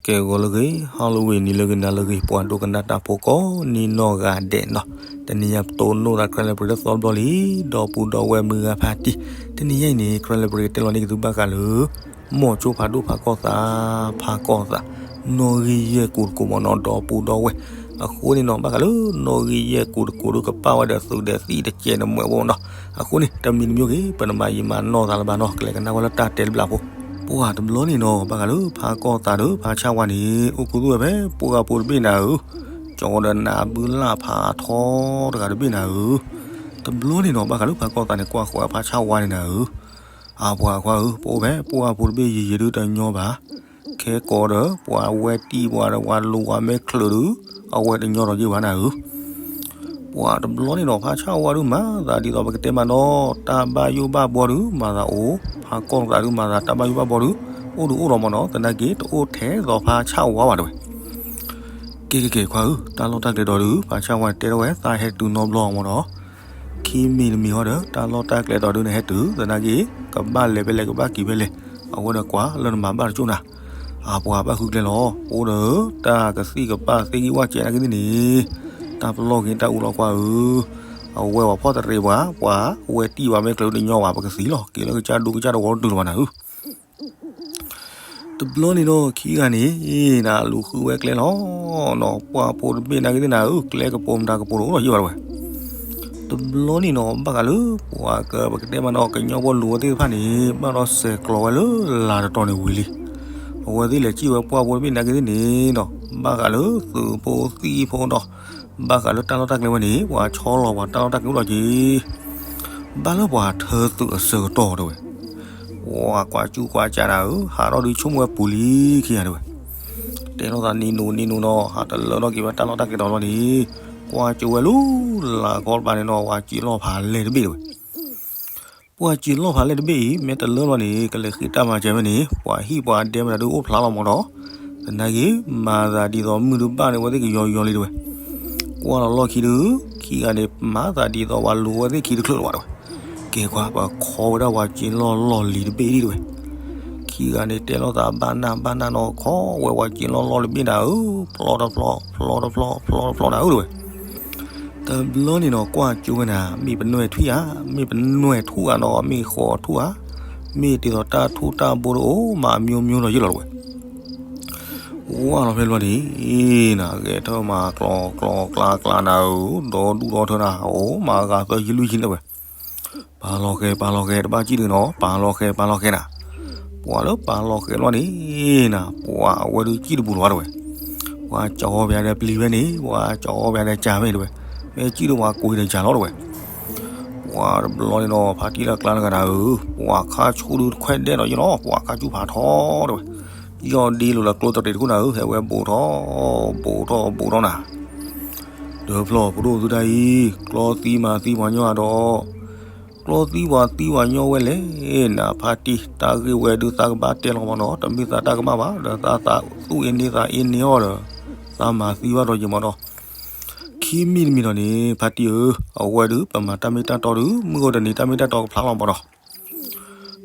ကဲဂီၤလၢအဂ့ၤ, Halloween နံၤလၢအဂ့ၤ နၤလၢအဂ့ၤ, ပှၤဒိကနၣ်တၢ်ဖိကိးနံၤနီၢ်ဂၤဒဲးနီၤ, တနံၤညါပတိၢ်နီၣ်သး Karen လၢပရ့ၤ တသီတဘျီလံ, ဒီပုၢ်ဒီဝဲၢ်မုၢ်ဂၤဖါတံၢ်, တနံၤညါအံၤန့ၣ် Karen လၢပရ့ၤ တဲလီၤန့ၢ်က့ၤသုဘၣ်ဃးလၢ မိၤဆိဖးဒိၣ်ဖးကီၢ်သး, ဖးကီၢ်သး, နီၣ်ဂံၢ်ယဲၢ်ကူာ်တကိးမ့ၢ်နီၤ ဒီပုၢ်ဒီဝဲၢ်, အဃိန့ၣ်နီၤ ဘၣ်ဃးလၢနီၣ်ဂံၢ်ယဲၢ်ကူာ်တကိးဒီး ကပာ်ဝဲဒီးသုးဒီးသံးတကဲးန့ၣ်မ့ၢ်ဝဲနီၤ, အဃိန့ၣ် တမံၤတမံၤဂ့ၤ ပနမၤယံာ်မၤနီၢ်သးလၢၤဘၣ်နီၤ, ကလဲၤကနၣ်ဝဲလၢတၢ်တဲတဘျုးဖိ, ပှၤတဘျီန့ၣ်နီၤ ဘၣ်ဃးလၢဖးကီၢ်သးဒီးဖးဆၣ်ဝါန့ၣ် အိၣ်ခူသူၣ်ဝဲဖဲပှၢ်ဖိတဘ့ၣ်နၤဧၢ, ကၠီဒီးနးဘုလၢ်ဖးထီတဂၤတဘ့ၣ်နၤဧၢ, တဘျီန့ၣ်နီၤ ဘၣ်ဃးလၢဖးကီၢ်သးန့ၣ် ကွၢ်ဃီဖးဆၣ်ဝါန့ၣ်နၤဧၢ, အပှၤခွါဧၢ, ပအိၣ်ဖဲပှၢ်ဖိတဘ့ၣ်ယံာ်ယံာ်ဒုတညီဘၣ်, ခဲကိးဒီး ပှၤဝဲတံၢ်ပှၤဒီးပှၤလူၤပှၤမဲာ်ချၢးဒုး အဝဲတညီဒီးယ့ၢ်ဘၣ်နၤဧၢ, ပှၤတဘျီန့ၣ်နီၤ ဖးဆၣ်ဝါဒုးမၤသးဒ်သိးပကတဲမးနီၤ တၢ်ဘၣ်ယိၣ်ဘၣ်ဘှီဒုးမၤသးအိၣ်, ဖးကီၢ်သးဒုးမၤသးတၢ်ဘၣ်ယိၣ်ဘၣ်ဘှီဒုး အိၣ်ဒုးအိၣ်လီၤမ့ၢ်နီၤ, သနာ်က့တအိၣ်ထဲသိးဖးဆၣ်ဝါဘၣ်တဲဝဲ ကဲကဲကဲခွါဧၢ, တၢ်လီၢ်တၢ်ကျဲဒီးဒုး ဖးဆၣ်ဝါတဲထီၣ်ဝဲ သးဟဲတုၤနီတဘျီမ့ၢ်နီၤ, ခံမံၤတမံၤဟီဒီး တၢ်လီၢ်တၢ်ကျဲဒီးဒုးန့ၣ်ဟဲတုၤ သနာ်က့ ကဘၣ်လဲၤဖဲလဲၣ် ကဘၣ်က့ၤဖဲလဲၣ်, အဝဲဒီးကွၢ်လၢနမၤဘၣ်တကၠိၢ်နၤ, အပှၤဘၣ်ဃုကျဲလီၤ, အိၣ်ဒီး တၢ်ကသံၣ်ကပာ်သ့ၣ်ဂံၢ်ဝၣ်စဲးနာ်က့သ့ၣ်န့ၣ်, တၢ်ပလီၢ်က့ၤတၢ်အူလီၤကွၢ်ဧၢ, အဝဲပှၤဖီၣ်တရံးပှၤ, ပှၤဝဲတံၢ်ပှၤမဲာ်ချၢးဒုးတညီဘၣ် ပကသံလီၤ, က့ၤလၢကစၢ်ဒိကစၢ်တဝီတတုၤလီၤဘၣ်နၤဧၢ တဘျီန့ၣ်နီၤ ခံဂၤန့ၣ် နလူၤဃုဝဲကျဲလီၤနီၤ, ပှၢ်ဖိတဘ့ၣ်နာ်က့သ့ၣ်နၤဧၢ, ကျဲကပိာ်မတၤကပိာ်တအိၣ်လီၤယ့ၢ်ဘၣ်တဲဝဲ, တဘျီန့ၣ်နီၤ ဘၣ်ဃးလၢ ပှၤကပကတဲမးနီၤ ကညီဖိလူၤဝဲသ့ၣ်တဖၣ်န့ၣ် ဘၣ်ဒီးဆဲးကျိးဝဲလၢလာ်တတီၤန့ၣ်ဝံၤလံ, အဝဲသ့ၣ်လဲၤစံၣ်ဝဲပှၢ်ဖိတဘ့ၣ်နာ်က့သ့ၣ်န့ၣ်နီၤ ဘၣ်ဃးလၢသုးဖိသံၣ်ဖိဒီး ဘၣ်ဃးလၢတၢ်လီၢ်တၢ်ကျဲဝဲန့ၣ် ပှၤဆီလီၤပှၤတၢ်လီၢ်တၢ်ကျဲအိၣ်လီၤက့ၤ ဘၣ်လၢပှၤထၢသုးအဆၢကတီၢ်တဲဝဲ, ပှၤကွၢ်ကၠူကွၢ်ကၠးနၤဧၢ, ဟးထီၣ်ဒုးဆိကမိၣ်ဝဲပူၤလံခံဂၤတဲဝဲ, တဲလိာ်သးနံၤနူၤနံၤနူၤနီၤ ဟးတလၢထီၣ်က့ၤဝဲတၢ်လီၢ်တၢ်ကျဲတီၤလီၤန့ၣ်, ကွၢ်ကၠိဝဲလၢ လၢ်ခီတပၤန့ၣ်နီၤ ပှၤစံးလီၢ်ဖးလဲၢ်တဘ့ၣ်တဲဝဲ ပှၤစံးလီၢ်ဖးလဲၢ်တဘ့ၣ်အံၤ မ့ၢ်တလၢလီၤန့ၣ် ကလဲၤဃ့တၢ်မၤစၢၤဝဲန့ၣ် ပှၤဟံၣ်ပှၤဒဲမတၤဒုးအိၣ်ဖျါလီၤမ့ၢ်နီၤ, သနာ်က့ မၤသးဒ်သိးမုၢ်ဒုးဘၣ်န့ၣ် အဝဲသ့ၣ်ကယီယီလံတဲဝဲ, ကွၢ်လီၤလီၢ်ခံဒုး ခံဂၤန့ၣ် မၤသးဒ်သိးပှၤလူၤဝဲသ့ၣ်ခံတချုးလၢၤဘၣ်တဲဝဲ, ကဲခွါ ပခိးဝဲဒၣ်ပှၤစံးလီၢ်လီၢ်လံၤတဘ့ၣ်ဒံးတဲဝဲ ခံဂၤန့ၣ်တဲလိာ်သးဘၣ်နၢ်ဘၣ်နၢ်နီၤ ခိးဝဲပှၤစံးလီၢ်လီၢ်လံၤတဘ့ၣ်နၤဧၢ, ဖျီတဖျီ ဖျီတဖျီ ဖျီတဖျီနၤဧၢတဲဝဲ, တဘျီန့ၣ်နီၤ ကွၢ်ကၠိဝဲနၤ မ့ၢ်ပနွဲၣ်ထွံၣ်ဧါ, မ့ၢ်ပနွဲၣ်ထူၣ်ဧါနီၤ, မ့ၢ်ဃီထူၣ်ဧါ, မ့ၢ်ဒ်သိးတၢ်ထူၣ်တၢ်ဘိတအိၣ်မး အမျိုးမျိုးနီၤယ့ၢ်လီၤတဲဝဲ ဝါလီၤဖဲလီၤန့ၣ် နဂဲၤထၢၣ်မၤကျီကျီကျါကျါနၤဧၢ, ဒီဒူၣ်ဒီထၢနၤ အိၣ်မးဂၤသၢယံၤလွံၢ်ယံၤလၢဝဲ, ပာ်လီၤဃဲၤပာ်လီၤဃဲၤ တဘၣ်စံၣ်ဒုးနီၤ ပာ်လီၤဃဲၤပာ်လီၤဃဲၤနၤ, ပှၤလၢပာ်လီၤဃဲၤလီၤန့ၣ်နၤ ပှၤအဝဲဒုးစံၣ်တပူၤလီၤဘၣ်တဲဝဲ, ပှၤကၠီၤအီၤပယၤဒီးပျံၤဝဲန့ၣ် ပှၤကၠီၤအီၤပယၤဒီးကၠၤဝဲတဲဝဲ, မ့ၢ်စံၣ်ဒုးပှၤကိးအံၤဒီးကၠၤလီၤတဲဝဲ ပှၤတဘျီန့ၣ်နီၤ ဖါတံၢ်လၢကျါတဂၤနၤဧၢ, ပှၤခါဆူၣ်ဒုးတခွဲးဒဲးဒီးယ့ၢ်လီၤ ပှၤခါဆူၣ်ဖးထီတဲဝဲ, ယီၢ်ဒ့လိာ်လၢကျိတရံးတခိၣ်နၤဧၢ, ဟဲဝဲဘူးထီၣ် ဘူးထီၣ်ဘူးထီၣ်နၤ, ဒီးဖျီၣ်ပဒိၣ်သုတၢ်အံၤ ကျီသံမၤသံပှၤညီဒီး ကျီသံပှၤသံပှၤညီဝဲလဲၣ်နၤ ဖါတံၢ် တၢ်ဂ့ၢ်ဝဲဒုးသးကဘၣ်တဲလီၤမ့ၢ်နီၤ, တမ့ၢ်သးတၢ်ကမၣ်ဘၣ် ဒီးသးသးသူၣ်အ့န့သးအ့န့အီၤဒီး သးမၤသံဘၣ်ဒီးယ့ၢ်မ့ၢ်နီၤ ခံမံၤတမံၤဒီးန့ၣ် ဖါတံၢ်ဧၢ, အဝဲဒုး ပမၤတၢ်မ့ၢ်တၢ်တီဒုး မုၢ်ဂီၤတနံၤတၢ်မ့ၢ်တၢ်တီကဖျါလီၤမ့ၢ်နီၤ,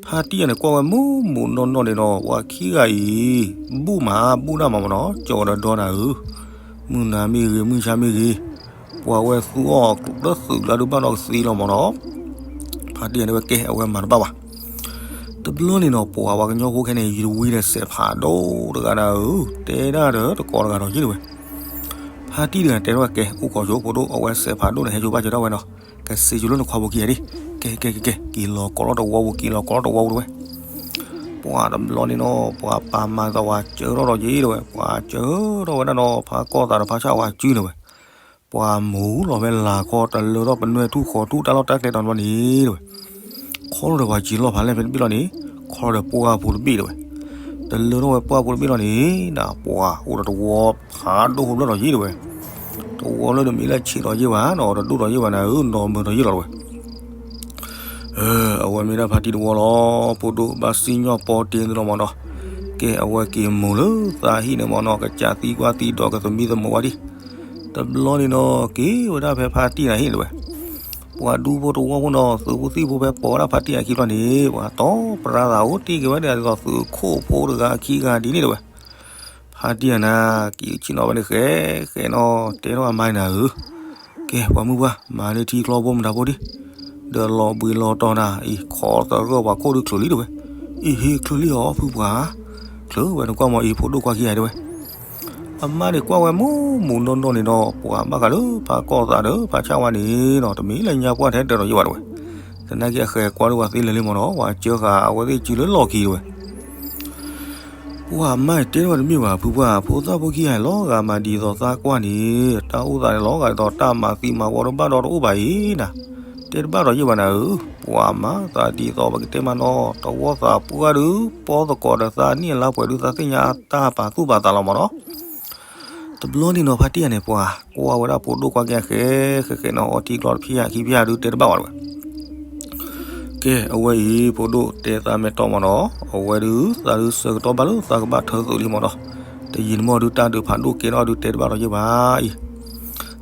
ဖါတံၢ်ယၤန့ၣ် ကွၢ်ဝဲမုာ်မုာ်နီၢ်နီၢ်န့ၣ်နီၤ ပှၤခံဂၤအံၤ ဘူၣ်မးဘူၣ်ဒၣ်မးမ့ၢ်နီၤ, ကၠီၤဒီးဒီနၤဧၢ, မုၢ်နၤမ့ၢ်ဂ့ၤ မုၢ်ဆါမ့ၢ်ဂ့ၤ, ပှၤဝဲသူအီၤလၢသုးလၢဒုးဘၣ်ဒီးကသ့လီၤမ့ၢ်နီၤ, ဖါတံၢ်ယၤန့ၣ်ဝဲကဲ အဝဲမၤတဘၣ်ဘၣ် တဘျီန့ၣ်နီၤ ပှၤပှၤကညီဖိခဲန့ၣ် ယတဝံၤဒီးစဲးဖးဒိၣ်တဂၤနၤဧၢ, တဲဒၣ်ဒီးတကိးတဂၤဒီးယ့ၢ်တဲဝဲ, ဖါတံၢ်တဂၤတဲထီၣ်ဝဲကဲ အိၣ်ခိးဆိဖိဒိၣ် အဝဲစဲးဖးဒိၣ်န့ၣ် ဟဲဆိဘၣ်ကၠီၤဒၣ်ဝဲနီၤ, ကစံးဆိလၢနခွါဖိခံဂၤဒံး, ကဲကဲကဲကဲ က့ၤလီၤကိးလီၤတဝီပူၤ က့ၤလီၤကိးလီၤတဝီပူၤတဲဝဲ, ပှၤတဘျီန့ၣ်နီၤ ပှၤပာ်မၤသးဝဲစၢထီၣ်ဒီးယ့ၢ်တဲဝဲ, ပှၤစၢထီၣ်ဝဲဒၣ်နီၤ ဖးကီၢ်သးဒီးဖးဆၣ်ဝဲစုန့ၣ်ဝဲ ပှၤမူၤလီၤဖဲလၤခီ တလၢထီၣ်ပနွဲၣ်ထူၣ်ဃီထူၣ်တၢ်လီၢ်တၢ်ကျဲတီၤဘျီန့ၣ်တဲဝဲ, ခီလီၤဒီးပှၤစံးလီၢ်ဖးလဲၢ်ဖဲတဘ့ၣ်လီၤန့ၣ်, ခီလီၤဒီးပှၢ်ဖိတဘ့ၣ်တဲဝဲ, တလၢထီၣ်ဝဲပှၢ်ဖိတဘ့ၣ်လီၤန့ၣ်နၤ ပှၤအိၣ်ဒီးတဝီဖးဒိၣ်ဖိဘျီဒီးယ့ၢ်တဲဝဲ, တဝီလၢတမ့ၢ်လၢဆံးဒီးယ့ၢ်ဘၣ်နီၤ တဒိၣ်ဒီးယ့ၢ်ဘၣ်နၤဧၢ နီၢ်မၢၤဒီးယ့ၢ်လီၤတဲဝဲ အဝဲမ့ၢ်ဒၣ်ဖါတံၢ်တဝီလီၤ, ဖိဒိၣ်ဘၣ်စံၣ်ညီၣ်ပီတ့သုလီၤမ့ၢ်နီၤ, ကဲအဝဲက့ၤမူၤလၢသးဟံၣ်န့ၣ်မ့ၢ်နီၤ ကစၢ်သံကွၢ်သံဒီးကသမံသမိးဝဲဒံး, တဘျီန့ၣ်နီၤ က့ၤဝဲဒၣ်ဖဲဖါတံၢ်နၤဟံၣ်တဲဝဲ, ပှၤဒူဖိတဝီဖိနီၤ သုးဖိသံၣ်ဖိဖဲပိာ်ဝဲဒၣ်ဖါတံၢ်အခံဘျီန့ၣ် ပှၤတီပရၢသးအိၣ်တ့ၢ်က့ၤဝဲဒၣ်ဒ်သိးသုးခိၣ်ဖိတဂၤခံဂၤဒ်န့ၣ်တဲဝဲ, ဖါ ဖါတံၢ်အနၤ ကံၣ်ဆံနီၤဝဲန့ၣ်ဃဲ ဃဲနီၤ တဲထီၣ်အမါနၤဧၢ, ကဲ ပှၤမုၢ်ပှၢ် မၤန့ၢ်ထံချီဘိမတၤဖိဒံး, ဒီးလီၤဘှံးလီၤတီၤနၤအံၤ ခိးသရၢၣ်ပှၤခိၣ်ဒုချုးလံတဲဝဲ, အံၤဟ့ချုးလံအီၤဖုပှၢ်, ချုးဝဲနကွၢ်မီၤအံၤ ဖိဒိၣ်ကွၢ်ခံဂၤတဲဝဲ အမါန့ၣ်ကွၢ်ဝဲမူမူနီၢ်နီၢ်န့ၣ်ဒီး ပှၤဘၣ်ဃးလၢဖါကီၢ်သးဒီး ဖါဆၣ်ဝါန့ၣ်နီၤ တမ့ၢ်လၢညါပှၢ်ထဲတၢၤဒီးယဘၣ်တဲဝဲ, သနာ်က့အဃဲကွၢ်လၢပှၤသ့လၢာ်လံမီၤနီၤ ပှၤစၢဃာ်အဝဲသ့ၣ်စုလၢလီၢ်ခံတဲဝဲ ပှၤမါတဲထီၣ်တမ့ၢ်ဘၣ် ဖုပှၢ် ဖိသၣ်ဖိခံဂၤလီၤဂာ်မးဒ်သိးသးကွၢ်န့ၣ် တၢ်အိၣ်သးန့ၣ်လီၤဂာ်ဒ်သိးတၢ်မၤသံမၤဝီတဘၣ်ဒီးတအိၣ်ဘၣ်အံၤနၤ, တဲတဘၣ်ဒီးယဘၣ်နၤဧၢ, ပှၤမါသးဒ်သိးပကတဲမးနီၤ တဝီသးပှၢ်ဒုး ပီသကိးဒီးသးနံၣ်အလါပှဲၤဒုး သးသ့ၣ်ညါတၢ်ပာ်သူၣ်ပာ်သးလီၤမီၤနီၤ တဘျီန့ၣ်နီၤ ဖါတံၢ်ဂၤန့ၣ် ပှၤကွၢ်ဝဲဒၣ်ဖိဒိၣ်ကွၢ်က့ၤအဃဲ ဃဲဃဲနီၤ အီထံကျီတဖျၢၣ်ခံဖျၢၣ်ဒုးတဲတဘၣ်ဝဲတဲဝဲ, ကဲ အဝဲအံၤ ဖိဒိၣ်တဲသးမဲာ်တီၢ်မီၤနီၤ အဝဲဒုး သးဒုးဆၢကတီၢ်ဘၣ်လၢသးကဘၣ်ထၢသုးလံမီၤနီၤ, တယံာ်တမီၢ်ဒုး တၢ်ဒုးဖးဒိၣ်ကဲထီၣ်ဒုးတဲတဘၣ်ဒီးယဘၣ်အံၤ,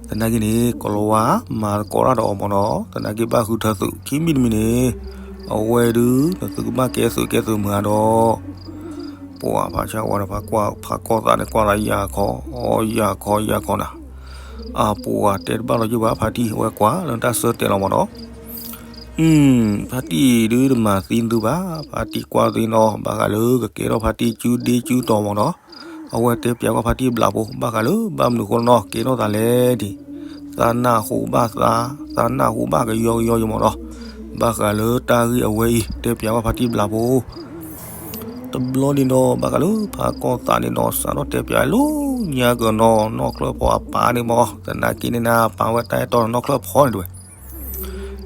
သနာ်က့န့ၣ် ကလီၤဝါမၤသကိးတၢ်ဒီးအီၤမီၤနီၤ သနာ်က့ဘၣ်ဃုထၢသုး ခံမံၤတမံၤန့ၣ် အဝဲဒုး နသုကဘၣ်ကဲသုးကဲသုးမုၢ်အါဒီး ပှၤဖါဆၣ်ဝါဒီးဖါကွၢ် ဖါကီၢ်သးန့ၣ် ကွၢ်သးယၤခီ အီယၤခီယၤခီနၤ, အပှၤတဲတဘၣ်လီၤယဘၣ် ဖါတံၢ်ဝဲကွၢ်လၢတၢ်ဆၢတဲာ်လီၤမီၤနီၤ, ဖါတံၢ်ဒုးတမၤသံသုဘၣ် ဖါတံၢ်ကွၢ်သ့နီၤ ဘၣ်ဃးလၢကကဲထီၣ်ဖါတံၢ်စုဒ့စုတီၤမီၤနီၤ, အဝဲတဲပျးကွၢ်ဖါတံၢ်ဘျးဖိ ဘၣ်ဃးလၢဘၣ်မနုၤအဃိနီၤ ကဲထီၣ်သးလဲၣ်ဒံး, သးနၢ်ဟူဘၣ်သး သးနၢ်ဟူဘၣ်ကယီကယီယမီၤနီၤ, ဘၣ်ဃးလၢတၢ်ဂ့ၢ်အဝဲအံၤ တဲပျးကွၢ်ဖါတံၢ်ဘျးဖိ တဘျီန့ၣ်ဒီး ဘၣ်ဃးလၢဖါကီၢ်သးန့ၣ်ဒီး စးထီၣ်တဲပျးလၢညါကနီၤ နီၢ်ချၢၣ်ဖီအပၢ်န့ၣ်မီၤ သနာ်က့န့ၣ်နၤ ပာ်ဝဲတၢ်အဲၣ်တီဒီးနီၢ်ချၢၣ်ဖီန့ၣ်တဲဝဲ,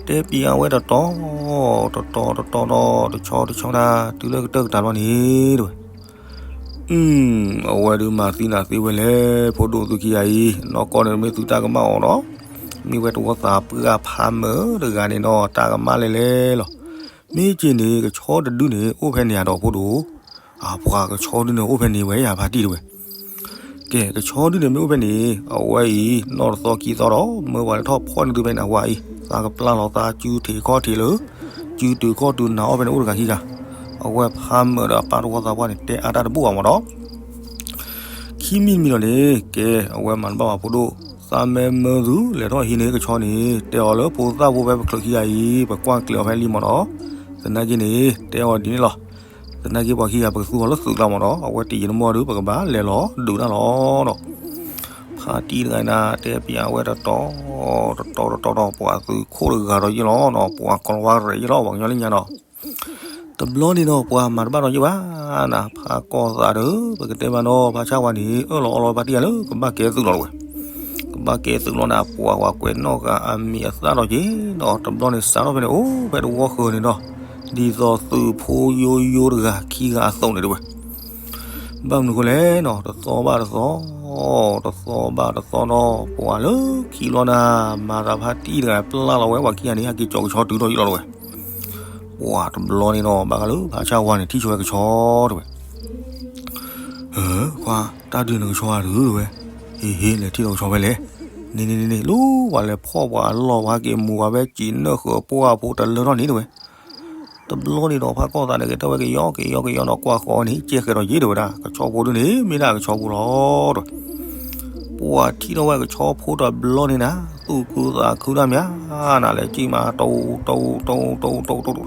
တဲပျးဝဲတတီၤ တတီၤတတီၤဒီး တဆီတဆီနၤ တုၤလၢကတၢၢ်ကတၢၢ်လီၤန့ၣ်တဲဝဲ အဝဲဒုးမၤသံနၤသ့ဝဲလဲၣ် ဖိဒိၣ်သုခံဂၤအံၤ နီၢ်ကီၢ်န့ၣ်မ့ၢ်သုတၢ်ကမၣ်အီၤဒီး မ့ၢ်ဝဲတဝီသးပှၢ်ဖးမၢၢ်တဂၤန့ၣ်ဒီး တၢ်ကမၣ်လဲၣ်လဲၣ်လီၤ. မ့ၢ်က့န့ၣ် ကဆီတဒုန့ၣ် အိၣ်ဖဲန့ၣ်ဧါဒီးဖိဒိၣ်, အပှၤကဆီဒုန့ၣ် အိၣ်ဖဲန့ၣ်ဝဲယၤဖါတံၢ်တဲဝဲ ကဲ ကဆီဒုန့ၣ်မ့ၢ်အိၣ်ဖဲန့ၣ် အဝဲအံၤ နီၢ်တသီခံသီဒီး မၢပှၤလဲၤထီၣ်ဖီၣ်န့ၢ်သုဖဲန့ၣ် အဝဲအံၤ သးကပျၢ်လီၤသးစုထံးခီၣ်ထံးလၢ စုတုၤခီၣ်တုၤနၤအီၣ်ဖဲန့ၣ်အိၣ်တဂၤခံဂၤ, အဝဲဖးမၢၢ်ဒီးအပၢ်တဝီသးပှၢ်န့ၣ် တဲအါတၢ်တဘူၣ်ဘၣ်မီၤဒီး ခံမံၤတမံၤဒီးန့ၣ် ကဲ အဝဲမၤတဘၣ်ဘၣ်ဖိဒိၣ်, သးမ့ၢ်မၢသုလဲၤထီၣ်ဟံးန့ၢ်ကဆီန့ၣ် တဲအီၤလၢဖိသၣ်ဖိဖဲပချုးခံဂၤအံၤ ပကွၢ်ကျဲၤအီၤဖဲလံမီၤဒီး, သနာ်က့န့ၣ် တဲအီၤဒ်န့ၣ်လီၤ. သနာ်က့ပှၤခံဂၤပကသူအီၤလၢသုးကျါမီၤဒီး အဝဲတယံာ်တမီၢ်ဒုး ပကဘၣ်လဲၤလီၤဒုးတၢ်လီၤဒီး ဖါတံၢ်တဂၤနၤ တဲပျးဝဲတတီၤ တတီၤတတီၤဒီး ပှၤသုးခိၣ်တဂၤဒီးယ့ၢ်လီၤနီၤ ပှၤကီၤလၤဝါရဲၣ်ယ့ၢ်လီၤ ပှၤကညီလၢညါနီၤ တဘျီန့ၣ်ဒီး ပှၤမၤတဘၣ်ဒီးယ့ၢ်ဘၣ်နၤ ဖးကီၢ်သးဒီး ပကတဲမးနီၤ ဖါဆၣ်ဝါန့ၣ် အၢၣ်လီၤအီလီၤဖါတံၢ်ဂၤလၢ ကဘၣ်ကဲသုးလီၤဝဲ ကဘၣ်ကဲသုးလီၤနၤ ပှၤကွၢ်ကွဲးနီၣ်ဃာ်အမံၤအသၣ်ဒီးက့ၤနီၤ တဘျီန့ၣ် စးထီၣ်ဖဲန့ၣ် အိၣ်ဖဲတဝီဃၢၤန့ၣ်ဒီး ဒ်သိးသုးဖိယိယိတဂၤခံဂၤအသိးန့ၣ်တဲဝဲ ဘၣ်မနုၤဃိလဲၣ်နီၤ တသီဘၣ်တသီ တသီဘၣ်တသီနီၤ ပှၤလၢခံလီၤနၤ မၤသးဖါတံၢ်တဂၤပျၢ်လီၤဝဲ ပှၤခံဂၤန့ၣ် ဟဲက့ၤကၠီၤကဆီတုၤထီၣ်ယ့ၢ်လီၤတဲဝဲ ပှၤတဘျီန့ၣ်နီၤ ဘၣ်ဃးလၢဖါဆၣ်ဝါန့ၣ် ထံၣ်ဆိဝဲကဆီတဲဝဲ ခွါ တၢ်ဒုးနကဆီဧါဒုးတဲဝဲ, ဟ့ၣ်ဟ့ၣ် လဲၤထံၣ်လီၤကဆီဖဲလဲၣ်, န့ၣ်န့ၣ်န့ၣ်န့ၣ် လၢပှၤလဲၤဖီၣ်ပှၤအလီၢ် ပှၤဟဲက့ၤမူၤပှၤဖဲစံးနၢၣ်ဃၢၤပှၢ်ဖိတလၢထီၣ်န့ၣ်တဲဝဲ, တဘျီန့ၣ်ဒီး ဖးကီၢ်သးန့ၣ် ကဲထီၣ်ဝဲကယီကယီကယီဒီး ကွၢ်ဃီန့ၣ် ကဲဃဲၤဒီးယ့ၢ်တဲဝဲဒၣ် ကဆီဖိဒုန့ၣ် မ့ၢ်ဒၣ်ကဆီဖိလီၤတဲဝဲ ပှၤထံၣ်ထီၣ်ဝဲကဆီဖိတဘျီန့ၣ်နၤ သူၣ်ခုသးခုတၢ်မးနၤ လဲၤကံၣ်မး တိတိတိတိတိတိတိတိ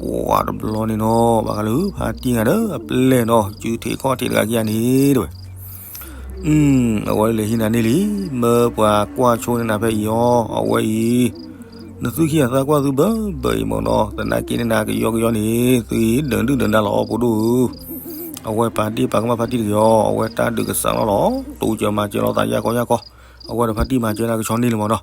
ပှၤတဘျီန့ၣ်နီၤ ဘၣ်ဃးလၢဖါတံၢ်ဂၤဒီး အပျဲၢ်နီၤ စုထံးခီၣ်ထံးတဂၤခံဂၤန့ၣ်တဲဝဲ, အဝဲလဲၤဟံးနၤန့ၢ်လံ, မၢပှၤကွၢ်ဆိန့ၢ်နၤဖဲအံၤအီၤ အဝဲအံၤ နသုခံဂၤသးကွၢ်သုဘၢဘၢအံၤမ့ၢ်နီၤ သနာ်က့န့ၣ်နၤ ကယီကယီန့ၣ် သုအံၤဒၢးဒုၣ်ဒၢးဒါလီၤ ဖိဒိၣ်ဧၢ, အဝဲပာ်တ့ၢ်ပာ်ကမၣ်ဖါတံၢ်တဂ့ၤအီၤ အဝဲတၢ်ဒုးကစးလီၤလီၤ တိစၢၤမၤစၢၤလီၤသးယၢ်ကီယၢ်ကီ, အဝဲဒီးဖါတံၢ်မၤစၢၤနၤကဆီန့ၢ်လံမ့ၢ်နီၤ,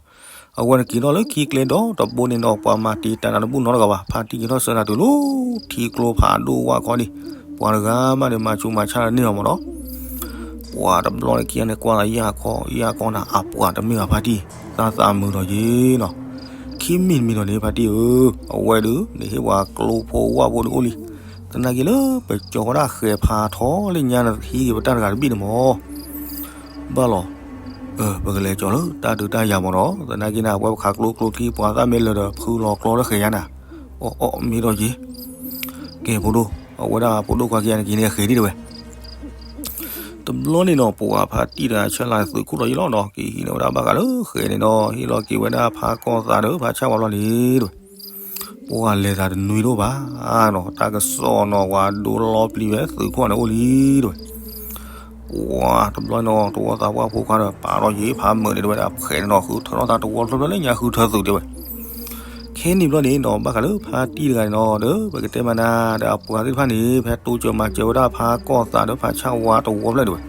အဝဲန့ၣ်က့ၤထီၣ်လၢခံကျဲဒီတဘိန့ၣ်နီၤ ပှၤမၤတံာ်တာ်နၤတဘူၣ်နီတဂၤဘၣ်, ဖါတံၢ်က့ၤထီၣ်ဆှၢနၤတုၤလၢထံကျိဖးဒိၣ်ဝၣ်ခီန့ၣ်, ပှၤတဂၤမးန့ၣ် မၤဆူးမၤဆါတန့ၢ်အီၤမ့ၢ်နီၤ ပှၤတဘျီန့ၣ်ခံဂၤန့ၣ် ကွၢ်သးယၢ်ခီယၢ်ခီနၤ အပှၤတမ့ၢ်ဘၣ်ဖါတံၢ်, သးသးမုာ်ဒီးယ့ၢ်နီၤ, ခံမံၤတမံၤဒီးန့ၣ် ဖါတံၢ်ဧၢ, အဝဲဒုး နဟ့ၣ်ပှၤကျိဖိဝၣ်ဖိဒုးအိၣ်လံ, သနာ်က့လၢပကၠီၤဝဲဒၣ်ဃဲၤဖးထီလၢညါနဟံးက့ၤပတၢ်တဂၤတဘ့ၣ်န့ၣ်မ့ၢ် ဘၣ်လီၤ, ပကလဲၤကၠီၤလၢတၢ်ဒုးတၢ်ယၤမ့ၢ်နီၤ, သနာ်က့န့ၣ် အဝဲပခးကျိကျိခံ ပှၤသၣ်မ့ၢ်လၢာ်ဒီး ဖုလီၤကျီလၢဃဲၤယါနၤ, အီၣ်အီၣ်မ့ၢ်ဒီးယ့ၢ်, ကဲဖိဒိၣ်, အဝဲဒၣ်ဖိဒိၣ်ခွါခံဂၤန့ၣ်က့ၤန့ၣ်ဃဲၤဒံးတဲဝဲ က တဘျီန့ၣ်နီၤ ပှၤဖါတံၢ်တဂၤဆၢလၢသုးခိၣ်လီၤယံၤလီၤနီၤ က့ၤဟံးန့ၢ်ဝဲဒၣ်ဘၣ်ဃးလၢဃဲန့ၣ်နီၤ ဟ့ၣ်လီၤက့ၤဝဲဒၣ်ဖါကီၢ်သးဒီးဖါဆၣ်ဝါဘျီန့ၣ်တဲဝဲ ပှၤလဲၤသးတနွံတအိၣ်ဘၣ်နီၤ တၢ်ကစီၣ်နီၤ ဝၤဒိလီပျံၤဝဲသုးခိၣ်န့ၣ်အိၣ်လံတဲဝဲ ပှၤတဘျီနီၤ တဝီသးပှၢ်ဖိခွါဒီး ပာ်ထီၣ်ယံၤဖးမုာ်န့ၣ်တဲဝဲဒၣ် ဖဲန့ၣ်နီၤ ဃုထၢထီၣ်သးတဝီဖျၢၣ်ဖျၢၣ်လၢညါဃုထၢသုးတဲဝဲ ခဲန့ၣ်ဘျီန့ၣ်နီၤ ဘၣ်ဃးလၢဖါတံၢ်တဂၤန့ၣ်နီၤ ဒီးပကတဲမးနၤ ဒီးအပှၤသ့ၣ်တဖၣ်န့ၣ် ဖဲတိစၢၤမၤစၢၤဝဲဒၣ်ဖါကီၢ်သးဒီးဖါဆၣ်ဝါတဝီဖျၢၣ်တဲဝဲ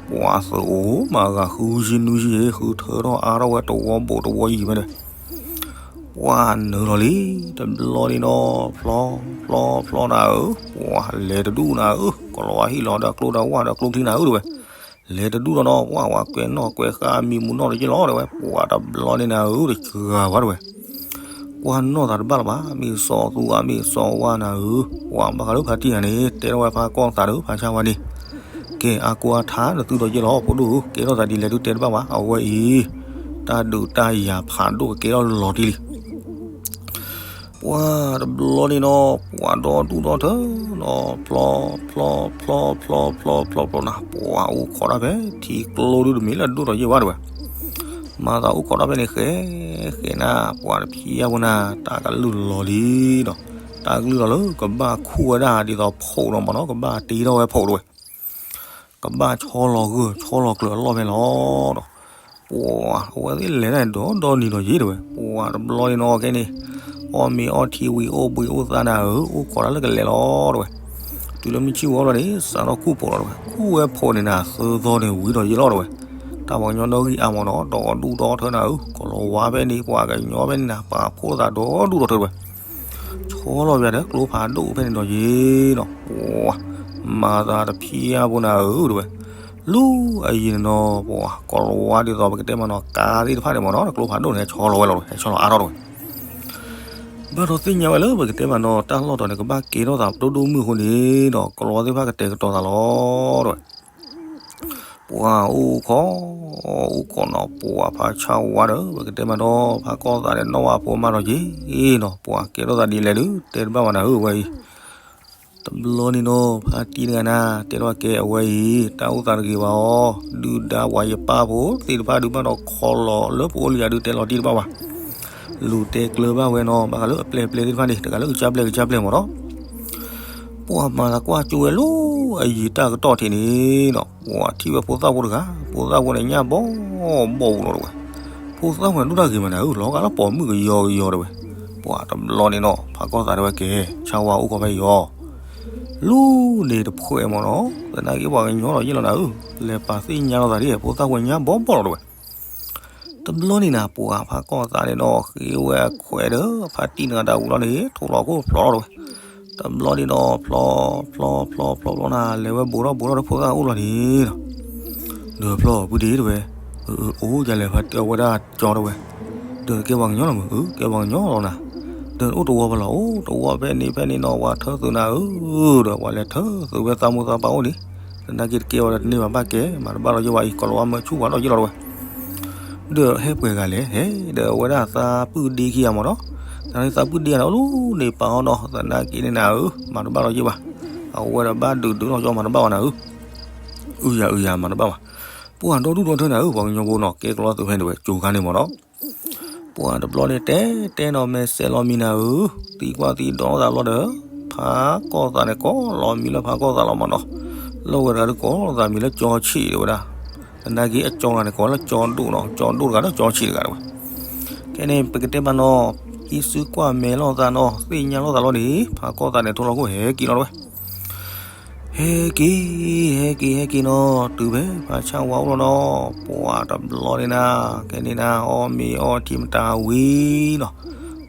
ပှၤသုးအိၣ်မးဂၤဃုဆံနွံဆံ ဃုထၢထီၣ်အါထီၣ်ဝဲတဝီဘိးတဝီယံၤဝဲန့ၣ် ပှၤနုာ်လီၤလံ တဘျီန့ၣ်နီၤ ဖျီ ဖျီ ဖျီနၤဧၢ, ပှၤလဲၤတဒူၣ်နၤဧၢ, ကလီၤဝါဟံၣ်လီၤဒီးကျိဒီးဝၣ်ဒီးကျိချံနၤဧၢတဲဝဲ, လဲၤတဒူၣ်ဒီးနီၤ ပှၤဝဲကွဲးနီၣ်ကွဲးဃါမံၤမူနီၣ်တယ့ၢ်လီၤတဲဝဲ, ပှၤတဘျီန့ၣ်နၤဧၢ တဂၤဝဲတဲဝဲ, ကွၢ်နီၣ်သးတဘၣ်လၢၤဘၣ်, မ့ၢ်စီၤသူဧါ မ့ၢ်စီၤဝါနၤဧၢ, ပှၤဘၣ်ဃးလၢဖါတံၢ်ဂၤန့ၣ် တဲထီၣ်ဝဲဖါကီၢ်သးဒီးဖါဆၣ်ဝါန့ၣ် ကဲအါကိးအါထါနသုဒီးယ့ၢ်လီၤ ဖိဒိၣ်ဧၢ, ကဲထီၣ်သးဒ်လဲၣ်ဒုးတဲတဘၣ်ဘၣ်, အဝဲအံၤ တၢ်ဒုးတၢ်ယၤဖးဒိၣ်ကကဲထီၣ်လီၤတံၢ်လံ. ပှၤတဘျီန့ၣ်နီၤ ပှၤဒီဒူၣ်ဒီထၢနီၤ ဖျီ ဖျီ ဖျီ ဖျီ ဖျီ ဖျီ ဖျီနၤ ပှၤအိၣ်ခိးတၢ်ဖဲထံကျိဒုတမ့ၢ်လၢဒိၣ်ဒီးယ့ၢ်ဘၣ်တဲဝဲ, မၤသးအိၣ်ခိးတၢ်ဖဲန့ၣ်ဃဲ ဃဲနၤ ပှၤတဖံးအါဖိနၤ တၢ်ကလုၢ်လီၤလံနီၤ, တၢ်ကလုၢ်လီၤလၢကဘၣ်ခူၣ်ဝဲဒၣ်ဒ်သိးဖိးဒီးမ့ၢ်နီၤ ကဘၣ်တ့ထီၣ်ဝဲဖိးတဲဝဲ ကဘၣ်ဆီလီၤဂၢၢ်ဆီလီၤကျၢၤအလီၢ်ဖဲလီၤဒီး, ပှၤအဝဲသ့ၣ်လဲၤတၢ်ဒီဒီနံၤဒီးယ့ၢ်တဲဝဲ, ပှၤတဘျီန့ၣ်နီၤ ခဲန့ၣ် အီၣ်မ့ၤအီထံဝံၤအိၣ်ဘှံးအိၣ်သါနၤဧၢ, အိၣ်ခိးတၢ်လၢကလဲၤလီၤတဲဝဲ, တုၤလၢမုၢ်ဆ့ၣ်ဝီလီၤန့ၣ် စးထီၣ်ခူၣ်ဖိးလီၤတဲဝဲ, ခူၣ်ဝဲဖိးန့ၣ်နၤ သၢသီန့ၣ်ဝံၤဒီးယ့ၢ်လီၤတဲဝဲ, တၢ်ပှၤကညီဒီဂံၢ်အါမ့ၢ်နီၤ ဒီဒူၣ်ဒီထၢနၤဧၢ, ကလီၤဝါဖဲန့ၣ် ပှၤကညီဖဲန့ၣ်နၤ ပာ်ဖှိၣ်သးဒီဒူၣ်ဒီထၢတဲဝဲ ဆီလီၤဝဲဒီးကျိဖးဒိၣ်ဖဲန့ၣ်ဒီးယ့ၢ်နီၤ, ပှၤ မၤသးတဖံးအါဖိနၤဧၢ တဲဝဲ, လၢအယံၤန့ၣ်နီၤ ပှၤကလီၤဝါဒ်သိးပကတဲမ့ၢ်နီၤ ကါသ့ၣ်တဖၣ်န့ၣ်မ့ၢ်နီၤ ကျိဖးဒိၣ်န့ၣ် ဟဲဆီလီၤဝဲလီၤ ဟဲဆီလီၤအါထီၣ်တဲဝဲ, ဘၣ်ဒီးသ့ၣ်ညါဝဲလၢပကတဲမ့ၢ်နီၤ တၢ်လီၢ်တီၤန့ၣ် ကဘၣ်ကဲထီၣ်သးဒိၣ်ဒိၣ်မုၢ်အဃိန့ၣ်ဒီး ကလီၤဝါသ့ၣ်တဖၣ်ကတဲာ်ကတီၤသးလီၤ တဲဝဲ ပှၤအိၣ်ခိး အိၣ်ခိးနီၤ ပှၤဖးဆၣ်ဝါဒီး ပကတဲမ့ၢ်နီၤ ဖးကီၢ်သးန့ၣ် နီၢ်ဝါဖိမါဒီးယ့ၢ်နီၤ ပှၤကဲထီၣ်သးဒ်လဲၣ်ဒုး တဲတဘၣ်ဘၣ်နၤဧၢ အဝဲအံၤ တဘျီန့ၣ်နီၤ ဖါတံၢ်တဂၤနၤ တဲထီၣ်ကဲအဝဲအံၤ တၢ်အိၣ်သးတဂ့ၤဘၣ်အီၤ ဒုၣ်ဒါပှၤယပၢ်ဖိသ့ၣ်တဖၣ်ဒုးဘၣ်ဒီးခီလီၤလၢပအိၣ်လံယၤဒုးတဲလီၤတံၢ်တဘၣ်ဘၣ် လူၤတဲကျၢၤဘၣ်ဝဲနီၤ ဘၣ်ဃးလၢအပျဲၢ်အပျဲၢ်သ့ၣ်တဖၣ်န့ၣ် တဂၤလၢကစၢ်ပျဲၢ်ကစၢ်ပျဲၢ်မ့ၢ်နီၤ ပှၤမၤသးကွၢ်ကၠိဝဲလၢအယံၤတၢ်ကတီၢ်ထံးန့ၣ်နီၤ ပှၤထံၣ်ဝဲဖိသၣ်ဖိတဂၤ ဖိသၣ်ဖိန့ၣ်ညၣ်ဘီဘီပူၤလီၤတဲဝဲ, ဖိသၣ်ဖိန့ၣ်ဒိၣ်တၢ်ဂ့ၤမးနၤဧၢ လီၤဂာ်လၢပိာ်မုၣ်ကယီကယီတဲဝဲ, ပှၤတဘျီန့ၣ်နီၤ ဖးကီၢ်သးတဲဝဲကဲ ဆၣ်ဝါအိၣ်ခိးဖဲယီၤ လူၤန့ၣ်တဖှဲးမ့ၢ်နီၤ သနာ်က့ပှၤကညီဒီးယ့ၢ်လီၤနၤဧၢ, လဲၤပာ်သ့ၣ်ညါလိာ်သးဒ် ဖိသၣ်ဖိညၣ်ဘီဘီလီၤတဲဝဲ တဘျီန့ၣ်နၤ ပှၤဖးကီၢ်သးန့ၣ်ဒီး ဃ့ဝဲအခွဲးဒီး ဖါတံၢ်နဂၤတၢ်ဝံၤလီၤန့ၣ် ထိၣ်လီၤခိၣ်ဖျိးလီၤတဲဝဲ, တဘျီန့ၣ်ဒီး ဖျီ ဖျီ ဖျီ ဖျီ ဖျီနၤ လဲၤဝဲဘူးထီၣ်ဘူးထီၣ်ဒီးဖိသၣ်အိၣ်လီၤန့ၣ်ဒီး, ဒီးဖျီဖုဒ့တဲဝဲ, အိၣ်ယလဲၤဖါတံၢ်အဝဲဒၣ်ကၠီတဲဝဲ, ဒီးကဲပှၤကညီလီၤမုၢ်ဧၢ ကဲပှၤကညီလီၤနၤ, ဒီးအိၣ်တဝီဖဲလီၤ အိၣ်တဝီဖဲန့ၣ်ဖဲန့ၣ်နီၤ ပှၤထၢသုးနၤဧၢ, ဒီးပှၤလဲၤထၢသုးဝဲသးမိၢ်သးပၢ်အိၣ်န့ၣ်, သနာ်က့တကဲဝဲဒီးတန့ၢ်ဘၣ်ဘၣ်ကဲ မၤတဘၣ်လီၤယ့ၢ်ဝဲအံၤ ကီၤလၤဝါမၢဆူၣ်ပှၤဒီးယ့ၢ်လီၤတဲဝဲ ဒီးဟဲပှဲၤဂၤလဲၣ် ဟဲဒီးအဝဲဒၣ်သးပုၢ်ဒ့ခံဂၤမ့ၢ်နီၤ, သနာ်က့သးပုၢ်ဒ့ဂၤန့ၣ် အိၣ်လၢန့ၣ်ပာ်အီၤနီၤ သနာ်က့န့ၣ်နၤဧၢ မၤတဘၣ်လီၤယ့ၢ်ဘၣ်, အဝဲဒီးဘၣ်ဒုးဒုးလီၤကၠီမၤတဘၣ်ဘၣ်နၤဧၢ, အုယၤအုယၤမၤတဘၣ်ဘၣ်, ပှၤဒီဒူၣ်ဒီထၢနၤဧၢ ပှၤကညီဖိနီၤ ကဲကလီသုးဖဲန့ၣ်တဲဝဲ ကၠိၤခါန့ၣ်မ့ၢ်နီၤ ပှၤတဘျီန့ၣ်တဲတဲနီၤ မဲာ်စဲးလီၤမံနၤဧၢ, သံကွၢ်သံဒိးသးဘျီဒီး, ဖးကီၢ်သးန့ၣ် ကိးလီၤမံလၢဖးကီၢ်သးလီၤမ့ၢ်နီၤ, လၢဝဲတဂၤဒီးကိးလိာ်သးမံၤလၢကၠီဆံးတဲဝဲဒၣ်, သနာ်က့အကၠီတဂၤန့ၣ် ကိးလၢကၠီဒိၣ်နီၤ, ကၠီဒိၣ်တဂၤဒီးကၠီဆံးတဂၤတဲဝဲ, ခဲန့ၣ် ပကတဲဘၣ်နီၤ, ဟံးစုကွၢ်မဲာ်လိာ်သးနီၤ, သ့ၣ်ညါလိာ်သးလီၤန့ၣ် ဖးကီၢ်သးန့ၣ် ထိၣ်လီၤခိၣ်ဟဲက့ၤလီၤတဲဝဲ ဟဲက့ၤ, ဟဲက့ၤ ဟဲက့ၤနီၤ, တုၤဖဲဖးဆၣ်ဝါအိၣ်လီၤနီၤ, ပှၤတဘျီန့ၣ်နၤ, ခဲန့ၣ်နၤ, အီၣ်မ့ၤအီထံမတၤဝံၤနီၤ,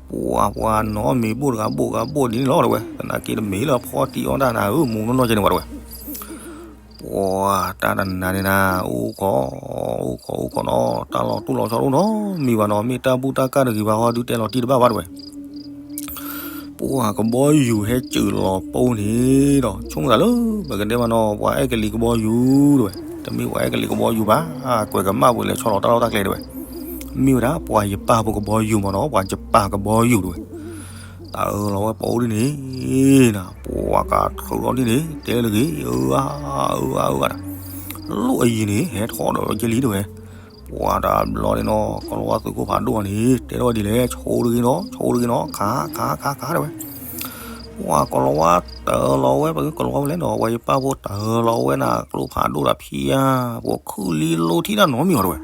ပှၤပှၤနီၤအီၣ်မ့ၤဘိၣ်တဂၤဘိၣ်တဂၤဘိၣ်ဒ်န့ၣ်လီၤတဲဝဲ, သနာ်က့တမ့ၢ်လၢဖီတံၢ်အီၣ်တၢ်နၤဧၢ, မူနီၢ်နီၢ်ကဲန့ၣ်ဝဲတဲဝဲ, ပှၤတၢ်တနၤန့ၣ်နၤ, အိၣ်ခိး, အိၣ်ခိး အိၣ်ခိးနီၤ, တၢ်လီၤတူၢ်လီၤဆီတအိၣ်နီတမံၤဘၣ်နီၤ, မ့ၢ်တၢ်ဘူၣ်တၢ်ကၢ်တဂ့ၤဘၣ်ဟီ ဒုးတဲလီၤတံၢ်တဘၣ်ဘၣ်တဲဝဲ ပှၤကဘီယူၤဟဲစၢၤလီၤပူန့ၣ်ဒီး ဆိကမိၣ်သးလၢ ပကတဲမ့ၢ်နီၤ ပှၤအဲၣ်ကလံးကဘီယူၤတဲဝဲ, တမ့ၢ်ပှၤအဲၣ်ကလံးကဘီယူၤဘၣ်, ကွဲးကမၣ်ပှဲၤလဲၤဆီလီၤတၢ်လီၢ်တၢ်ကျဲတဲဝဲ, မ့ၢ်ဝဲဒၣ်ပှၤယပၢ်ဖိကဘီယူၤမ့ၢ်နီၤ, ပှၤယပၢ်ကဘီယူၤတဲဝဲ, တၢ်အၢၣ်လီၤဝဲပအိၣ်ဒ်န့ၣ်နၤ, ပှၤကထုးထီၣ်ဒ်န့ၣ် တဲလၢဂ့ၤ, အၢအါ အၢအါ အၢအါဒီး လီၢ်အယံၤန့ၣ် ဟဲထီၣ်ဒီးကလံၤတဲဝဲ, ပှၤတဘျီန့ၣ်နီၤ ကီၤလၤဝါသုးခိၣ်ဖးဒိၣ်န့ၣ် တဲထီၣ်ဝဲဒ်လဲၣ်, ဆိတဂ့ၤနီၤ, ဆိတဂ့ၤနီၤ, ခး ခး ခး ခး တဲဝဲ. ပှၤကီၤလၤဝါတၢၤလီၤဝဲ ပှၤကီၤလၤဝါဖဲလဲၣ်နီၤ ပှၤယပၢ်ဖိတၢၤလီၤဝဲန့ၣ် ကျိဖးဒိၣ်တၢ်ဖံးဧါ, ပှၤခုၣ်လံလိထံၣ်တၢ်နီတမံၤအီၤတဲဝဲ.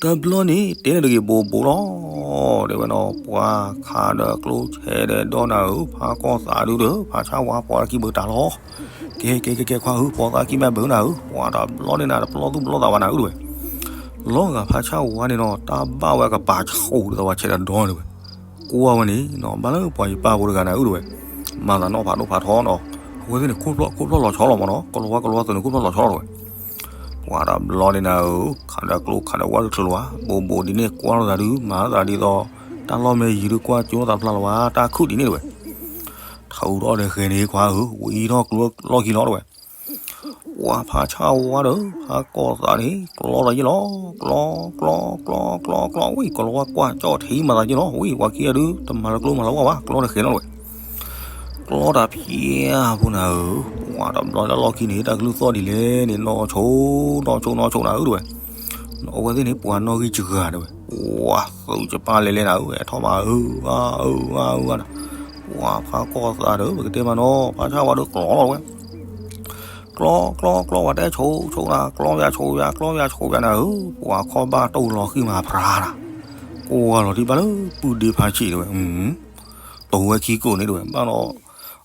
တဘျီန့ၣ် တဲန့ၣ်တဂ့ၤဘိးဘိးလီၤ, တဲဝဲနီၤ ပှၤခးဒီးကျိဆဲးဒီးဒီနၤဧၢ, ဖးကီၢ်သးဒုဒီး ဖးဆၣ်ဝါပိာ်သးခံဘၢတၢ်လီၤ. ကဲ ကဲ ကဲ ကဲ ခွါဧၢ, ပိာ်သးခံမ့ၢ်ဘၢနၤဧၢ, ပှၤတဘျီန့ၣ်နၤ တပလီၢ်သူၣ်ပလီၢ်သးဘၣ်နၤဧၢတဲဝဲ. လီၤဂာ်ဖးဆၣ်ဝါန့ၣ်နီၤ တၢ်ဘၣ်ဝဲကပၤဆူၣ်ဒီးသးဝဲဆဲးဒီးဒီန့ၣ်တဲဝဲ. ကွၢ်ဝဲန့ၣ်နီၤ ဘၣ်လၢပှၤယပၢ်ဖိတဂၤနၤဧၢတဲဝဲ. မၤသးနီၣ်ဖးဒိၣ်ဖးထီနီၤ, အဝဲသ့ၣ်န့ၣ် ခိၣ်ဖျီၣ်လီၤဆီလီၤမးနီၤ, ကီၤလၤဝါ ကီၤလၤဝါသုးန့ၣ် ခိၣ်ဖျီၣ်လီၤဆီလီၤတဲဝဲ. ပှၤတဘျီန့ၣ်နၤဧၢ, ခးဒီးကျိခးဒီးဝါတချုးလၢၤဘၣ်, ဘိးဘိးဒ်န့ၣ် ကွၢ်လိာ်သးဒုး မၤလိာ်သးဒ်သိး တၢ်လီၢ်မ့ၢ်ယံၤဒုးကွၢ်ကၠိလိာ်သးဖျါလၢၤဘၣ်, တၢ်ခုၣ်ဒ်န့ၣ်တဲဝဲ. ထုးထီၣ်ဒီးဃဲၤန့ၣ်ခွါဧၢ, ဝံထီၣ်ကျိလီၢ်ခံလီၤတဲဝဲ. ပှၤဖးဆၣ်ဝါဒီး ဖးကီၢ်သးန့ၣ် ကျီလီၤယ့ၢ်လီၤ, ကျီ ကျီ ကျီ ကျီ ကျီ ဝံၤ ကီၤလၤဝါကွၢ်ကၠီၣ်ထံမၤသးယ့ၢ်လီၤ, ဝံၤ ပှၤခံဂၤဒုး တမၤလၢကျိမၤလၢဝါဘၣ်, ကျီန့ၣ်ဃဲၤလီၤတဲဝဲ. ကျီတၢ်ဖံးဧါဖိနၤဧၢ, ပှၤတဘျီလၢလီၢ်ခံန့ၣ် တၢ်ကလုၢ်သီၣ်ဒ်လဲၣ်န့ၣ် နီၢ်ဆိ နီၢ်ဆိ နီၢ်ဆိနၤဧၢတဲဝဲ. အဝဲသ့ၣ်န့ၣ် ပှၤနီၣ်ဂံၢ်စှၤတဲဝဲ, ပှၤသုးကပၤလဲၤလဲၤနၤဧၢ, ဟဲထီၣ်မးဧၢ ဧၢ ဧၢ ဧၢ နၤ. ပှၤဖးကီၢ်သးဒီး ပကတဲမးနီၤ ဖးဆၣ်ဝါဒီးကျီလီၤတဲဝဲ. ကျီ ကျီ ကျီ ပှၤတဲဆိ ဆိနၤ, ကျီယၤဆိယၤ ကျီယၤဆိယၤနၤဧၢ, ပှၤခီၣ်ဘၣ်တိၢ်လီၤဃံၤမးဖြါနၤ. ကွၢ်လီၤတံၢ်ဘၣ်လၢပုၢ်ဒ့ဖးဆံးတဲဝဲ, တိၤဝဲခံကိးန့ၣ်တဲဝဲ, ဘၣ်ဒီး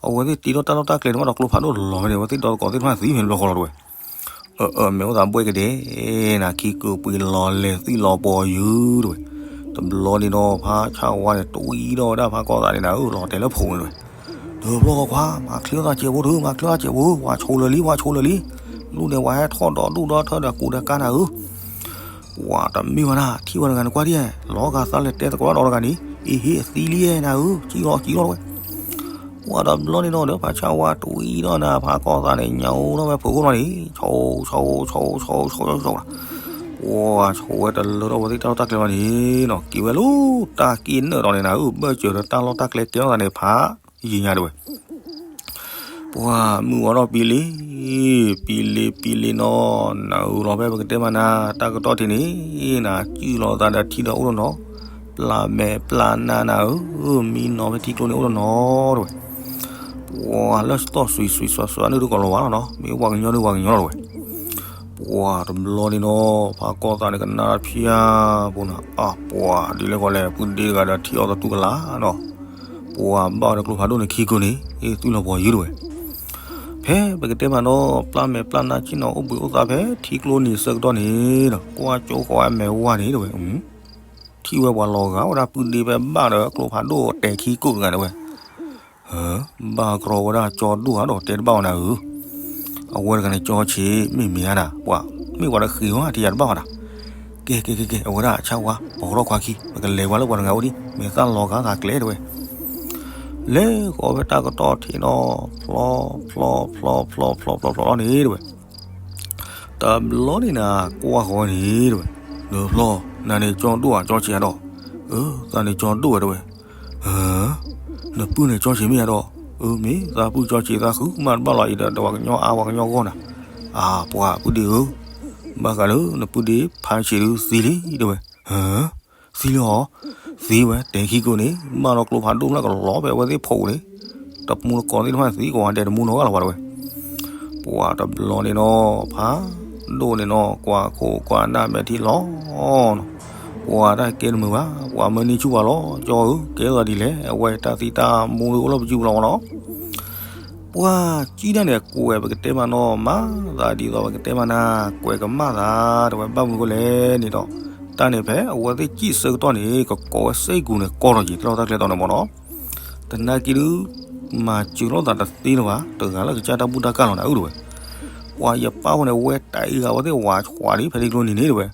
အဝဲသ့ၣ်တ့ထီၣ်တၢ်လီၢ်တၢ်ကျဲန့ၣ် ဘၣ်ဒီးကျိဖးဒိၣ်လီၤဝဲန့ၣ် အဝဲသ့ၣ်ဒီသကိးသ့ၣ်တဖၣ်သံဖဲန့ၣ်ဘျီဃီလီၤတဲဝဲ. အၢ အၢ မ့ၢ်အိၣ်သးဘှဲၣ်ကဒဲးနၤ, ခံကိးပှ့ၤလီၤလဲၤသံလီၤပှီၤယုၤတဲဝဲ. တဘျီန့ၣ်ဒီး ဖးဆၣ်ဝါန့ၣ် တွံၢ်ဒီးဝဲဒၣ်ဖးကီၢ်သးန့ၣ်နၤဧၢ, လီၤတဲာ်လၢဖိးန့ၣ်တဲဝဲ. ဒီးဘျီဃီခွါ မၤချ့သးစဲးဖိဒီး မၤချ့သးစဲးဖိ, ပှၤဆိလၢာ်လံ ပှၤဆိလၢာ်လံ, လၢန့ၣ်ပှၤဟဲထီၣ်ဒီးဒိၣ်ဒီးထၢဒီးကူးဒီးကါနၤဧၢ. ပှၤတမ့ၢ်ဘၣ်နၤ, ထံၣ်ဝဲတဂၤန့ၣ်ကွၢ်ဒံး, လီၤဂာ်သးလဲၤတဲသကိးဒီးတဂၤန့ၣ်, အ့ဟ့ၣ်အသံလံနၤဧၢ, ကံၣ်လီၤကံၣ်လီၤတဲဝဲ. ပှၤတဘျီန့ၣ်ဒီး ဖးဆၣ်ဝါတွံၢ်ဒီးနၤ ဖးကီၢ်သးန့ၣ် ညါအိၣ်ထီၣ်ဝဲဖိးခိၣ်လီၤန့ၣ်, ဆိ ဆိ ဆိ ဆိ ဆိ ဆိ ဆိ ဆိ ဆိ ပှၤဆိဝဲတလၢထီၣ်ဝဲသ့ၣ်တၢ်လီၢ်တၢ်ကျဲဘၣ်န့ၣ်နီၤ, က့ၤဝဲလၢတၢ်က့ၣ်နၢၣ်ဒီးန့ၣ်နၤဧၢ, ဘၢၣ်စၢၤဒီးတၢ်လီၢ်တၢ်ကျဲကဲထီၣ်သးန့ၣ်ဖးယံာ်ညါတဲဝဲ. ပှၤမုၢ်ဝါထီၣ်ပံလံ, ပံလံပံလံနီၤ, နၤဧၢလီၤဖဲပကတဲမးနၤ တၢ်ကတီၢ်ထံးန့ၣ်, နၤစံၣ်လီၤသးဒီးထံဒီးအိၣ်တနီၤ, ပျၢ်မဲာ်ပျၢ်နါနၤဧၢ, မံနီၤဖဲထံကျိန့ၣ်အိၣ်တနီၤတဲဝဲ. ပှၤလၢသီၣ်စွံစွံစွံစွံန့ၣ်ဒုးကီၤလၤဝါလီၤနီၤ, မ့ၢ်ပှၤကညီဒုးပှၤကညီလီၤတဲဝဲ. ပှၤတဘျီန့ၣ်နီၤ, ဖးကီၢ်သးန့ၣ်ကနၣ်တၢ်ဖံးဧါ, ပူၤနၤအပှၤဒ်လဲၣ်ဃီလဲၣ်, ပုၢ်ဒ့တဂၤဒီးထံအီၤသတူၢ်ကလာ်နီၤ, ပှၤဘၣ်ဝဲဒီးကျိဖးဒိၣ်န့ၣ်ခံကိးန့ၣ်, အ့ၣ် သွံၣ်လီၤပှီၤယုၤတဲဝဲ. ဖဲပကတဲမးနီၤ, ပျၢ်မဲာ်ပျၢ်နါဆ့ၣ်နီၤအိၣ်ဘှံးအိၣ်သါဖဲထံကျိန့ၣ်ဆၢကတီၢ်န့ၣ်ဒီး ကွၢ်ကၠိဃီဝဲမဲာ်ဝါန့ၣ်တဲဝဲ, ထံၣ်ဝဲပှၤလီၤဂာ်ဝဲဒၣ်ပုၢ်ဒ့ဖဲဘၣ်ဒီးကျိဖးဒိၣ်တဲာ်ခံကိးတဂၤတဲဝဲ. ဘၣ်ကြီဝဲဒၣ်ကၠီဒိၣ်ဧါဒီးတဲတဘၣ်အီၤနၤဧၢ, အဝဲတဂၤန့ၣ်ကၠီဆံးမ့ၢ်မ့ၢ်ဧါနၤ, ပှၤမ့ၢ်ပှၤတဃ့ၤဝဲထံၣ်ယၤတဘၣ်ဘၣ်နၤ. ကဲ ကဲ ကဲ ကဲ အဝဲဒၣ်ဆၣ်ဝါ ပိာ်ထီၣ်ခွါခံ ပကလဲၤဝဲလၢပှၤတဂၤအိၣ်ဒံး မ့ၢ်သၣ်လီၤဂာ်သးကျဲတဲဝဲ. လဲၤဃီၤဖဲတၢ်ကတီၢ်ထံးနီၤ, ဖျီ ဖျီ ဖျီ ဖျီ ဖျီ ဖျီ ဖျီ ဖျီ ဖျီလီၤန့ၣ်တဲဝဲ. တဘျီန့ၣ်နၤကွၢ်ဃီၤန့ၣ်တဲဝဲ, ဒီးဖျီ နၤန့ၣ်ကၠီဒိၣ်ဧါကၠီဆံးဧါဒီး, အၢ သးန့ၣ်ကၠီဒိၣ်ဝဲတဲဝဲ. နပုၢ်န့ၣ်ကၠီဆံးမ့ၢ်ဧါဒီး, အၢ မ့ၢ်သးပုၢ်ကၠီဆံးသးဃုမးတဘၣ်လီၤအံၤဒီး တဝၤကညီအါဝၤကညီဂီၢ်နၤ. အပှၤပုၢ်ဒ့ဧၢ, ဘၣ်ဃးလၢနပုၢ်ဒ့ဖးဆံးဒုးသံလံတဲဝဲ. သံလံဧါ, သံဝဲတဲာ်ခံကိးန့ၣ် ဘၣ်ဒီးကျိဖးဒိၣ်မျၢ်ကလီၤဖဲအဝဲသ့ၣ်ဖိးန့ၣ်, တမူတကိးသ့ၣ်တဖၣ်သံကိးဂၤဒဲးတမူနီတဂၤလၢၤဘၣ်တဲဝဲ. ပှၤတဘျီန့ၣ်နီၤ ဖးဒိၣ်န့ၣ်နီၤ ကွၢ်ခိၣ်ကွၢ်နၢ်မဲာ်ထံလီၤနီၤ, ပှၤတၢ်ကဲတမုာ်ဘၣ်, ပှၤမၢနံၣ်ဆူၣ်ပှၤလီၤ, ကၠီဧၢ ကဲထီၣ်ဒ်လဲၣ်, အဝဲတၢ်သံတၢ်မူဒုးအိၣ်လီၤပစုပူၤလီၤမးနီၤ. ပှၤကံၣ်တၢ်န့ၣ်ကွဲးပကတဲမးနီၤ မၤသးဒ်သိးပကတဲမးနၤ ကွဲးကမၣ်သးတဲဝဲ, ဘၣ်မနုၤဃိလဲၣ်န့ၣ်ဒီး တၢ်န့ၣ်ဖဲအဝဲသ့ၣ်ကံၣ်ဆၢကတီၢ်န့ၣ် ကကိးဝဲစ့ၢ်ကီးန့ၣ် ကီထီၣ်က့ၤတၢ်လီၢ်တၢ်ကျဲတီၤန့ၣ်မးနီၤ. တနာ်က့ဒုး မၤစၢၤလိာ်သးတသ့လၢၤဘၣ်, တဂၤလၢကစၢ်တၢ်ဘူၣ်တၢ်ကၢ်လီၤနၤဧၢတဲဝဲ. ပှၤယပၢ်ဖိန့ၣ် ဝဲတၢ်အံၤဂၤဝဲသ့ၣ်ဝးဆှးလံဖဲထံကျိန့ၣ်န့ၣ်တဲဝဲ,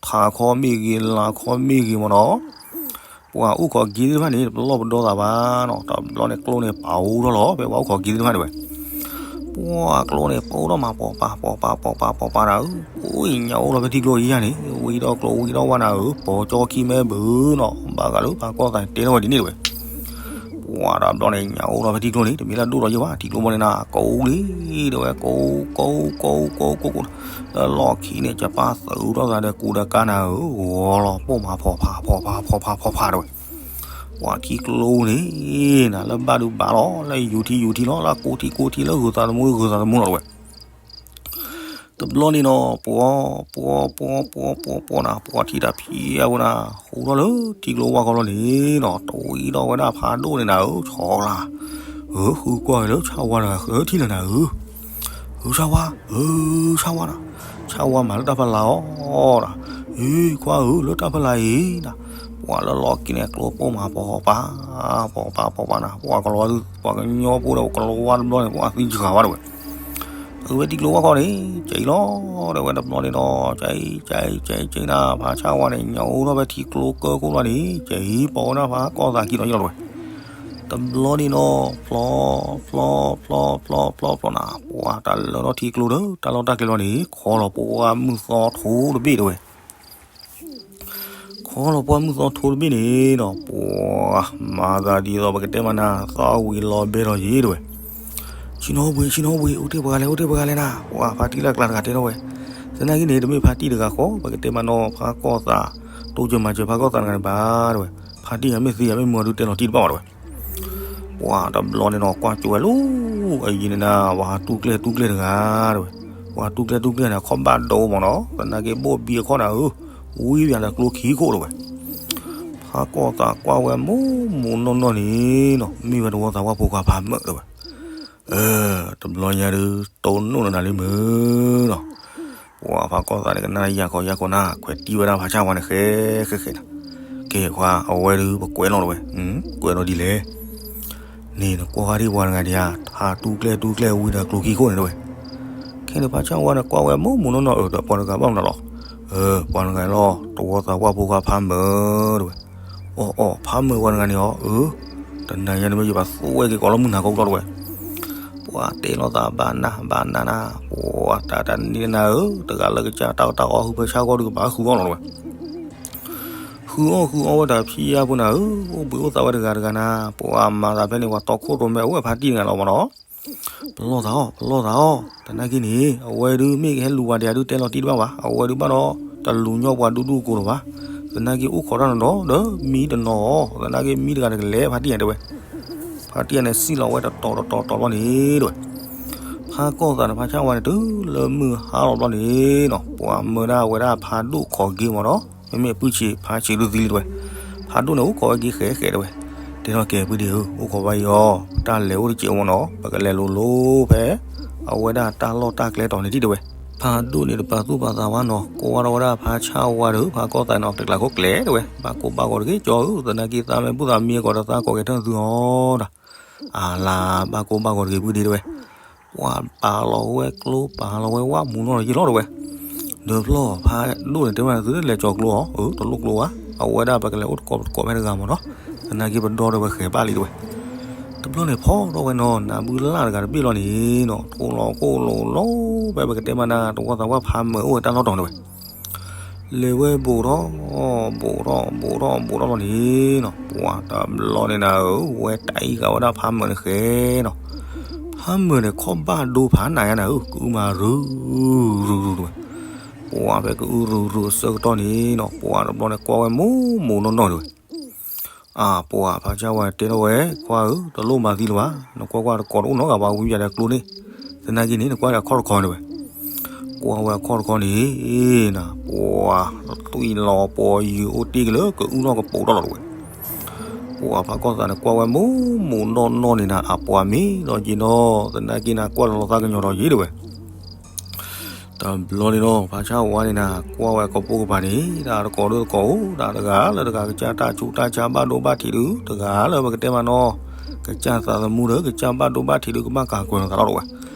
ထးခီမ့ၢ်ဂ့ၤ လါခီမ့ၢ်ဂ့ၤမးနီၤ ပှၤအိၣ်ခိးက့သ့ၣ်တဖၣ်န့ၣ် တပလီၢ်ပဒီသးဘၣ်နီၤ, တဘျီန့ၣ်ကျိန့ၣ်ပာ်အိၣ်ထီၣ်လီၤ ဖဲပှၤအိၣ်ခိးက့သ့ၣ်တဖၣ်န့ၣ်ဝဲ. ပှၤကျိန့ၣ်ပာ်အိၣ်ထီၣ်မး ပိာ်ပာ် ပိာ်ပာ် ပိာ်ပာ် ပိာ်ပာ်နၤဧၢ, အိၣ်ညါအိၣ်လီၤဖဲထံကျိအံၤယၤန့ၣ် ဝံထီၣ်ကျိ ဝံထီၣ်ဝါနၤဧၢ, ပိာ်ကၠီခံမ့ၢ်ဘၣ်နီၤ, ဘၣ်ဃးလၢဖးကီၢ်သးန့ၣ်တဲထီၣ်ဝဲဒ်န့ၣ်တဲဝဲ. ပ ပှၤတဘျီန့ၣ် ညၣ်အိၣ်ထီၣ်ဖဲထံကျိန့ၣ် တမ့ၢ်လၢဒိၣ်ထီၣ်ယဲၢ်ဘၣ်, ထံကျိဘီန့ၣ်နၤ ကိးလံ တဲဝဲ ကိး ကိး ကိး ကိး ကိး ကိး လၢလီၢ်ခံန့ၣ် ကပၣ်သုးထီၣ်သးဒီး ကူဒီးကါနၤဧၢ, ဂီၤလီၤ ပိာ်မၤဖီဖး ဖီဖး ဖီဖး ဖီဖး တဲဝဲ. ပှၤထံကျိန့ၣ် နၤလၢဘၣ်ဒုးဘၣ်လီၤ, လၢယူၤထံယူၤထံလီၤ, လၢကိးထံကိးထံ, လၢဂုၤသးသမူ ဂုၤသးသမူလီၤ တဲဝဲ. တဘျီန့ၣ်နီၤ ပှၤ ပှၤ ပှၤ ပှၤ ပှၤ ပှၤနၤ ပှၤထံတၢ်ဖံးအဝဲနၤ ဟူးထီၣ်လၢထံကျိဝၢ်ခီလီၤန့ၣ်နီၤ တဝံထီၣ်ဝဲဒၣ်ဖးဒိၣ်န့ၣ်နၤဧၢ, ဆီလၢ ဧၢ ဃုကွၢ်က့ၤလၢဆၣ်ဝါတဂၤ ဃၢထံၣ်လၢနၤဧၢ, ဧၢ ဆၣ်ဝါ ဧၢ ဆၣ်ဝါနၤ, ဆၣ်ဝါမၤလၢတၢ်ဖီလာ်အီၤဒီး, အ့ ခွါဧၢ လၢတၢ်ဖီလာ်အံၤနၤ, ပှၤလၢလီၢ်ခံန့ၣ် ကျိပိာ်မၤဖီဖး ဖီဖး ဖီဖးနၤ, ပှၤကလီၤဝါ ပှၤကညီဖိဒီးကလီၤဝါတဘျီန့ၣ် ပှၤသံယဂၤဝါတဲဝဲ. အဝဲထံကျိဝၢ်ခီန့ၣ် ကဲအံၤလီၤ တဲဝဲ တဘျီန့ၣ်ဒီး ကဲအံၤ ကဲအံၤ ကဲအံၤ ကဲအံၤနၤ, ဖးဆၣ်ဝါန့ၣ် ညၣ်အိၣ်ထီၣ်ဖဲထံကျိကၢၢ်ခိၣ်လီၤန့ၣ် ကဲအံၤ ပိာ်ဝဲဒၣ်ဖးကီၢ်သးခံနီၤယလီၤတဲဝဲ. တဘျီန့ၣ်ဒီး ဖျီ ဖျီ ဖျီ ဖျီ ဖျီ ဖျီနၤ, ပှၤတၢ်လၢထီၣ်ထံကျိဒီး တၢ်လီၢ်တၢ်ကျဲလီၤန့ၣ် ခီလီၤပှၤမုၢ်သီထိတဘ့ၣ်တဲဝဲ. ခီလီၤပှၤမုၢ်သီထိတဘ့ၣ်န့ၣ်ဒီး ပှၤမၤသးဒ်သိး ပကတဲမးနၤ သီဝံၤလီၤဘဲထီၣ်ယံၤတဲဝဲ. ဆံနီဘှံး ဆံနီဘှံး အိၣ်တ့ၢ်ပှၤဂၤလဲၣ် အိၣ်တ့ၢ်ပှၤဂၤလဲၣ်နၤ, ပှၤဖါတံၢ်လၢအကျါတဂၤတဲထီၣ်ဝဲ. သနာ်က့န့ၣ် တမ့ၢ်ဖါတံၢ်တဂၤဃီ ပကတဲမးနီၤ ဖးကီၢ်သး တိစၢၤမၤစၢၤဖးကီၢ်သးတဂၤန့ၣ်ဘၣ်တဲဝဲ. ဖါတံၢ်ဂၤမ့ၢ်သံဂၤမ့ၢ်မုာ်အီၤဒုးတဲလီၤတံၢ်တဘၣ်ဘၣ်တဲဝဲ. ပှၤတဘျီန့ၣ်နီၤ ကွၢ်ကၠိဝဲလီၤ အယံၤန့ၣ်နၤ ပှၤတူၢ်ကျဲၣ်တူၢ်ကျဲၣ်တဂၤတဲဝဲ. ပှၤတူၢ်ကျဲၣ်တူၢ်ကျဲၣ်န့ၣ် ခီၣ်ဘၣ်ဒိမးနီၤ သနာ်က့ဘိၣ်ဘံအခီၣ်နၤဧၢ, ဝံပၠးဒီးကျိခံခိၣ်တဲဝဲ. ဖးကီၢ်သးကွၢ်ဝဲမိၢ်မိၢ်နီၢ်နီၢ်န့ၣ်နီၤ မ့ၢ်ဝဲတဝီသးပှၢ်ဖိခွါဖးမၢၢ်တဲဝဲ. အၢ တဘျီညါဒုး တိၢ်နီၣ်နၤလံမုၢ်နီၤ. ပှၤဖးကီၢ်သးန့ၣ် ကနၣ်ယၤခီယၤခီနၤ ခွဲးတံၢ်ဝဲဒၣ်ဖးဆၣ်ဝါန့ၣ် ဃဲဃဲဃဲနၤ. ကဲခွါ အဝဲဒုး ပကွဲးလီၤတဲဝဲ. ကွဲးလီၤဒ်လဲၣ်. န့ၣ်နကွၢ်ဃီဒံးပှၤတဂၤဒံးဧါ, ဖးတူၢ်ကျဲၣ်တူၢ်ကျဲၣ်ဝံဒီးကျိခံခိၣ်န့ၣ်တဲဝဲ. ခဲန့ၣ်ဖးဆၣ်ဝါန့ၣ် ကွၢ်ဝဲမိၢ်မိၢ်နီၢ်နီၢ် အၢ ဒီးပှၤတဂၤဘၣ်မနုၤလီၤ. အၢ ပှၤတဂၤလီၤ တဝီသးပှၢ်ဖိခွါဖးမၢၢ်တဲဝဲ. အီၣ်အီၣ် ဖးမၢၢ်ပှၤတဂၤန့ၣ်အီၤ အၢ တနၤညါန့ၣ်မ့ၢ်ယဘၣ်သူဝဲက့ၤကိးလီၤမုၢ်နၤကိးကျီတဲဝဲ. ပှၤတဲလိာ်သးဘၣ်နၤဘၣ်နၤနၤ, ပှၤတၢ်တနံၤနၤဧၢ, တဂၤလၢကစၢ်တၢ်အီၣ်တၢ်အီဃုဖဲဆၣ်ဂီၢ်ဒုးကဘၣ်ဃုအီၣ်လီၤတဲဝဲ. ဃုအီၣ်ဃုအီၣ်ဝဲတၢ်ဖံးအါဖိနၤဧၢ, အိၣ်ဘှံးအိၣ်သးဝဲတဂၤတဂၤနၤ, ပှၤမၤသးဖဲန့ၣ် ပှၤတီခိၣ်ရိၣ်မဲအိၣ်ဝဲဖါတံၢ်တဂၤလီၤမးနီၤ. ပလီၢ်သးအီၣ် ပလီၢ်သးအီၣ်, သနာ်က့န့ၣ် အဝဲဒုးမ့ၢ်ကဟဲလူၤပှၤဒံးဒုးတဲလီၤတံၢ်တဘၣ်ဘၣ်, အဝဲဒုးဘၣ်ဒီး တလူၤညီပှၤဒူဒူကိၤလီၤဘၣ်. သနာ်က့အိၣ်ခိးတၢ်နီၤဒီး ဒီးမံတနီၤအီၤ, သနာ်က့မံတဂၤတကလဲၤဖါတံၢ်ယါတဲဝဲ. ဖါတံၢ်ယါန့ၣ်စံၣ်လီၤဝဲတတီၤတတီၤတတီၤလီၤန့ၣ်တဲဝဲ. ဖးကီၢ်သးဒီးဖးဆၣ်ဝါန့ၣ် တုၤလၢမုၢ်ဟါလီၤဘျီန့ၣ်နီၤ, ပှၤမၢဒၣ်ဝဲဒၣ်ဖးဒိၣ်ခိးက့ၤမးနီၤ, မ့မ့ၢ်အပုၢ်ဆံးဖါဆံးဒုးသံလံတဲဝဲ. ဖးဒိၣ်န့ၣ်အိၣ်ခိးဝဲက့ၤဃဲးဃဲးတဲဝဲ. တဲထီၣ်ကဲပုၢ်ဒ့ဧၢ, အိၣ်ခိးဝဲအံၤအီၤ, တၢ်လဲၤအိၣ်တစဲးမးနီၤ, ပကလဲၤလိၤလိၤဖဲ အဝဲဒၣ်တၢ်လီၢ်တၢ်ကျဲတီၤန့ၣ်တံၢ်တဲဝဲ. ဖးဒိၣ်န့ၣ်တပာ်သူၣ်ပာ်သးဝဲနီၤ, ကိးဝဲဒီးဝဲဒၣ်ဖးဆၣ်ဝါဒီး ဖးကီၢ်သးနီၤ, တကျးခိၣ်ကျဲတဲဝဲ, ဘၣ်ကိၢ်ဘၣ်ဂီၤတဂ့ၤကၠီဧၢ, သနာ်က့သးမ့ၢ်ဘူၣ်သးမံအကိးဒီးသးကိးကဲထၢၣ်သုအီၤဒီး, အလၤဘၣ်ကိၢ်ဘၣ်ဂီၤတဂ့ၤပုၢ်ဒ့တဲဝဲ. ပှၤပာ်လီၤဝဲကျိ ပာ်လီၤဝဲဝၣ်မူနီၢ်တယံာ်လီၤတဲဝဲ. ဒီးဖျီၣ်ဖးဒိၣ်န့ၣ်တဲဝဲ သုတလဲၤကၠီၤကျိအီၤ, အၢ တလိၣ်ကျိဘၣ်, အဝဲဒၣ်ပကလဲၤအိၣ်တကိးတကိးဖဲတဂၤမးနီၤ, သနာ်က့ပဒီဒီးဝဲဃဲၤဘၣ်လံတဲဝဲ. တဘျီန့ၣ်ဖီထီၣ်ဝဲနီၤ, နၢ်ဘုလၢ်တဂၤတဘ့ၣ်လီၤန့ၣ်နီၤ, ထိၣ်လီၤခိၣ်လိၤလီၤ, ဖဲပကတဲမးနၤ တဝီသးပှၢ်ဖးမၢၢ်အိၣ်ဝဲတၢ်လီၢ်တီၤန့ၣ်ဝဲ လဲၤဝဲဘူးထီၣ် ဘူးထီၣ် ဘူးထီၣ် ဘူးထီၣ်လီၤန့ၣ်နီၤ, ပှၤတဘျီန့ၣ်နၤဧၢ, ဝဲတၢ်အံၤဃာ်ဝဲဒၣ်ဖးမၢၢ်န့ၣ်ဃဲနီၤ, ဖးမၢၢ်န့ၣ် ခီၣ်ဘၣ်ဒိဖးနၤယါနၤဧၢ, ကအုမၤရုၤ ရုၤ ရုၤ တဲဝဲ. ပှၤဖဲကအုရုၤ ရုၤ အဆၢကတီၢ်န့ၣ်နီၤ, ပှၤတဘျီန့ၣ်ကွၢ်ဝဲမိၢ်မိၢ်နီၢ်နီၢ်တဲဝဲ. အၢ ပှၤဖးဆၣ်ဝါတဲထီၣ်ဝဲ, ခွါဧၢ, တလိၣ်မၤသံလၢၤဘၣ်, နကွၢ်ကွၢ်တကိးတအိၣ်နီတဂၤဘၣ် ဝံယၤဒီးကျိန့ၣ်, သနာ်က့န့ၣ် နကွၢ်ဒီးအခီၣ်တခီန့ၣ်ဝဲ. ကွၢ်ဝဲအခီၣ်တခီန့ၣ်နၤ, ပှၤသွံၣ်လီၤပှၤယုာ်အိၣ်တ့ၢ်က့ၤလၢကအုနီၢ်ကပိာ်ထီၣ်လီၤတဲဝဲ. ပှၤဖးကီၢ်သးန့ၣ်ကွၢ်ဝဲမိၢ်မိၢ်နီၢ်နီၢ်န့ၣ်နၤ, အပှၤမ့ၢ်ဒီးက့ၤနီၤ, သနာ်က့နၤကွၢ်လီၤသးကညီၤဒီးယံၤတဲဝဲ. တဘျီန့ၣ်နီၤ ဖးဆၣ်ဝါန့ၣ်နၤ ကွၢ်ဝဲကပိာ်ကပၤန့ၣ် တၢ်တကိးဒိၣ်တကိးအိၣ် တၢ်တဂၤလၢတဂၤကစၢ်တၢ်ဆူးတၢ်ဆါဘၣ်ဒိဘၣ်ထံးဒုး တဂၤလၢပကတဲမးနီၤ ကစၢ်သးသမူဒီး ကစၢ်ဘၣ်ဒိဘၣ်ထံးဒုး ကဘၣ်ကၤကွဲၤလီၤသးလီၤတဲဝဲ.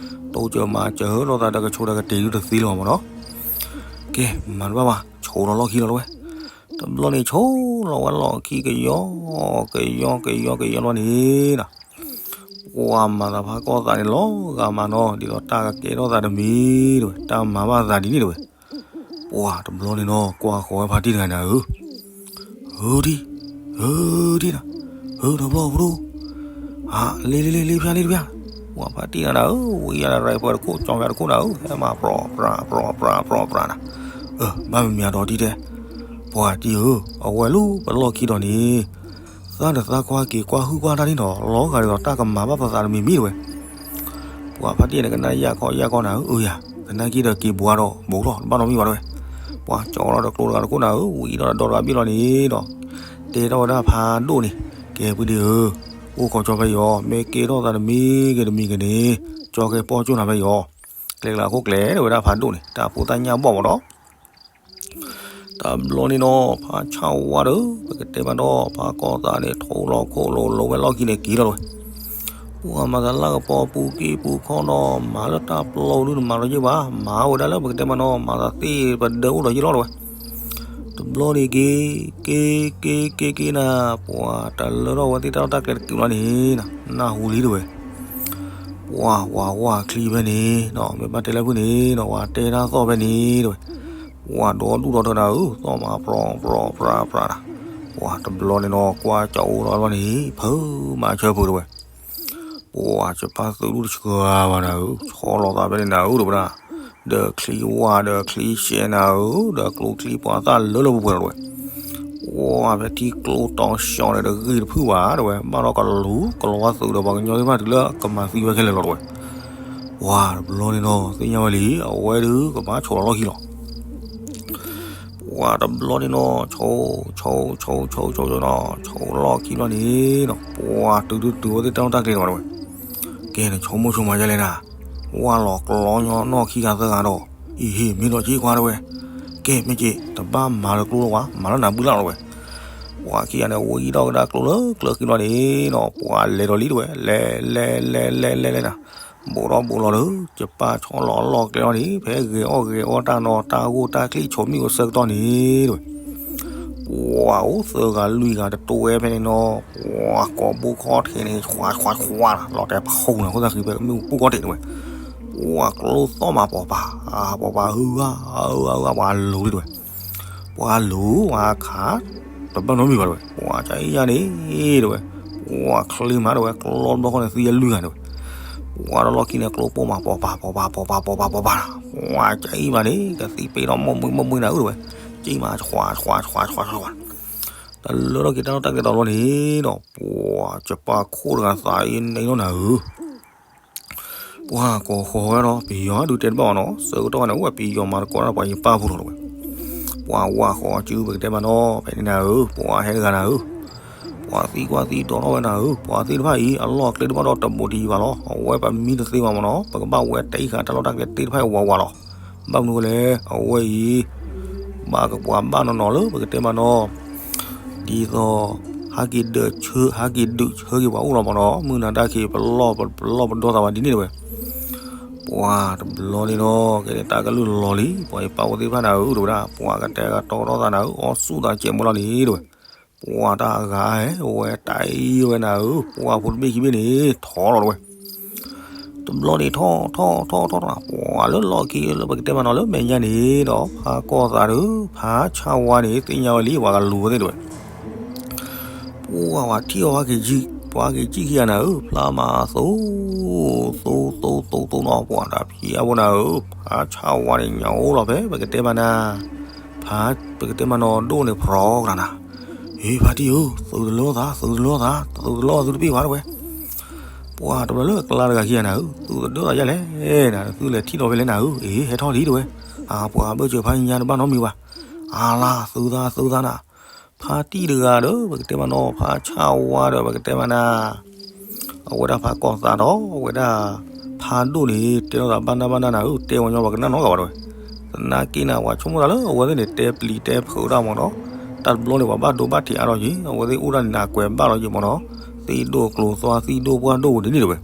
တိစၢၤမၤစၢၤဟၢလီၤသးဒီးကဆိးဒီးကတ့ၤဒုးတသ့လၢၤဘၣ်မးနီၤ. ကဲ မၤတဘၣ်ဘၣ် ဆိးလီၤလီၢ်ခံလီၤတဲဝဲ. တဘျီန့ၣ်ဆိးလီၤဝဲလီၢ်ခံကယီ ကယီ ကယီ ကယီလီၤန့ၣ်နၤ ပှၤမၤသးဖးကီၢ်သးန့ၣ်လီၤဂာ်မးနီၤ ဒ်သိးတၢ်ကကဲထီၣ်သးတမံၤတဲဝဲ တၢ်မၤဘၣ်သးဒ်န့ၣ်တဲဝဲ. ပှၤတဘျီန့ၣ်နီၤ ကွၢ်ဃီၤဝဲဖါတံၢ်တဂၤန့ၣ်ဧၢ, ဧၢတံၢ်, ဧၢတံၢ်နၤ, ဧၢတဘျီဖိဒိၣ်, လ့လ့လ့လ့ဖၠါလ့တဖၠါ, ပှၤဖါတံၢ်နၤနၤဧၢ, ဝံယၤဒီးရဲၣ်ပၢၢ်တခိၣ် ကၠီဖၠါတခိၣ်နၤဧၢ, ဟဲမၤပြီပြါပြီပြါပြီပြါနၤ, အၢ ဘၣ်မမံၤအဒီတံၢ်တဲ, ပှၤတံၢ်ဧၢ, အဝဲလၢပလီၢ်ခံဒီးန့ၣ် သးဒီးသးကွၢ်က့ၤကွၢ်ဟုၣ်ကွၢ်တၢ်န့ၣ်ဒီး လီၤဂာ်ဒီးတၢ်ကမၤဘၣ်ပသးတမံၤမံၤတဝဲ. ပှၤဖါတံၢ်န့ၣ်ကနၣ်ယၢ်ခီယၢ်ခီနၤဧၢ, အၢယၤ, သနာ်က့ဒီးက့ၤဘှါဒီးဘူးလီၤ တဘၣ်နီတမံၤဘၣ်တဝဲ. ပှၤကၠီထီၣ်ဒီးကျိတဂၤတခိၣ်နၤဧၢ, ဝံထီၣ်ဒီးဒီတဂၤဘ့ၣ်လီၤန့ၣ်ဒီး တဲထီၣ်ဝဲဒၣ်ဖါဒိၣ်န့ၣ်, ကဲဖုဒ့ဧၢ, အိၣ်ခိးကၠီဖဲအံၤအီၤ, မ့ၢ်ကဲထီၣ်သးတမံၤဂ့ၤတမံၤဂ့ၤန့ၣ်, ကၠီကဲပီၢ်ကၠိၣ်နၤဖဲအံၤအီၤ. ကျဲကျါခိၣ်ကျဲ တဲဝဲဒၣ်ဖါဒိၣ်န့ၣ် တၢ်ဖိသၣ်ညၣ်ဘီၣ်မးဒီး တဘျီန့ၣ်နီၤ ဖါဆၣ်ဝါဒီး ပကတဲမးဒီး ဖါကီၢ်သးန့ၣ် ထိလီၤခိၣ်လိၤလိၤဝဲလီၢ်ခံန့ၣ်က့ၤလီၤတဝဲ. ပှၤမၤသးလၢကပီၤပူၤက့ပူၤခီနီၤ မၤလၢတၢ်ပျီဒုတမၤလီၤယ့ၢ်ဘၣ်, မၤဝဲဒၣ်လၢပကတဲမးနီၤ မၤသးသ့ၣ်ပဒၢအိၣ်လီၤယ့ၢ်လီၤတဝဲ. တဘျီန့ၣ်က့ၤ က့ၤ က့ၤ က့ၤ က့ၤနၤ, ပှၤတလၢထီၣ်ဝဲသ့ၣ်တၢ်လီၢ်တၢ်ကျဲတကုာ်လီၤန့ၣ် နၢ်ဟူလံတဝဲ. ပှၤ ပှၤဝါချံဖဲန့ၣ်နီၤ မ့ၢ်ဘၣ်တဲလၢဖုန့ၣ်နီၤ ပှၤတဲတၢ်သီၣ်ဖဲန့ၣ်တဝဲ. ပှၤဒီဒူၣ်ဒီထၢနၤဧၢ, သီၣ်မၤပြီပြီပြီပြီနၤ. ပှၤတဘျီန့ၣ်နီၤ ကွၢ်ကၠီအိၣ်ထီၣ်ဘျီန့ၣ် ဖုမၤဆၢဖုတဝဲ. ပှၤစပၢ်သုးဒူၣ်တဆှၢဘၣ်နၤဧၢ, ဆီလီၤသးဖဲန့ၣ်နၤဧၢတဝဲဒၣ်, ဒီးချံဝါဒီးချံဆဲးနၤဧၢ, ဒီးကျိချံပှၤသၣ်လၢလၢပှဲၤပှဲၤတဝဲ. ပှၤဖဲထံကျိတီၤဆှီန့ၣ်ဒီးဂ့ၢ်တဖုၣ်ဘၣ်တဝဲ, ဘၣ်ဒီးကလူၤ ကလီၤဝါသုးဒီးပှၤကညီသ့ၣ်တဖၣ်တုၤလၢကမၤသံဝဲခဲလၢာ်လီၤတဝဲ. ပှၤတဘျီန့ၣ်နီၤ သ့ၣ်ညါဝဲလံ အဝဲဒုးကဘၣ်ဆိးလီၤလီၢ်ခံလီၤ. ပှၤတဘျီန့ၣ်နီၤ ဆိး ဆိး ဆိး ဆိး ဆိး ဆိးနီၤ ဆိးလီၢ်ခံဘျီန့ၣ်နီၤ ပှၤတုၤတုၤတုၤဝဲသ့ၣ်တၢ်လီၢ်တၢ်ကျဲတဝဲတဝဲ. ကဲန့ၣ် ဆိကမိၣ်ဆိမၤဒ်လဲၣ်နၤ, ဝါလီၤကျီညီနီၢ်ခံဂၤသၢဂၤဒီး အံၤဟ့ၣ်မ့ၢ်ဒီးက့ခွါတဝဲ. ကဲမ့ၢ်က့ တဘၣ်မၤလၢကျိလၢၤဝဲ မၤလၢနၤဘုလၢ်လီၤတဝဲ. ပှၤခံဂၤန့ၣ် ဝံထီၣ်ကဒါကျိလၢကျၢၤခံဘျီန့ၣ်နီၤ ပှၤလဲၤဒီးလံတဝဲ လဲၤ လဲၤ လဲၤ လဲၤ လဲၤနၤ ဘူးထီၣ်ဘူးလီၤဒီး စပၢ်ဆီလီၤအလီၢ်ကျဲလီၤန့ၣ် ဖဲဂဲၤအီၣ်ဂဲၤအီတၢ်နီၤ တၢ်ဂိၢ်တၢ်ချံၣ် ဆိးမံၣ်အိၣ်ဆၢကတီၢ်န့ၣ်တဝဲ. ပှၤအိၣ်သၢဂၤလွံၢ်ဂၤတတိၤဝဲဖဲန့ၣ်နီၤ ပှၤကိးဘိခီၣ်ထံးန့ၣ် ဆွးဆွးဆွး လီၤတဲာ်ဖီနၤ ခိၣ်သၣ်ဃံဖဲမ့ၣ်အူပူၤကီၢ်ထံးတဝဲ. ပှၤကျိသီၣ်မးပီၤပၤ ပီၤပၤ အၢ အၢ အၢ ပှၤလူၤလံတဝဲ. ပှၤလူၤ ပှၤခး တဘၣ်နီတမံၤဘၣ်တဝဲ. ပှၤကအံၤယၤန့ၣ်တဝဲ ပှၤချံမးတဝဲ ကျိတဘျီဃီန့ၣ် သံယဲၢ်လွံၢ်ဂၤတဝဲ. ပှၤတလီၢ်ခံန့ၣ် ကျိပိၢ်မးပီၤပၤ ပီၤပၤ ပီၤပၤ ပီၤပၤ ပီၤပၤ ပှၤကအံၤမးန့ၣ် ကသံပ့ၤနီၣ်မိၢ်မှံမိၢ်မှံနၤဧၢတဝဲ. ကံမးဆွးဆွးဆွးဆွး တလၢထီၣ်က့ၤတၢ်လီၢ်တၢ်ကျဲတီၤလီၤန့ၣ်ဒီး ပှၤစပၢ်ခိၣ်တဂၤသးအံၤန့ၣ်နီၤနၤဧၢ ပှၤကိးဃီၤဝဲဒီး ပယီၤဒုးတဲတဘၣ်ဘၣ်နီၤ ဆၢကတီၢ်န့ၣ် အိၣ်ဝဲပယီၤမၤသကိးတၢ်ပှၤယပၢ်ဖိလီၤတဝဲ. ပှၤဝါဃီၤစုပကတဲမးနီၤ ဖဲန့ၣ်နၤဧၢ ပှၤဟဲတဂၤနၤဧၢ, ပှၤသံကွၢ်သံဒိးထီၣ်ဝဲနၤဧၢ, ပှၤသ့ၣ်တဖၣ်အံၤ အလီၢ်ကျဲတဘၣ်ဒီးတဘူးတယံၤဘၣ်လီၤ. အဝဲပမံတသ့ဘၣ်မးနီၤ ပကဘၣ်ဝဲတၢ်အံၤဃာ်တၢ်လီၢ်တၢ်ကျဲသ့ၣ်တဖၣ်အံၤဝးဝးလီၤ. ဘၣ်မနုၤဃိလဲၣ် အဝဲအံၤ ဘၣ်ကပှၤဘၣ်နီၤနီၤလၢပကတဲမးနီၤ ဒ်သိး ဟးက့ၤဒုးဆၢ ဟးက့ၤဒုးဆၢက့ၤပှၤအိၣ်လီၤမးနီၤ မုၢ်နၤတၢ်ခံး ပလီၢ်ပဒီသးဝဲဒ်န့ၣ်တဝဲ. ပှၤတဘျီန့ၣ်ဒီး ကဲန့ၣ်တၢ်ကလုၢ်လီၤလံ ပှၤယပၢ်ဖိသ့ၣ်တဖၣ်နၤဧၢ တဝဲဒၣ် ပှၤကတဲာ်ကတီၤထီၣ်သးနၤဧၢ အီၣ်ဆူၣ်သးကဲးမးလီၤန့ၣ်တဝဲ. ပှၤတၢ်အဂၤဟဲဝဲတၢ်အံၤဝဲနၤဧၢ ပှၤဖိတဘ့ၣ်ခံဘ့ၣ်န့ၣ် ထီၣ်လီၤတဝဲ. တဘျီန့ၣ်ထီၣ်ထီၣ်ထီၣ်ထီၣ်ထီၣ် ပှၤလၢလီၢ်ခံလၢပကတဲမးနီၤလၢမဲာ်ညါန့ၣ်ဒီး ဖးကီၢ်သးဒီး ဖးဆၣ်ဝါန့ၣ် သ့ၣ်ညါဝဲလံ ပှၤကလူၤဝဲသ့ၣ်တဝဲ. ပှၤပှၤထံၣ်အီၤ ပှၤက့ၤကံၣ်ခံဂၤနၤဧၢ ဖျါမးသိ သိ သိ သိ သိနီၤ ပှၤတၢ်ဖံးအါဘိနၤဧၢ ဖးဆၣ်ဝါန့ၣ် ညၣ်အိၣ်လီၤဖဲ ပကတဲမးနၤ ဖး ပကတဲမးနီၤဒိၣ်န့ၣ် ဖြီကနၤနၤ ဟ့ ဖါတံၢ်ဧၢ သုးတလၢသး သုးတလၢသး သုးတလၢသုတပ့ၢ်ဘၣ်တဝဲ. ပှၤတဘျီလၢအကျါတဂၤခံဂၤနၤဧၢ သုးတဒၢသးယါလဲၣ်နၤ သုလဲၤထံၣ်လီၤဖဲလဲၣ်နၤဧၢ အ့ ဟဲထီၣ်လံတဝဲ. အပှၤဘၢၣ်စၢၤဖးညါတဘၣ်နီတမံၤဘၣ်. အါလါ သုးသး သုးသးနၤ ဖါတံၢ်တဂၤဒီး ပကတဲမးနီၤ ဖးဆၣ်ဝါဒီး ပကတဲမးနၤ အဝဲဒၣ်ဖးကီၢ်သးဒီး အဝဲဒၣ်ဖးဒိၣ်န့ၣ် တဲလိာ်သးဘၣ်နၢ်ဘၣ်နၢ်နၤဧၢ တဲဝဲညီ ပှၤကနၣ်နီတဂၤဘၣ်တဝဲ. သနာ်က့နၤ ပှၤဆိကမိၣ်သးလၢအဝဲသ့ၣ်န့ၣ် တဲပျံၤတဲဖုးဒၣ်မးနီၤ တၢ်တဘျီန့ၣ် ပှၤဘၣ်ဒိဘၣ်ထံးအါထီၣ်က့ၤ အဝဲသ့ၣ်အိၣ်ဒၣ်န့ၣ် နးကွဲးဘၣ်လီၤက့ၤမးနီၤ သံၣ်ဒိၣ်ကျိၤသွါ သံၣ်ဒိၣ်ပှၢ်ဒိၣ်ဝဲဒ်န့ၣ်တဝဲ.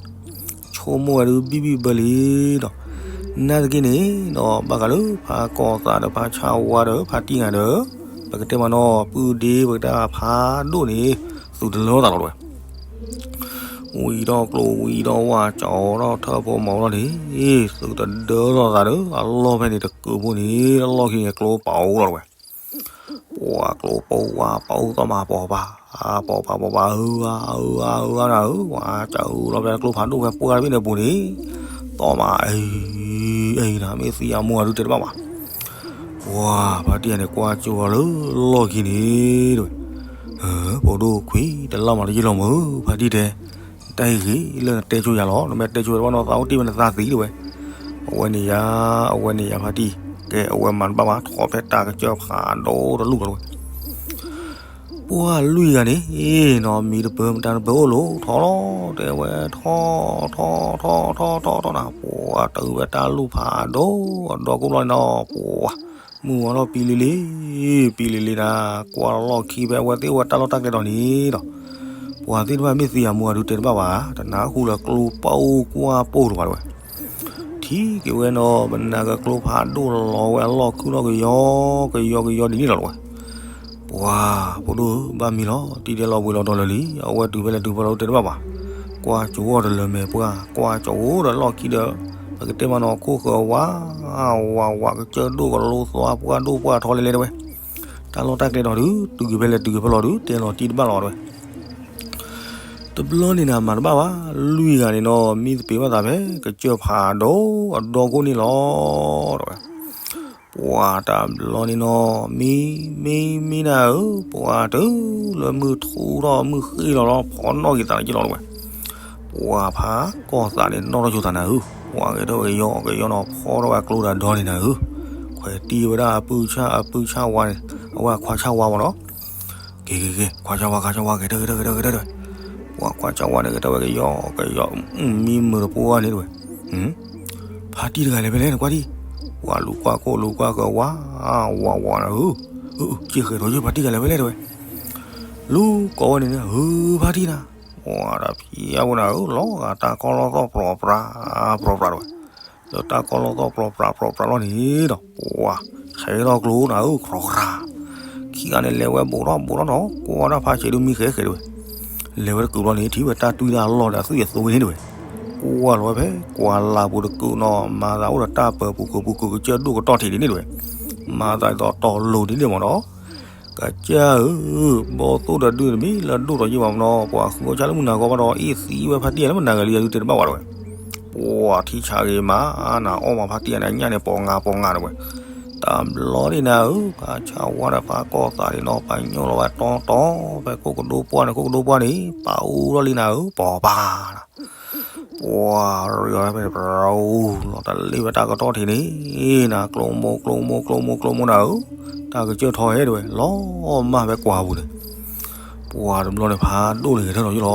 ဆိကမိၣ်ဝဲဒုးဘံၣ်ဘံၣ်ဘၢလံဒီး နာ်သက့န့ၣ်ဒီး ဘၣ်ဃးလၢဖးကီၢ်သးဒီးဖးဆၣ်ဝါဒီးဖါတံၢ်ဂၤဒီး ပကတဲမးနီၤ ပုၢ်ဒ့ ပကတဲဖးဒိၣ်န့ၣ် သုးတလၢသးလီၤတဝဲ. ဝံၤဒီးကျိဝံၤဒီးဝါ ကၠီထီၣ်ထၢၣ်ဖိမီၤလီၤန့ၣ် သုးတဒၢလီၤသးဒီး အလီၢ်ဖဲန့ၣ်တကုာ်ဖိန့ၣ် တလီၢ်ခံန့ၣ် ကျိပာ်အိၣ်လီၤတဝဲ. ပှၤ ပှၤကျိပိဝါပအိၣ်သီၣ်မး ပိာ်ပၤ ပိာ်ပၤ ပိာ်ပၤ အၢ အၢ အၢ အၢ နၤဧၢ, ဝဲကၢအၢလီၤဖဲကျိဖးဒိၣ်ဖဲပှၢ်တဘ့ၣ်န့ၣ်အပူၤန့ၣ်, သီၣ်မး အံ အံ နၤ မ့ၢ်သံအမိၢ်အဒုးတဲတဘၣ်ဘၣ်. ပှၤဖါတံၢ်ယၤန့ၣ် ကွၢ်ကၠိလၢလီၢ်ခံန့ၣ်တဲဝဲ, ဖိဒိၣ်ခွံတလၢ်မးတယံာ်လီၤမး ဖါတံၢ်တဲ, တၢ်အံၤဂ့ၤလၢနတဲဆိယၤလီၤ, နမ့ၢ်တဲဆိဝဲတဘၣ်နီၢ်သးအိၣ်တ့ၢ်ဝဲနသးသံတဲဝဲ. အဝဲန့ၣ်ယၤ အဝဲန့ၣ်ယၤဖါတံၢ်, ကဲအဝဲမၤတဘၣ်ဘၣ် ထီၣ်ဖဲတၢ်ကစၢၢ်ဖးဒိၣ်တလူၢ်လီၤတဲဝဲ. ပှၤလွံၢ်ဂၤန့ၣ်နီၤ မံတပၢၤမတၤတပၢၤအိၣ်လိာ်ထီၣ်လီၤ တဲဝဲ, ထီၣ် ထီၣ် ထီၣ် ထီၣ် ထီၣ် ထီၣ်နၤ, ပှၤတုၤဖဲတၢ်လူၢ်ဖးဒိၣ်အဒီကိၣ်ဘျီန့ၣ်နီၤ ပှၤ မုၢ်ဝါထီၣ်ပံလံလံ ပံလံလံနၤ, ကွၢ်လီၢ်ခံဖဲအဝဲသ့ၣ်အိၣ်ဝဲတၢ်လီၢ်တၢ်ကျဲဒီးန့ၣ်ဒီး, ပှၤသ့ၣ်တဖၣ်မ့ၢ်သံအမိၢ်အဒုးတဲတဘၣ်ဘၣ်, တနၢ်ဟူလၢကျိပအိၣ်ကွၢ်ပိၢ်တဘၣ်တဲဝဲ. ထံၣ်က့ၤဝဲနီၤ မနၤကကျိဖးဒိၣ်လီၤဝဲအလီၢ်ခုၣ်ထီၣ်ကယီကယီကယီဒ်န့ၣ်လီၤတဲဝဲ. ပှၤ ဖိဒိၣ်ဧၢ ဘၣ်မံလီၤ တံၤဒဲးလီၤဘှံးလီၤဒီးလၢာ်လံ, အဝဲတုၤဖဲလဲၣ်တုၤဖဲလဲၣ်တဲတဘၣ်ဘၣ်. ကွၢ်ကၠိအီၤတလၢၤမဲာ်ပှၢ် ကွၢ်ကၠိအိၣ်ဒီးလီၢ်ခံဒီး, ပကတဲမးနီၤ ခိၣ်ဃၢၤဝါ ဝါဝါ ကစၢၢ်ဒိၣ်ကလိသွါပှၢ်ဒိၣ်ပှၢ်ထီလဲၤလဲၤတဲဝဲ. တၢ်လီၢ်တၢ်ကျဲဒီးဒုး တုၤက့ၤဖဲလဲၣ်တုၤက့ၤဖဲလဲၣ်ဒုး တဲလီၤတံၢ်တဘၣ်လီၤတဲဝဲ. တဘျီန့ၣ်နၤမၤတဘၣ်ဘၣ်, လွံၢ်ဂၤန့ၣ်နီၤ မံသပ့ၤဘၣ်သးဖဲ ကစၢၢ်ဖးဒိၣ်အဒီကိၣ်န့ၣ်လီၤတဲဝဲ. ပှၤတဘျီန့ၣ်နီၤ မံ မံ မံနၤဧၢ, ပှၤတုၤလၢမုၢ်ထူထီၣ်မုၢ်ဃ့လီၤလီၤ ဖီနီၣ်က့ၤသးလၢက့ၤလီၤတဲဝဲ. ပှၤဖးကီၢ်သးန့ၣ် နီၣ်ထီၣ်ဆိသးနၤဧၢ, ပှၤဂဲၤထီၣ်ဂဲၤယီၣ်ဂဲၤယီၣ်နီၤ ဖီထီၣ်ဝဲကျိဒီးဒီန့ၣ်နၤဧၢ, ခွဲးတံၢ်ဝဲဒၣ်အပုၢ်ဆၣ်အပုၢ်ဆၣ်ဝါန့ၣ်, အဝဲအခွါဆၣ်ဝါမးနီၤ က့ၤက့ၤက့ၤ ခွါဆၣ်ဝါ ခွါဆၣ်ဝါ က့ၤထၢၣ်က့ၤထၢၣ်က့ၤထၢၣ်က့ၤထၢၣ်တဲဝဲ. ပှၤခွါဆၣ်ဝါန့ၣ် က့ၤထၢၣ်ဝဲက့ၤယီၣ်က့ၤယီၣ် မံမုာ်တပှၢ်န့ၣ်တဲဝဲ. ဖါတံၢ်တဂၤလဲၤဖဲလဲၣ်နကွၢ်ထံၣ်, ပှၤလူၤကွၢ်ခိၣ်လူၤကွၢ်ဃၢၤဝါ ဝါဝါနၤဧၢ, က့ၤဃဲၤထီၣ်ယဖါတံၢ်တဂၤလဲၤဖဲလဲၣ်တဲဝဲ. လူၤကိးဝဲန့ၣ်န့ၣ် ဧၢ ဖါတံၢ်နၤ, ပှၤတဖံးအဝဲနၤဧၢ လီၤဂာ်တၢ်ကီၢ်လီၢ်သီၣ်ပြီၤပြး ပြီၤပြးတဲဝဲ. လၢတၢ်ကီၢ်လီၢ်သီၣ်ပြီၤပြးပြီၤပြးလီၤန့ၣ်ဒီး ပှၤ ဟဲထီၣ်ကျိနၤဧၢ ခြီၤခြီၤ, ခံဂၤန့ၣ်လဲၤဝဲဘူးထီၣ်ဘူးထီၣ်နီၤ ကွၢ်တၢ်ဖးဆံးဒုးမံဃဲဃဲတဲဝဲ. လဲၤဝဲတကုာ်ဘျီန့ၣ် ထံၣ်ဝဲတၢ်တွံၢ်တၢ်လီၢ်ဒီးအသွံၣ်အသိန့ၣ်တဲဝဲ. ကွၢ်လီၤဝဲဖဲ ကွၢ်လၢ်ပူၤတကုာ်နီၤ မၤသးအိၣ်ဒီးတၢ်ပၢၤပူၤကုာ်ပူၤကုာ်ကစၢၢ်ဒိၣ်ကတီၢ်ထံးဒ်န့ၣ်တဲဝဲ. မၤသးဒ်သိးတီၤလိၤဒ်န့ၣ်မးနီၤ ကစၢ်ဧၢ, ဘီၣ်သိၣ်ဒီးဒုးတမ့ၢ်လၢဒိၣ်ထီးယံာ်ဘၣ်မနီၤ ပှၤဃုအီၣ်ဆၣ်လၢမုၢ်နၤဂီၢ်ဘၣ်ဒီး အ့ၣ်သံဝဲဖါတံၢ်ယၤလၢမုၢ်နၤဂၤလံယၤဒုးတဲတဘၣ်ဝဲတဲဝဲ. ပှၤထံဆးဂ့ၤမး နၤအီၣ်မးဖါတံၢ်ယၤန့ၣ် အညၣ်န့ၣ် ပိာ်ငါပိာ်ငါတဲဝဲ. တဘျီန့ၣ်နၤဧၢ, ဖးဆၣ်ဝါဒီးဖးကီၢ်သးန့ၣ်နီၤ ပာ်ညိၣ်လီၤဝဲတီတီ ဖဲခိၣ်ကဒိပှၢ်န့ၣ် ခိၣ်ကဒိပှၢ်န့ၣ် ပာ်အူထီၣ်လံနၤဧၢ ပီၤပၤနၤ ပှၤရ့အီၤဖဲန့ၣ် ပရူၤလီၤတလ့ၢ်ဝဲတၢ်ကတီၢ်ထံးန့ၣ် နၤ ကျိမိၢ်ကျိမိၢ်ကျိမိၢ်ကျိမိၢ်နၤဧၢ, တၢ်ကစၢၢ်ထီဟဲတဲဝဲ လီၤမၢ်ဖဲကွၢ်ပူၤန့ၣ်. ပှၤတဘျီန့ၣ် ဖးဒိၣ်န့ၣ်ဂဲၤထၢၣ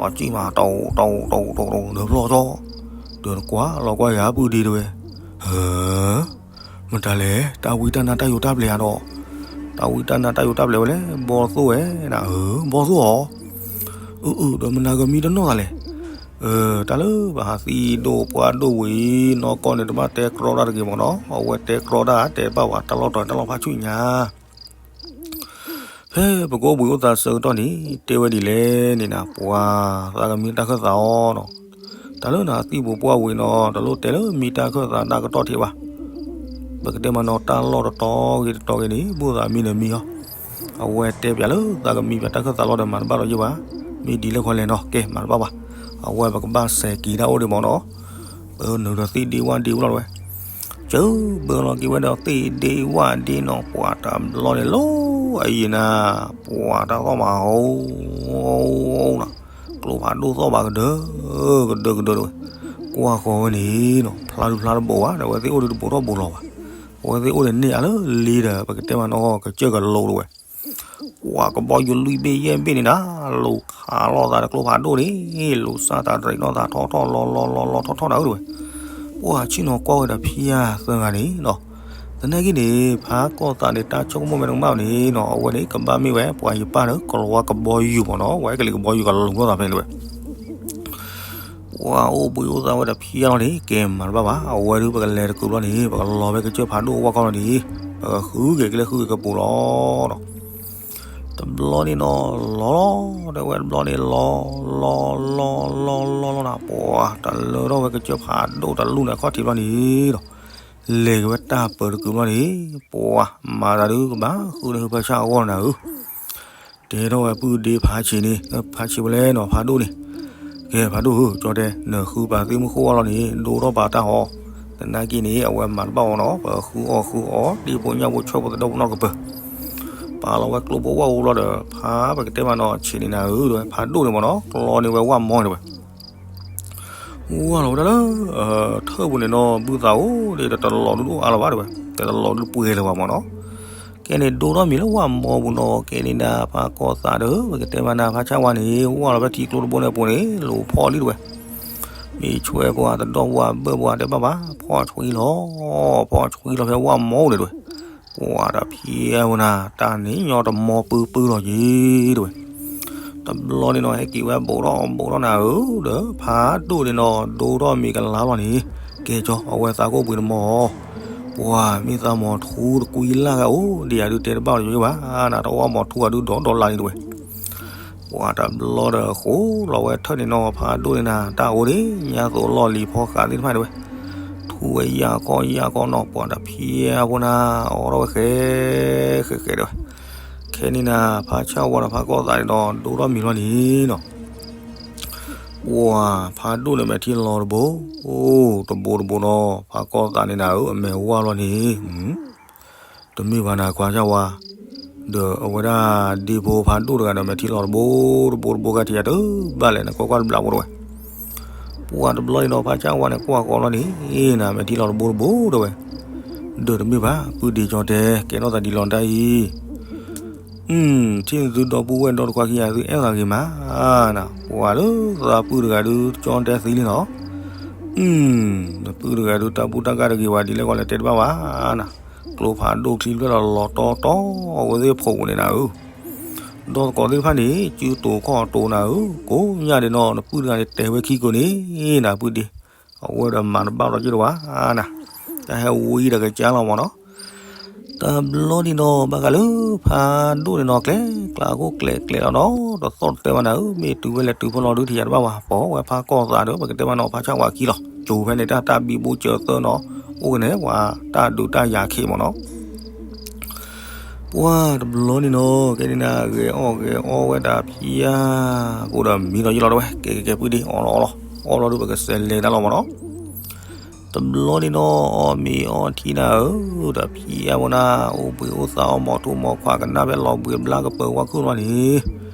်ထီးယံာ်လီၤ, ကၠီထီၣ်ကျိကျီၤရၤကီကၤနၤ, လဲၤလီၤကံၣ်မး တီတီတီတီတီ နၢဖျီၣ်ကၠီ, ဒီးနကွၢ်လီၤကွၢ်ယၤပုၢ်ဒ့တဲဝဲ, ဧၢ မတၤလဲၣ် တၢ်ဝံတၢ်နါတၢ်ယိးတၢ်ပျဲၤဧါဒီး, တၢ်ဝံတၢ်နါတၢ်ယိးတၢ်ပျဲၤဝဲလဲၣ် ဘီၣ်သိၣ်ဝဲနၤဧၢ, ဘီၣ်သိၣ်ဧၢ, အၢ အၢ ဒီးမနၤဂ့ၤမံတနီၣ်သးလဲၣ်, တၢ်လၢပဟးသံဒိၣ်ပှၢ်ဒိၣ်ဝံၤ နီၢ်ကီၢ်န့ၣ်တဘၣ်တဲကြီတၢ်တဂ့ၤမးနီၤ, အဝဲတဲကြီတၢ်တဲဘၣ်ဝဲ တၢ်လီၢ်တီၤတၢ်လီၢ်ဖးဆူညါ ဖဲပကအိၣ်ဘှံးအိၣ်သါဆၢကတီၢ်န့ၣ် တဲဝဲဒ်လဲၣ်န့ၣ်နၤ ပှၤသးကမံတၢ်ခၢၣ်သးအီၤနီၤ, တၢ်လၢနဟးသံပူၤပှၢ်ဝံၤနီၤ တလိၣ်တဲလၢမံတၢ်ခၢၣ်သးတၢ်ကတီၢ်ထံးဘၣ်, ပကတဲမးနီၤ တၢ်လီၢ်တတီၤဂ့ၤတတီၤဂ့ၤန့ၣ် ဘိၣ်သးမံန့ၣ်မံအီၤ, အဝဲတဲပၠးလၢသးကမံပၠးတၢ်ခၢၣ်သးလီၤဒီးမၤတဘၣ်လီၤယံာ်ဘၣ်, မ့ၢ်ဒ်လဲၣ်ခီလဲၣ်နီၤ ကဲမၤတဘၣ်ဘၣ်, အဝဲပကဘၣ်စဲးက့ၤတၢ်အိၣ်ဒံးမးနီၤ ပနုာ်ဒီးသ့ၣ်ဒ့ဝၣ်ဒ့ဝံၤလီၤဝဲ, ကၢဘၢလီၤက့ၤဝဲဒီးသ့ၣ်ဒ့ဝၣ်ဒ့နီၤ ပှၤတဘျီန့ၣ်လီၤအယံၤနၤ, ပှၤတၢ်သီၣ်မးဟိနၤ, ကျိဖးဒိၣ်သီၣ်ဘၣ်ကဒၢ ကဒၢကဒၢတဝဲ, ကွၢ်ဃီဝဲန့ၣ်နီၤ ဖျါဒုဖျါတဘိးဘၣ် အဝဲသ့ၣ်အိၣ်ဒုတဘိးထီၣ်ဘိးလီၤဘၣ်, အဝဲသ့ၣ်အိၣ်ဒီးန့ၢ်အလၢလ့ဒီး ပကတဲမးနီၤ ကစၢၢ်ကလိတဝဲ ပှၤကဘီယူၤလွံၢ်ဘ့ၣ်ယဲၢ်ဘ့ၣ်န့ၣ်နၤ, လူၤခးလိာ်သးဒီးကျိဖးဒိၣ်န့ၣ်, လူၤစၢ်သးတရံးနီၢ်သးထီၣ်ထီၣ်လီၤလီၤလီၤလီၤထီၣ်ထီၣ်နၤဧၢတဝဲ, ပှၤဆ့ၣ်နီၤကွၢ်ဝဲဒီးဖံးယၤသၢဂၤန့ၣ်နီၤ, သနာ်က့န့ၣ် ဖးကီၢ်သးန့ၣ် တၢ်ဆိကမိၣ်မ့ၢ်တကမၣ်န့ၣ်နီၤ အဝဲန့ၣ်ကဘၣ်မ့ၢ်ဝဲ ပှၤယပၢ်န့ၣ် ကလီၤဝါကဘီယူၤမးနီၤ ဝဲကလံၤကဘီယူၤကလူၤလိာ်သးဖဲန့ၣ်တဝဲ ပှၤအိၣ်ဘှံးအိၣ်သါဝဲဒီးဖံးယၤလီၤန့ၣ် ကဲမၤတဘၣ်ဘၣ် အဝဲဒုးပကလဲၤတကုာ်ဘျီန့ၣ် ပကလီၤဖဲကစၢၢ်ဖးဒိၣ်ဝၣ်ခီလီၤန့ၣ် ပကဃုက့ၤကျဲဃုက့ၤကပူၤလီၤဒီး တဘျီန့ၣ်နီၤ လီၤလီၤ တဲဝဲတဘျီန့ၣ် လီၤ လီၤ လီၤ လီၤ လီၤ လီၤနၤ ပှၤတလၢထီၣ်ဝဲကစၢၢ်ဖးဒိၣ်တလူၢ်န့ၣ်အခီၣ်ထံးဘျီန့ၣ်ဒီး လဲၤက့ၤဝဲတၢ်ပၢၤတကုာ်ဘျီန့ၣ်, ပှၤမၤသးဒုးကဘၣ်ဃုန့ၢ်ဟုဖၢဆၣ်အဂီၢ်နၤဧၢ, တဲထီၣ်ဝဲပုၢ်ဒ့ဖးဆံးန့ၣ်, ဖးဆံးဝဲလဲၣ်နီၤ ဖးဒိၣ်န့ၣ်, ကဲဖးဒိၣ်ဧၢ ကၠီတဲ နဃုပာ်သ့ၣ်မုၢ်ဃိဝါလီၤန့ၣ် ဒိထီၣ်ပာ်တၢ်ဟီ, သနာ်က့န့ၣ် အဝဲမၤတဘၣ်အီၤနီၤ ပဃုအီၣ်ဃုအီ ဒ့ဖိညၣ်ဖိဆၢဖိသဒၢဖိနီတကပၢၤ, ပာ်လီၤဝဲကျိဖိဝၣ်အူဘျီဒီး ဖးပကတဲမးနီၤ ဆံးန့ၣ်နၤဧၢ တဲဝဲ ဖးဒိၣ်န့ၣ်မ့ၢ်နီၤ ကျီန့ၢ်ဝဲဝၣ်မီန့ၣ်ဝဲ ဝၣ်လီၤဝဲဒၣ်လၢ ထၢၣ်ပူၤန့ၣ်နီၤ ဘုသးအိၣ်ဒီးတလီၤဒုးတအိၣ်အါလၢၤဘၣ်တဲဝဲ, တလီၤဒုးတပှဲၤလၢၤဘၣ်မ့ၢ်နီၤ, ကဲန့ၣ်ဒိထီၣ်မံၤလၢဝၣ်မီပူၤနီၤ ကဲန့ၣ်နၤ ဖးကီၢ်သးဒီး ပကတဲမးနၤ ဖးဆၣ်ဝါန့ၣ် ဝၣ်လီၤဖဲထံကျိတဘိန့ၣ်အပူၤန့ၣ် လိၤဖီၣ်လံတဲဝဲ, မ့ၢ်ဆွဲပှၤတဒီၣ်ပှၤဘၢၣ်ပှၤတဲဘၣ်ဘၣ် ဖီၣ်ဆှံလီၤ, ဖီၣ်ဆှံလီၤဖဲဝၣ်မီပူၤန့ၣ်တဲဝဲ, ပှၤတဖျဲဝဲနၤ တၢ်န့ၣ်ညီတမီပုပုလီၤက့ၤတဲဝဲ တဘျီန့ၣ်နီၤ ဟဲက့ၤဝဲဘူးထီၣ်ဘူးထီၣ်နၤဧၢ, ဒီးဖးဒိၣ်န့ၣ်နီၤ ဒိထီၣ်မံၤကလါလီၤန့ၣ်, ကဲကၠီ အဝဲသးကိၣ်ပှ့ၤတမီၤ, ပှၤမ့ၢ်သးမီၤထူတကွံလၢ်ဂၤအိၣ်ဒံးယၤဒုးတဲတဘၣ်လီၤက့ၤဘၣ်နၤ တဝၣ်မီၤထူဂၤဒုးဒီးဒီးလါန့ၣ်တဲဝဲ, ပှၤတဘျီဒီးဃိလီၤဝဲထၢၣ်န့ၣ်နီၤ ဖးဒိၣ်န့ၣ်နၤ တၢ်အိၣ်ဒံးညါသိးလီၢ်လံၤဖီဃးသ့ၣ်တဖၣ်တဲဝဲ, ထူဝဲယၢ်ကီၢ်ယၢ်ကီၢ်နီၤ ပှၤတဖျဲဝဲနၤ အိးထီၣ်ဝဲဃဲ ဃဲဃဲတဲဝဲ ခဲန့ၣ်နၤ ဖးဆၣ်ဝါဒီးဖးကီၢ်သးန့ၣ်ဒီး ဒိထီၣ်မံၤလီၤန့ၣ်နီၤ, ပှၤဖးဒိၣ်န့ၣ်မဲာ်ထံလီၤတဘိ, တဘိတဘိနီၤ ဖးကီၢ်သးန့ၣ်နၤဧၢ အမဲာ်ဝါလီၤန့ၣ်, တမ့ၢ်ဘၣ်နၤခွါဆၣ်ဝါ, ဒီးအဝဲဒၣ်ဒ့ဖိဖးဒိၣ်တဂၤဒီးမဲာ်ထံလီၤတဘိတဘိတဘိဂၤထံၣ်ယၤတဘၣ်လဲၣ် နကွၢ်ကွၢ်တဘျးဖိတဲဝဲ ပှၤတဘျီန့ၣ်ဒီး ဖးဆၣ်ဝါန့ၣ် ကွၢ်ဃီလီၤန့ၣ် နမဲာ်ထံလီၤတဘိတဘိတဲဝဲ, ဒီးတမ့ၢ်ဘၣ် ပုၢ်ဒ့ကၠီတဲ ကဲထီၣ်သးဒ်လီၤတၢ်အံၤ, ထံၣ်နသုဒီပုၢ်ဝဲၢ်ဒီတခွါခံဂၤသုအဲၣ်သးဂ့ၤမး, ပှၤလၢသးပုၢ်တဂၤဒုးကၠီတဲသံလံနီၤ, နပုၢ်တဂၤဒုးတၢ်ဘူၣ်တၢ်ကၢ်တဂ့ၤဘၣ်ဒ်လဲၣ်ဂီၢ်လဲၣ်တဲတဘၣ်ဘၣ်နၤ, ကျိဖးဒိၣ်ချံဖျၢၣ်လီၤလီၤတီတီအဝဲသ့ၣ်ဖိပူၤန့ၣ်နၤဧၢ ဒီသကိးသ့ၣ်တဖၣ်န့ၣ် စုတိာ်ခီၣ်တိာ်နၤဧၢ, ကိးညါဒဲးနီၤ နပုၢ်တဂၤန့ၣ် တဲာ်ဝဲခံကိးန့ၣ်နၤ ပုၢ်ဒ့, အဝဲဒီးမၤတဘၣ်လီၤက့ၤတဝါနၤ, တၢ်ဟဲဝံဒီးကစၢ်လီၤမ့ၢ်နီၤ, တဘျီန့ၣ်နီၤ ဘၣ်ဃးလၢဖးဒိၣ်န့ၣ်နီၤ ကျဲကျါခိၣ်ကျဲကျဲလီၤနီၤ တသီၣ်တတဲဝဲနၤဧၢ, မ့ၢ်တုၤဝဲလဲၤတုၤဖဲလီၤဒုးထံၣ်ယၤတဘၣ်ဘၣ် ပိာ်ဝဲဖးကီၢ်သးဒီး ပကတဲမးနီၤ ဖးဆၣ်ဝါခံလီၤ ကၠိၤဖဲန့ၣ်တၢ်တၢ်ဘံဘူကၠၢသၢနီၤ, အိၣ်ကနဲၣ်ပှၤတၢ်ဒုးတၢ်ယၤခ့မ့ၢ်နီၤ ပှၤတဘျီန့ၣ်နီၤ ကဲန့ၣ်နၤ ဂဲၤအီၣ်ဂဲၤအီဝဲဒၣ်ဖံယါ, အိၣ်ဒီးမံလီၤယံလီၤတဝဲ ကဲကဲကဲပုၢ်ဒ့ အီၣ်လီၤအီၣ်လီၤ အီၣ်လီၤဒုး ပကစဲးလဲၤတၢ်လီၤမ့ၢ်နီၤ, တဘျီန့ၣ်နီၤ အီၣ်မ့ၤအီထံနၤဧၢ, ဒီးဖံယါဖိနၤ အိၣ်ဘှံးအိၣ်သါအီၣ်မီၤထူမီၤခွးကနၣ်ဖဲ လီၤဘှံးဘျါကပၢၤဝါခုၣ်လီၤန့ၣ်,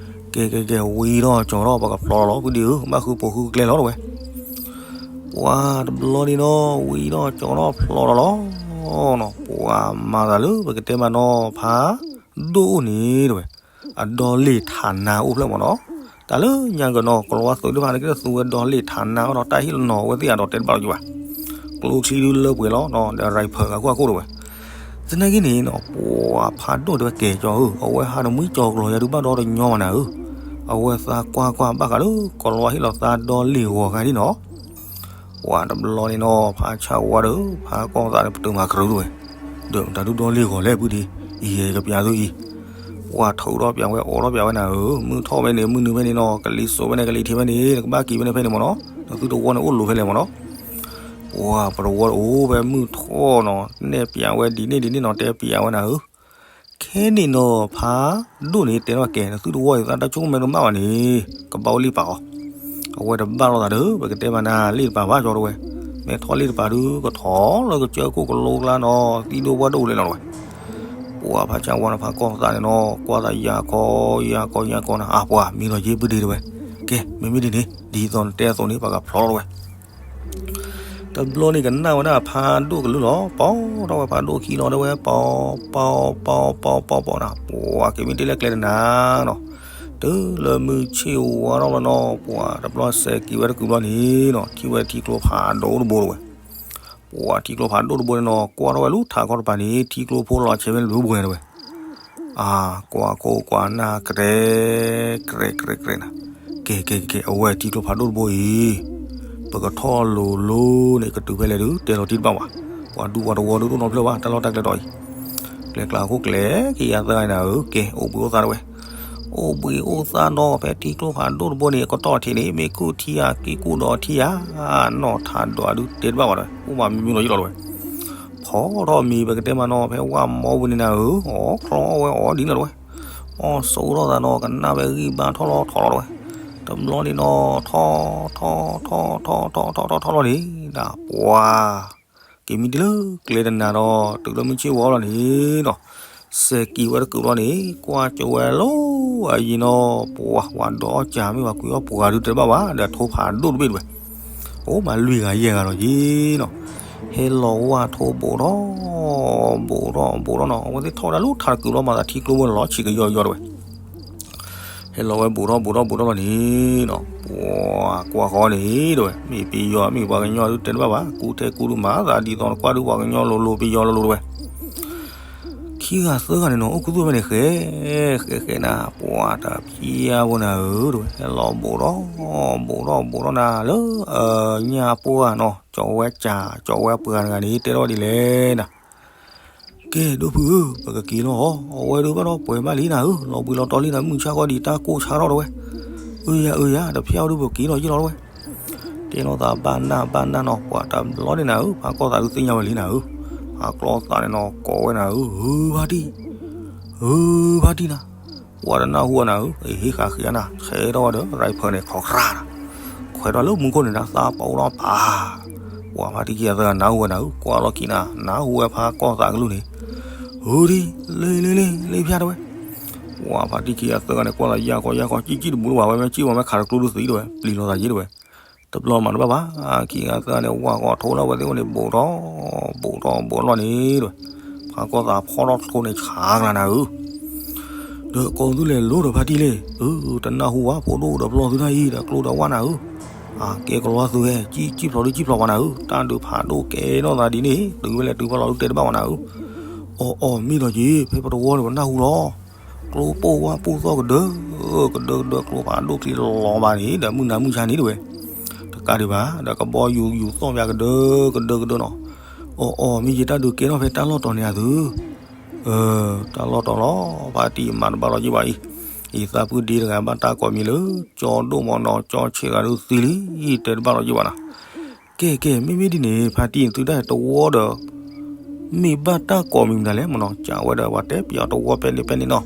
ကဲကဲကဲ ဝံၤထီၣ်ကၠီၤထီၣ် ပကဖျီလီၤလီၤ ပုၢ်ဒ့ဧၢ, ဘၣ်ဃုပိာ်ဃုကျဲလီၤတဝဲ ပှၤတဘျီန့ၣ်နီၤ ဝံၤထီၣ်ကၠီၤထီၣ်ဖျီလီၤလီၤနီၤ, ပှၤမၤသးလၢပကတဲမးနီၤ ဖးဒိၣ်အိၣ်န့ၣ်တဝဲ, အဒီလ့ၣ်ထးနါအိၣ်ဖျဲၣ်မ့ၢ်နီၤ, တၢ်လၢညါကနီၤ ကလီၤဝါသုးသ့ၣ်တဖၣ်န့ၣ် ကသူဝဲဒီလ့ၣ်ထးနါဝဲဒီး တၢ်ဟ့ၣ်လီၤနီၤဝဲသ့ၣ်အဒီးတဲတဘၣ်လီၤက့ၤဘၣ်, ကျိချံဒုလၢပှဲၤလီၤနီၤ ဒီးရံးဖၢၣ်ဂၤခိၣ်ဂၤခိၣ်တဝဲ, သနာ်က့န့ၣ်နီၤ ပှၤဖးဒိၣ်တဲဝဲကဲကၠီၤဧၢ, အဝဲဟးတမှံကၠီၤကျီၤယၤဒုးဘၣ်ဒီတညီမးနၤဧၢ, အဝဲသးကွၢ်ကွၢ်ဘၣ်ဃးလၢ ကလီၤဝါဟ့ၣ်လီၤသးဒီလ့ၣ်ဂီၤဂၤဒ်နီၤ ပှၤတဘျီန့ၣ်နီၤ ဖးဆၣ်ဝါဒီး ဖးကီၢ်သးဒီး ပတုာ်မၤကရၢတဝဲ, ဒီးတၢ်ဒုးဒီလ့ၣ်ဂီၤလဲၣ်ပုၢ်ဒ့, အံၤယကပျးသုအံၤ, ပှၤထုးထီၣ်ပျးဝဲ အိးထီၣ်ပျးဝဲနၤဧၢ, မုၢ်ထီၣ်ဖဲန့ၣ် မုၢ်နုာ်ဖဲန့ၣ်နီၤ ကလံၤစိးဖဲန့ၣ် ကလံၤထံးဖဲန့ၣ် နကဘၣ်က့ၤဖဲန့ၣ်ဖဲန့ၣ်မ့ၢ်နီၤ, နသုတဝီန့ၣ်အိၣ်လိၤဖဲလဲၣ်မ့ၢ်နီၤ, ပှၤပတဝီအိၣ်ဖဲမုၢ်ထီၣ်နီၤ နဲၣ်ပျးဝဲဒ်န့ၣ်ဒ်န့ၣ်နီၤ တဲပျးဝဲနၤဧၢ ခဲန့ၣ်နီၤ ဖးဒိၣ်န့ၣ်တဲထီၣ်ကဲ နသုတဝီအံၤသးတၢ်ဆိကမိၣ်မ့ၢ်တမ့ၢ်ဘၣ်န့ၣ် ကဘၣ်အိၣ်လ့ၣ်ပာ်အီၤ, အဝဲတဘၣ်လိာ်သးဒီး ပကတဲမးနၤလ့ၣ်တပာ်ဘၣ်ကၠီၤတဝဲ, မ့ၢ်ထီၣ်လ့ၣ်တပာ်ဒုး ကထီၣ်လၢကစၢၢ်ခိၣ်ကလိကျါနီၤ သံဒိၣ်ဝၣ်ဒိၣ်လဲၣ်လီၤတဝဲ, ပှၤဖးဆၣ်ဝါန့ၣ် ဖးကီၢ်သးန့ၣ်နီၤ ကွၢ်သးယၤကီယၤကီယၤကီနၤ အါပှၤမံလီၤယ့ပုၢ်ဒ့တဝဲ, ကဲ မ့မ့ၢ်ဒ်န့ၣ် ဒ်သိးနတဲအသိးန့ၣ် ပှၤကဖျီလီၤတဝဲ တဘျီန့ၣ်ကနၣ်ဝဲဒၣ်ဖးဒိၣ်ကလုၢ်လီၤ, ပီထီၣ်ဝဲဖးဒိၣ်ခံလီၤတဲဝဲ, ပီ ပီ ပီ ပီ ပီ ပီ ပီ ပီ နၤ, ပှၤက့ၤမ့ၢ်တ့လၢကျဲတနၤနီၤ, တုၤလၢမုၢ်ဆ့ၣ်ဝါထီၣ်ဘျီနီၤ ပှၤတဘျီစဲးက့ၤဝဲတကုာ်ဘျီန့ၣ်နီၤ ထံၣ်ဝဲထံကျိဖးဒိၣ်တဘိတဝဲ, ပှၤထံကျိဖးဒိၣ်တဘိန့ၣ်နီၤ ကွၢ်ထီၣ်ဝဲလၢထးခီတပၤန့ၣ် ထံကျိဖိလီၤဆဲးဖဲန့ၣ်တဘိတဝဲ အါ ကွၢ်ခိၣ်ကွၢ်နၢ် ကရဲ ကရဲ ကရဲ ကရဲ နၤ, ကဲ ကဲ ကဲ ကဲ အဝဲထံကျိဖးဒိၣ်တဘိအံၤ, ပကထီၣ်လိၤလိၤန့ၣ် ကတုၤဖဲလဲၣ်ဒုး တဲလီၤတံၢ်တဘၣ်ဘၣ်, ပှၤဒူပှၤတဝီဒုးတအိၣ်နီတဖျၢၣ်ဘၣ် တၢ်လီၢ်တၢ်ကျဲဒီးအံၤ, ကျဲကျါခိၣ်ကျဲ က့ၤယၤသၢဂၤနၤဧၢ, ကဲ အိၣ်ဘှံးအိၣ်သါတဝဲ, အိၣ်ဘှံးအိၣ်သါဒီး ဖဲထံကျိဖးဒိၣ်တဘိန့ၣ် ကတီၢ်ထံးန့ၣ် မ့ၢ်ကူၣ်ထံဧါ က့ၤကူၣ်ဒီးထံဧါ, နီၢ်ထးဒီးဒုးတဲတဘၣ်ဘၣ်ဒီး အိၣ်ဘၣ်မံမံလီၤယံလီၤတဝဲ ဖီ အီၣ်ထီၣ်မ့ၤ ပကတဲမးနီၤ ဖဲဝၣ်မီပူၤန့ၣ်နၤဧၢ, အီၣ်ချီအီၣ်ဝဲအီၣ်ဒ်လီၤတဝဲ, အီၣ်ဆိးထီၣ်သးနီၤ ကနၣ်ဝဲဂံၢ်ဘါထီၣ်လီၤထီလီၤတဝဲ, တဘျီန့ၣ်နီၤ ထီၣ် ထီၣ် ထီၣ် ထီၣ် ထီၣ် ထီၣ် ထီၣ် ထီၣ်လီၤန့ၣ် ဒၣ်ပှၤ က့ၤမံတ့ၢ်လၢကျဲတနၤဒီး တုၤလၢမုၢ်ဆ့ၣ်ဝီလီၤန့ၣ်နီၤ, စဲးက့ၤဝဲတကုးဘျီန့ၣ် ကွၢ်ကၠိဝဲလီၤအယံၤနီၤ, ပှၤ ပှၤဒီးအီၣ်ကၢ်မ့ၢ်ပှၤကွံာ်အီၣ်ပှၤဒုးတဲတဘၣ်ဘၣ် ဒီးထိဖးဒိၣ်တဘ့ၣ်တဝဲ, အိၣ်မးလွံၢ်ဂၤယဲၢ်ဂၤလီၤယံၤနီၤ, ဟဲလီၤဝၣ်ထိဘူးထီၣ် ဘူးထီၣ် ဘူးထီၣ်နီၤ, အဝဲသ့ၣ်ထီၣ်ဝဲဒၣ်လၢထးတကုးဘျီ မၤသးထံကျိဝဲလီၤဆံးကယီယီတဝဲ ဟဲလီၤဝဲဘူးထီၣ်ဘူးထီၣ်ဘူးထီၣ်လီၤန့ၣ်နီၤ, ပှၤကွၢ်ဃီန့ၣ်တဝဲ မ့ၢ်ပယီၤမ့ၢ်ပှၤကညီဒုးတဲတဘၣ်ဘၣ် ကူထဲကူဒုးမၤသးဒ်သိးနကွၢ်ဒုးပှၤကညီလိၤလိၤ ပယီၤလိၤလိၤတဝဲ, ခံဂၤသၢဂၤန့ၣ်နီၤ အိၣ်ခူသူၣ်ဖဲန့ၣ် ဃဲ ဃဲဃဲနၤ ပှၤတဖျါဖိနၤဧၢတဝဲ ဟဲလီၤဘူးထီၣ် ဘူးထီၣ်ဘူးထီၣ်နၤလၢ အညၣ်ပှၢ်နီၤ ကၠီဝဲကၢ် ကၠီဝဲပှၤတဂၤန့ၣ် တဲထီၣ်ဒ်လဲၣ်နၤ ကဲ ဒိၣ်ဖုဧၢ, ပကက့ၤလီၤအီၤ, အဝဲဒုးဘၣ်ဒီးပှဲၤဘၣ်လံနၤဧၢ, လီၤဘှံးလီၤတီၤလံနၤ မုၢ်ဆါဃီဒံးတၢ်ကိၢ်ဆါထီၣ်တဝဲ, အၢယၤ အၢယၤ တဖျါအီၤဒုး ပက့ၤလီၤယံၣ်လီၤတဝဲ, တဲလိာ်သးဘၣ်နၢ်ဘၣ်နၢ်နီၤ, ပှၤတဘျီန့ၣ်နၤဧၢ, ဖးကီၢ်သးဒုးသ့ၣ်ညါဝဲလံနၤဧၢ, ဖးကီၢ်သးန့ၣ်နီၤ ကိးဝဲနၤဧၢ, ဧၢ ဖါတံၢ်, ဧၢ ဖါတံၢ်နၤ, ပှၤတနၢ်ဟူဝဲနၤဧၢ, အဟ့ၣ်ဃာ်ဃ့နၤ, ဆဲးထီၣ်ဝဲဒီး ရံဖၢၣ်န့ၣ် ခီၣ်ကြၢ်နၤ, ခွဲးထီၣ်လၢမူခိၣ်န့ၣ် နသးပှၢ်အိၣ်ဒီးပၢ် ပှၤဖါတံၢ်ခံဂၤသၢဂၤနၢ်ဟူဝဲနၤဧၢ, ကွၢ်လီၤခံနၤ, နၢ်ဟူဝဲဖးကီၢ်သးကလုၢ်န့ၣ်, ဧၢဒံး, လ့လ့လ့ လ့ဖျါတဝဲ, ပှၤဖါတံၢ်ခံဂၤသၢဂၤန့ၣ် ကွၢ်လီၤယၢ်ကီယၢ်ကီ ကံၣ်ကံၣ်တဘူးလၢၤဘၣ်, ဝဲမ့ၢ်ကံၣ်ဝဲမ့ၢ်ခးတကျိဒုးသံတဝဲ, ပျံၤလိာ်သးယံၤတဝဲ, တဘျီမၤတဘၣ်ဘၣ်, ခံဂၤသၢဂၤန့ၣ် ဝၢ်ကီၢ်ထိလၢဝဲသ့ၣ်အိၣ်န့ၣ် ဘူးထီၣ်, ဘူးထီၣ်ဘူးထီၣ်လီၤန့ၣ်တဝဲ, ဖးကီၢ်သးဖီၣ်ထီၣ်ချိန့ၣ်ဆးကလၤနၤဧၢ ဒီးကိးသုလဲၤလိၤဒီးဖါတံၢ်လံ, အၢ တနၢ်ဟူဘၣ် ဖိဒိၣ်ဒီးပျီၢ်သုတၢ်အံၤ ဒီးကျိဒီးဝၣ်နၤဧၢ, အကဲကလီသုဝဲ, ကံၣ်ကံၣ်ဖျိးဒုးကံၣ်ဖျိးပှၤနၤဧၢ, တၢ်ဒုးဖးဒိၣ်ကဲထီၣ်သးဒ်န့ၣ် တုၤဝဲလဲၣ်တုၤဖဲလီၤဒုးတဲတဘၣ်ပှၤနၤဧၢ, အီၣ်အီၣ်မ့ၢ်ဒီးက့ၤ ဖဲပတဝီန့ၣ် ပနၢ်ဟူလီၤ, ကျိပိၢ်ဝၣ်ပိၢ်သီၣ်ကဒၢ, ကဒၢကဒၢကျိဖးဒိၣ်ချံလီၤဘၣ်န့ၣ် ဒီးမုၢ်နၤမုၢ်ဆါန့ၣ်တဝဲ, တကးဒံးဘၣ် ဒီးကဘီယူၤယူၤသီၣ်ပၠးကဒၢကဒၢကဒၢနီၤ, အီၣ်အီၣ်မ့ၢ်ယတၢ်ဒုးကဲထီၣ်ဖဲတၢ်လီၢ်တီၤန့ၣ်အသု တၢ်လီၢ်တီၤလီၤ, ဖါတံၢ်မၤတဘၣ်လီၤယံၤဘၣ်အံၤ, အံၤသးပှၢ်ဒ့တဂၤဘၣ်တၢ်ကိးမံၤလၢ ကၠီဒိၣ်မးနီၤ ကၠီဆံးဂၤဒုးသံလံ, တဲတဘၣ်လီၤယံၤဘၣ်နၤ, ကဲကဲ မ့မ့ၢ်ဒ်န့ၣ် ဖါတံၢ်သုတၢ်တဝီဒီး မ့ၢ်ဘၣ်တၢ်ကိးမံၤမတၤလဲၣ်မနီၤ, ကးဝဲဒီးပှၤတဲပျးတဝီပဲန့ၣ်ပဲန့ၣ်နီၤ,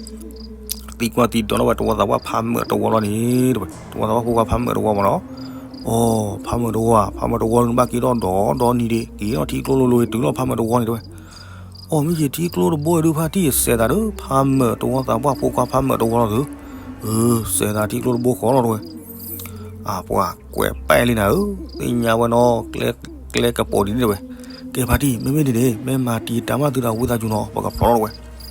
သံကွၢ်သံဒိးထီၣ်ဝဲတဝီသးပှၢ်ဖးမၢာ်တဝီလီၤန့ၣ်, တဝီသးပှၢ်ဖိခွါဖးမၢာ်တဝီမနီၤ, အီ ဖးမၢာ်တဝီ ဖးမၢာ်တဝီန့ၣ်ဘၣ်က့ၤထီၣ်ဒီးဒီနံၤဒံး က့ၤထီၣ်ထံကျိလိၤလိၤ တုၤလီၤဖးမၢာ်တဝီန့ၣ်တဝဲ အီၣ်မ့ၢ်ယထံကျိတဘိအံၤဒုးဖါတံၢ်စဲးသးဒီး ဖးမၢာ်တဝီသးပှၢ်ဖိခွါဖးမၢာ်တဝီလီၤသု, အၢ စဲးသးထံကျိတဘိဃီလီၤတဝဲ, အပှၤကွဲးပဲလံနၤဧၢ, သ့ၣ်ညါဝဲနီၤ ကျဲကပိာ်ဒ်န့ၣ်တဝဲ, ကဲဖါတံၢ် မ့မ့ၢ်ဒ်န့ၣ် မ့ၢ်မၤတံာ်တၢ်မၤသုဒီးဝံသးစူၤနီၤ ပကဖျီလီၤတဝဲ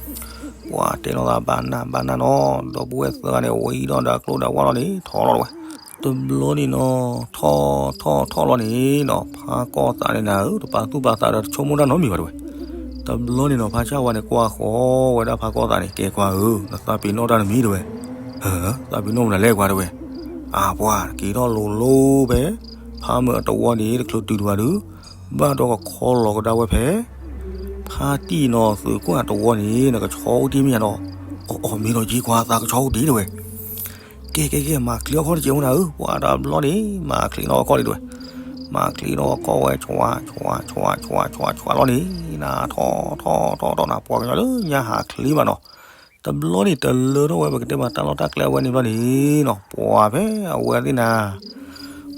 ပှၤတဲလိာ်သးဘၣ်နၢ်ဘၣ်နၢ်နီၤ ဒီပုၢ်ဝဲၢ်သၢဂၤန့ၣ် ဝဲအံၤဒီးဒီးကျိဒီးဝၣ်လီၤန့ၣ် ထီလီၤတဝဲ, တဘျီန့ၣ်နီၤ ထီၣ်ထီၣ်ထီၣ်လီၤန့ၣ်နီၤ ဖးကီၢ်သးန့ၣ်နၤဧၢ တပာ်သူၣ်ပာ်သးဒီးတဆိကမိၣ်တၢ်နီတမံၤဘၣ်တဝဲ, တဘျီန့ၣ်နီၤ ဖးဆၣ်ဝါန့ၣ် ကွၢ်ဃီဝဲဒၣ်ဖးကီၢ်သးန့ၣ် ကဲကွၢ်ဧၢ နသးပ့ၤနီၣ်တၢ်တမံၤတဝဲ, သးပ့ၤနီၣ်မနုၤလဲၣ်ကွၢ်တဝဲ, အပှၤက့ၤထီၣ်လိၤလိၤဖဲ ဖးမၢာ်တဝီန့ၣ် တချုးတုၤတဝၤဒုး ဘၣ်ဒီးကခီလီၤကဒါဝဲဖဲ ဖါတံၢ်နီၤ သုးကွၢ်တဝီန့ၣ် နကဆီအိၣ်တ့ၢ်မ့ၢ်ဧါနီၤ, အီၣ်အီၣ်မ့ၢ်ဒီးက့ၤကွၢ်သးကဆီအိၣ်တ့ၢ်တဝဲ, ကဲကဲကဲ မၤချံအီၣ်ခီၣ်တကဲးဝဲနၤဧၢ, ပှၤတဘျီန့ၣ် မၤချံနီၣ်ခီၣ်လံတဝဲ, မၤချံနီၣ်ခီၣ်ဝဲ ဆွါ ဆွါ ဆွါ ဆွါ ဆွါ ဆွါလီၤန့ၣ် နၤထီၣ်ထီၣ်ထီၣ်ထီၣ်နၤ ပှၤကညီလၢညါဟးချံဘၣ်နီၤ, တဘျီန့ၣ် တလၢထီၣ်ဝဲ ပကတဲမးတၢ်လီၢ်တၢ်ကျဲအဝဲန့ၣ်ဘျီန့ၣ်နီၤ ပှၤဖဲအဝဲသ့ၣ်နၤ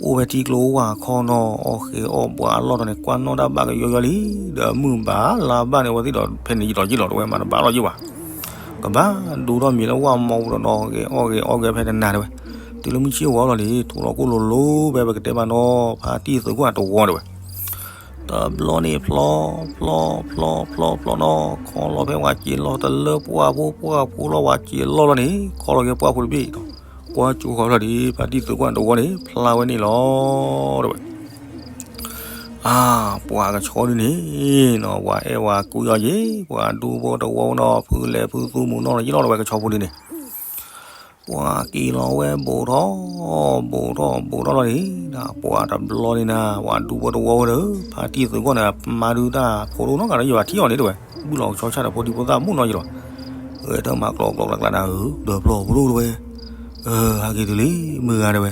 အိၣ်ဝဲထံကျိဝၣ်ခီနီၤ အီၣ်ဃဲၤအီၣ်ဘှးအလီၢ်တီၤန့ၣ် ကွၢ်နီၣ်တၢ်ဘၣ်ကယီယီလံ, ဒီးမုၢ်ဘၣ်လါဘၣ်န့ၣ် အဝဲသ့ၣ်ဒီးဖဲန့ၣ်ယံာ်လီၤယံာ်လီၤတဝဲ မၤတဘၣ်လီၤယံာ်ဘၣ်, ကဘၣ်ဒိထီၣ်မံၤလၢဝၣ်မီပူၤဒီးနီၤ ဂဲၤအီၣ်ဂဲၤအီၣ်ဂဲၤဖဲတနၤတဝဲ, တုၤလၢမုၢ်ဆ့ၣ်ဝါလီၤန့ၣ် ထိးလီၤကိၢ်လိၤလိၤဖဲ ပကတဲမးနီၤ ဖါတံၢ်သုးကွၢ်တဝီတဝဲ တဘျီန့ၣ် ဖျီ ဖျီ ဖျီ ဖျီ ဖျီနီၤ ခီလီၤဖဲဝဲစ့လီၢ် တလၢပှၢ်ဖိ ပှၢ်ဖိလီၤ ဝဲစ့လီၢ်လီၤန့ၣ် ခီလီၤက့ၤပှၢ်ဖိတဘ့ၣ်ဒီး ကွၢ်ကၠိဃီဖျီၣ်ဒံး ဖါတံၢ်သုးကွၢ်တဝီန့ၣ် ဖျါဝဲန့ၣ်လီၤ တဝဲ အါ ပှၤကဆီဒုန့ၣ်နီၤ ပှၤအဲၣ်ဝဲကူယီၤယ့ၣ် ပှၤဒူဖိတဝီနီၤ ဖုလဲၤဖုသူမုၢ်နီၢ်လီၤယ့ၣ်လီၤ တဝဲကဆီဖိဒုန့ၣ် ပှၤက့ၤလီၤဝဲဘူးထီၣ် ဘူးထီၣ် ဘူးထီၣ်လီၤန့ၣ် ပှၤတဘျီန့ၣ်နၤ ပှၤဒူဖိတဝီဝဲဒီး ဖါတံၢ်သုးကွၢ်န့ၣ် မၤဒုတၢ်ဖိဒိၣ်နီတဂၤဒီးယဘၣ်ထံၣ်အီၤန့ၣ်တဝဲ ဘုၣ်လီၤကဆီဆၣ်ဒီးဖိဒံဖိသၣ်မုၣ်နီၢ်ယ့ၣ်လီၤ ဂဲၤတၢ်မၤကျီကျီကျါကျါနၤဧၢ ဒီးပျီဖိဒိၣ်တဝဲ ဟးက့ၤတုၤလံ မုၢ်ဂၤတဝဲ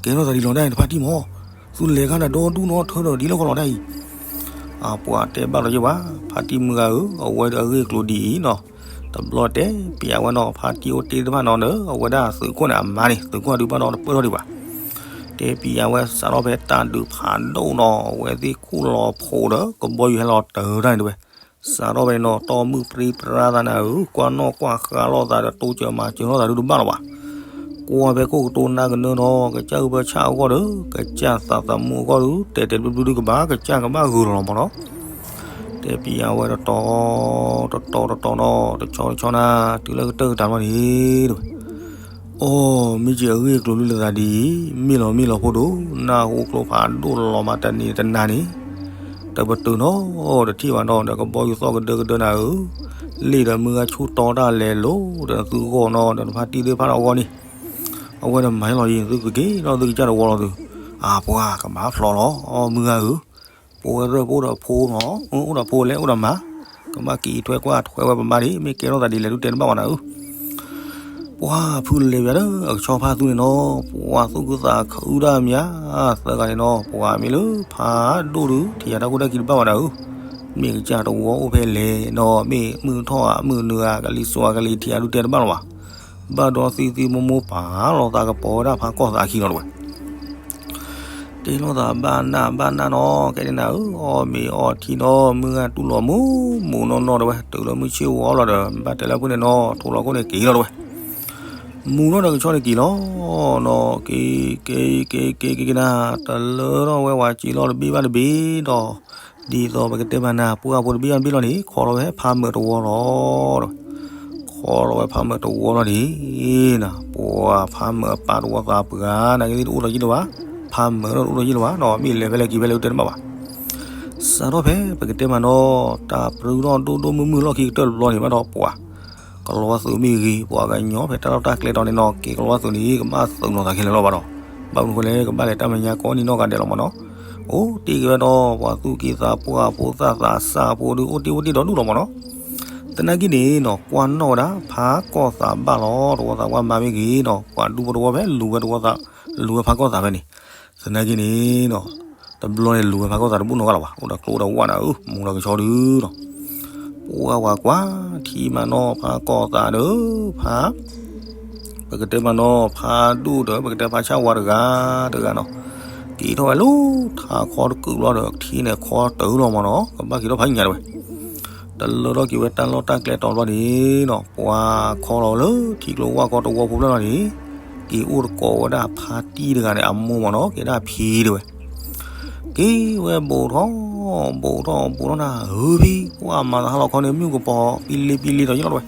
ကဲထီၣ်သးဒ်လီၤတၢ်အံၤ တဖါတံၢ်မး သူလဲၤခါဒီးဒီဒူၣ်နီၢ်ထၢဒီးဒ်လီၢ်ခီလီၤတၢ်အံၤ အပှၤတဲဘၣ်လီၤယဲၢ်ဘၣ်, ဖါတံၢ်မုၢ်ဂၤဧၢ, အဝဲဒၣ်အဂ့ၢ်အကျိၤဒ်အံၤနီၤ, တဘျီတဲပံၤအဝဲနီၤ, ဖါတံၢ်အိၣ်တ့ၢ်တဖၣ်နီၤဒီး အဝဲဒၣ်သုးခိၣ်န့ၣ်အမါန့ၣ် သုးခိၣ်အဒုးဘၣ်နီၤတပၢၢ်ထီၣ်ဒံးဘၣ်, တဲပံၤအဝဲစးထီၣ်ဖဲတၢ်ဒုးဖးဒိၣ်နီၤ, အဝဲသ့ၣ်ခူၣ်လီၤဖိဒီး ကဘီယူၤဟဲလီၤတၢၤတၢ်န့ၣ်တဝဲ စးထီၣ်ဖဲန့ၣ်နီၤ တီၢ်မုၢ်ပြံပြါသးနၤဧၢ, ကွၢ်နီၣ်ကွၢ်ဃါလိာ်သးဒီး တိစၢၤမၤစၢၤလိာ်သးဒုးတဘၣ်လီၤဘၣ်. ကွၢ်ဖဲခိၣ်ကတိၤနၢ်ကနၢနီၤ, ကစၢ်အုၣ်ဘၢဆၣ်အဂီၢ်ဒီး ကစၢ်သးသမူအဂီၢ်ဒုး တဲာ်တဲာ်ဘျုးဘျုးဒုးကဘၣ် ကစၢ်ကဘၣ်ဂုာ်လီၤလီၤမၢ်နီၤ. တဲပံၤအဝဲတတီၤတတီၤတတီၤနီၤ, တဆီတဆီနၤ, တုၤလၢကတၢၢ်ကတၢၢ်တဘျီန့ၣ်တဝဲ အိ, မ့ၢ်က့ၤအဂ့ၢ်အကျိၤလုၢ်လၢသးဒ်အံၤ, မ့ၢ်လီၤမ့ၢ်လီၤဖိဒိၣ်, နၢ်ဟူကျိဖးဒိၣ်လီၤမးတနံၤတနၤန့ၣ်, တပတုာ်နီၤတထံၣ်ဘၣ်နီၤ, ဒီးကဘီယူၤသီၣ်ကဒၢကဒၢနၤဧၢ, လ့ၣ်ဒီးမုၢ်ဂၤဆူတီတၢ်လဲၤလိၤဒီးသုဂီၢ်နီၤ, ဒီးနဖါတံၢ်သ့ၣ်တဖၣ်အဂီၢ်န့ၣ်, အဝဲဒၣ်မၤဟဲလီၤယံၤ သုကက့ၤလီၤသုကစၢ်တဝီလီၤသု, အပှၤကဘၣ်ဖျိးလီၤ, အမုၢ်ဂၤဧၢ ပဝဲရဲၣ်ပအိၣ်ဒီးဖိနီၤ, အိၣ်ဒီးဖိလဲၣ်အိၣ်ဒီးမါ, ကဘၣ်က့ၤထွဲကွၢ်ထွဲဝဲပမါဒံး, မ့ၢ်ကဲထီၣ်သးဒ်လဲၣ်ဒုးတဲတဘၣ်ဘၣ်နၤဧၢ. ပှၤဖုလဲၤဝဲဒီး အကဆီဖါသူန့ၣ်နီၤ, ပှၤသူၣ်ခုသးခုဒၣ်မး, သၢဂၤန့ၣ်နီၤ, ပှၤမ့ၢ်လၢဖးဒိၣ်ဒုး ထံၣ်ယၤတၢ်ခိၣ်တၢ်ခံတဘၣ်ဘၣ်နၤဧၢ. မ့ၢ်ကစၢ်တဝီအိၣ်ဖဲလဲၣ်နီၤ, မ့ၢ်မုၢ်ထီၣ်ဧါ မုၢ်နုာ်ဧါ, ကလံၤစိးဧါ ကလံၤထံးဧါဒုးတဲတဘၣ်လီၤဘၣ်. ဘၣ်ဒီးသံသံမိၢ်မိၢ်ပာ်လီၤသးကပီၤဝဲဒၣ်ဖးကီၢ်သးခံလီၤတဝဲ တဲလိာ်သးဘၣ်နၢ်ဘၣ်နၢ်နီၤ, ကဲန့ၣ်နၤဧၢ, အီၣ်မ့ၤအီထံနီၤ, မုၢ်ဂၤတူၢ်လိာ်မူမူနီၢ်နီၢ်တဝဲ, တုၤလၢမုၢ်ဆ့ၣ်ဝါလီၤဒီး ဘၣ်တဲလၢဖုန့ၣ်နီၤ, ထိးလီၤခိၣ်န့ၣ်က့ၤလီၤတဝဲ. မူနီၢ်ဒီးကဆီန့ၣ်က့ၤလီၤနီၤ, က့ၤက့ၤက့ၤက့ၤက့ၤက့ၤနၤ, တလၢထီၣ်ဝဲဝဲက့ၤလီၤတဘ့ၣ်ဘၣ်တဘ့ၣ်ဒီး, ဒ်သိးပကတဲမးနၤ ပှၢ်ဖိတဘ့ၣ်ဘၣ်တဘ့ၣ်လီၤန့ၣ် ခီလီၤဝဲဖးမၢးတဝီလီၤ. ခီလီၤဝဲဖးမၢးတဝီလီၤန့ၣ်, ပှၤဖးမၢးအပၢ်တဝီသးပှၢ်နၤက့ၤသ့ၣ်တအိၣ်ဒီးယ့ၣ်လၢၤဘၣ်, ဖးမၢးဒီးတအိၣ်ဒီးယ့ၣ်လၢၤဘၣ်နီၤ, မ့ၢ်လဲၤဖဲလဲၣ်က့ၤဖဲလဲၣ်တဲတဘၣ်ဘၣ်. စးထီၣ်ဖဲပကတဲမးနီၤ, တၢ်ပြူထီၣ်ဒိၣ်ဒိၣ်မုၢ်မုၢ်လီၢ်ခံကတၢၢ်တဘျီန့ၣ်ဘၣ်ဒီးပှၤ ကလီၤဝါသုးမ့ၢ်ဂ့ၤ, ပှၤကညီဖဲတၢ်လီၢ်တၢ်ကျဲတီၤန့ၣ်နီၤ, က့ၤကလီၤဝါသုးန့ၣ် ကဘၣ်သုးနီၤသးခဲလၢာ်လီၤဘၣ်ဒီး, ဘၣ်မနုၤဃိလဲၣ် ကဘၣ်လဲၤတၢ်မဲာ်ညါကိးနံၤနီၢ်ဂၤဒဲးလီၤမၢ်နီၤ. အိၣ်တ့ၢ်က့ၤဝဲဒီး ပှၤသူၣ်က့သးပှၢ်ဖိသၣ်သးစၢ်ဖိဒုး အိၣ်တ့ၢ်အိၣ်တ့ၢ်ဒီဒူၣ်လီၤမၢ်နီၤ. သနာ်က့န့ၣ်နီၤ ကွၢ်နီၣ်ဝဲဒၣ် ဖးကီၢ်သးဘၣ်လီၤ, တဝီသးပှၢ်မါမ့ၢ်ဂ့ၤနီၤ, ပှၤဒူဖိတဝီဖဲလူၤဝဲတဝီသး, လူၤဝဲဖးကီၢ်သးဖဲန့ၣ်. သနာ်က့န့ၣ်နီၤ တဘျီန့ၣ်လူၤဝဲဖးကီၢ်သးတဘူၣ်နီတဂၤလၢၤဘၣ်, အိၣ်ဒီးကျိဒီးဝၣ်နၤဧၢ, မူဒီးကဆီဒုနီၤ. ပှၤဝၤကွၢ်ထံမးနီၤ ဖးကီၢ်သးဒီး ဖး ပကတဲမးနီၤ ဖးဒိၣ်ဒီး ပကတဲဖးဆၣ်ဝါတဂၤတဂၤနီၤ, က့ၤထီၣ်ဝဲလၢထးခီတကုာ်ဘျီဒီး ထံန့ၣ်ခီတၢၢ်လီၤမၢ်နီၤ, ကဘၣ်က့ၤထီၣ်ဖးညါတဝဲ တလၢထီၣ်က့ၤဝဲတၢ်လီၢ်တၢ်ကျဲတီၤဘျီန့ၣ်နီၤ, ပှၤခီလီၤလၢထံကျိဝၣ်ခီတဝီဖိဖျၢၣ်လီၤန့ၣ်, က့ၤအိၣ်တကိးဝဲဒၣ်ဖါတံၢ်တဂၤန့ၣ် အမိၢ်မၢ်နီၤ, ကဲဒၣ်ဖံတဝဲ က့ၤဝဲဘူးထီၣ် ဘူးထီၣ်ဘူးထီၣ်နၤဧၢဖံ, ပှၤမၤသးဟးလီၤခီန့ၣ် မုၢ်ကပီၤပံလ့ပံလ့ဒီးယ့ၣ်လီၤတဝဲ,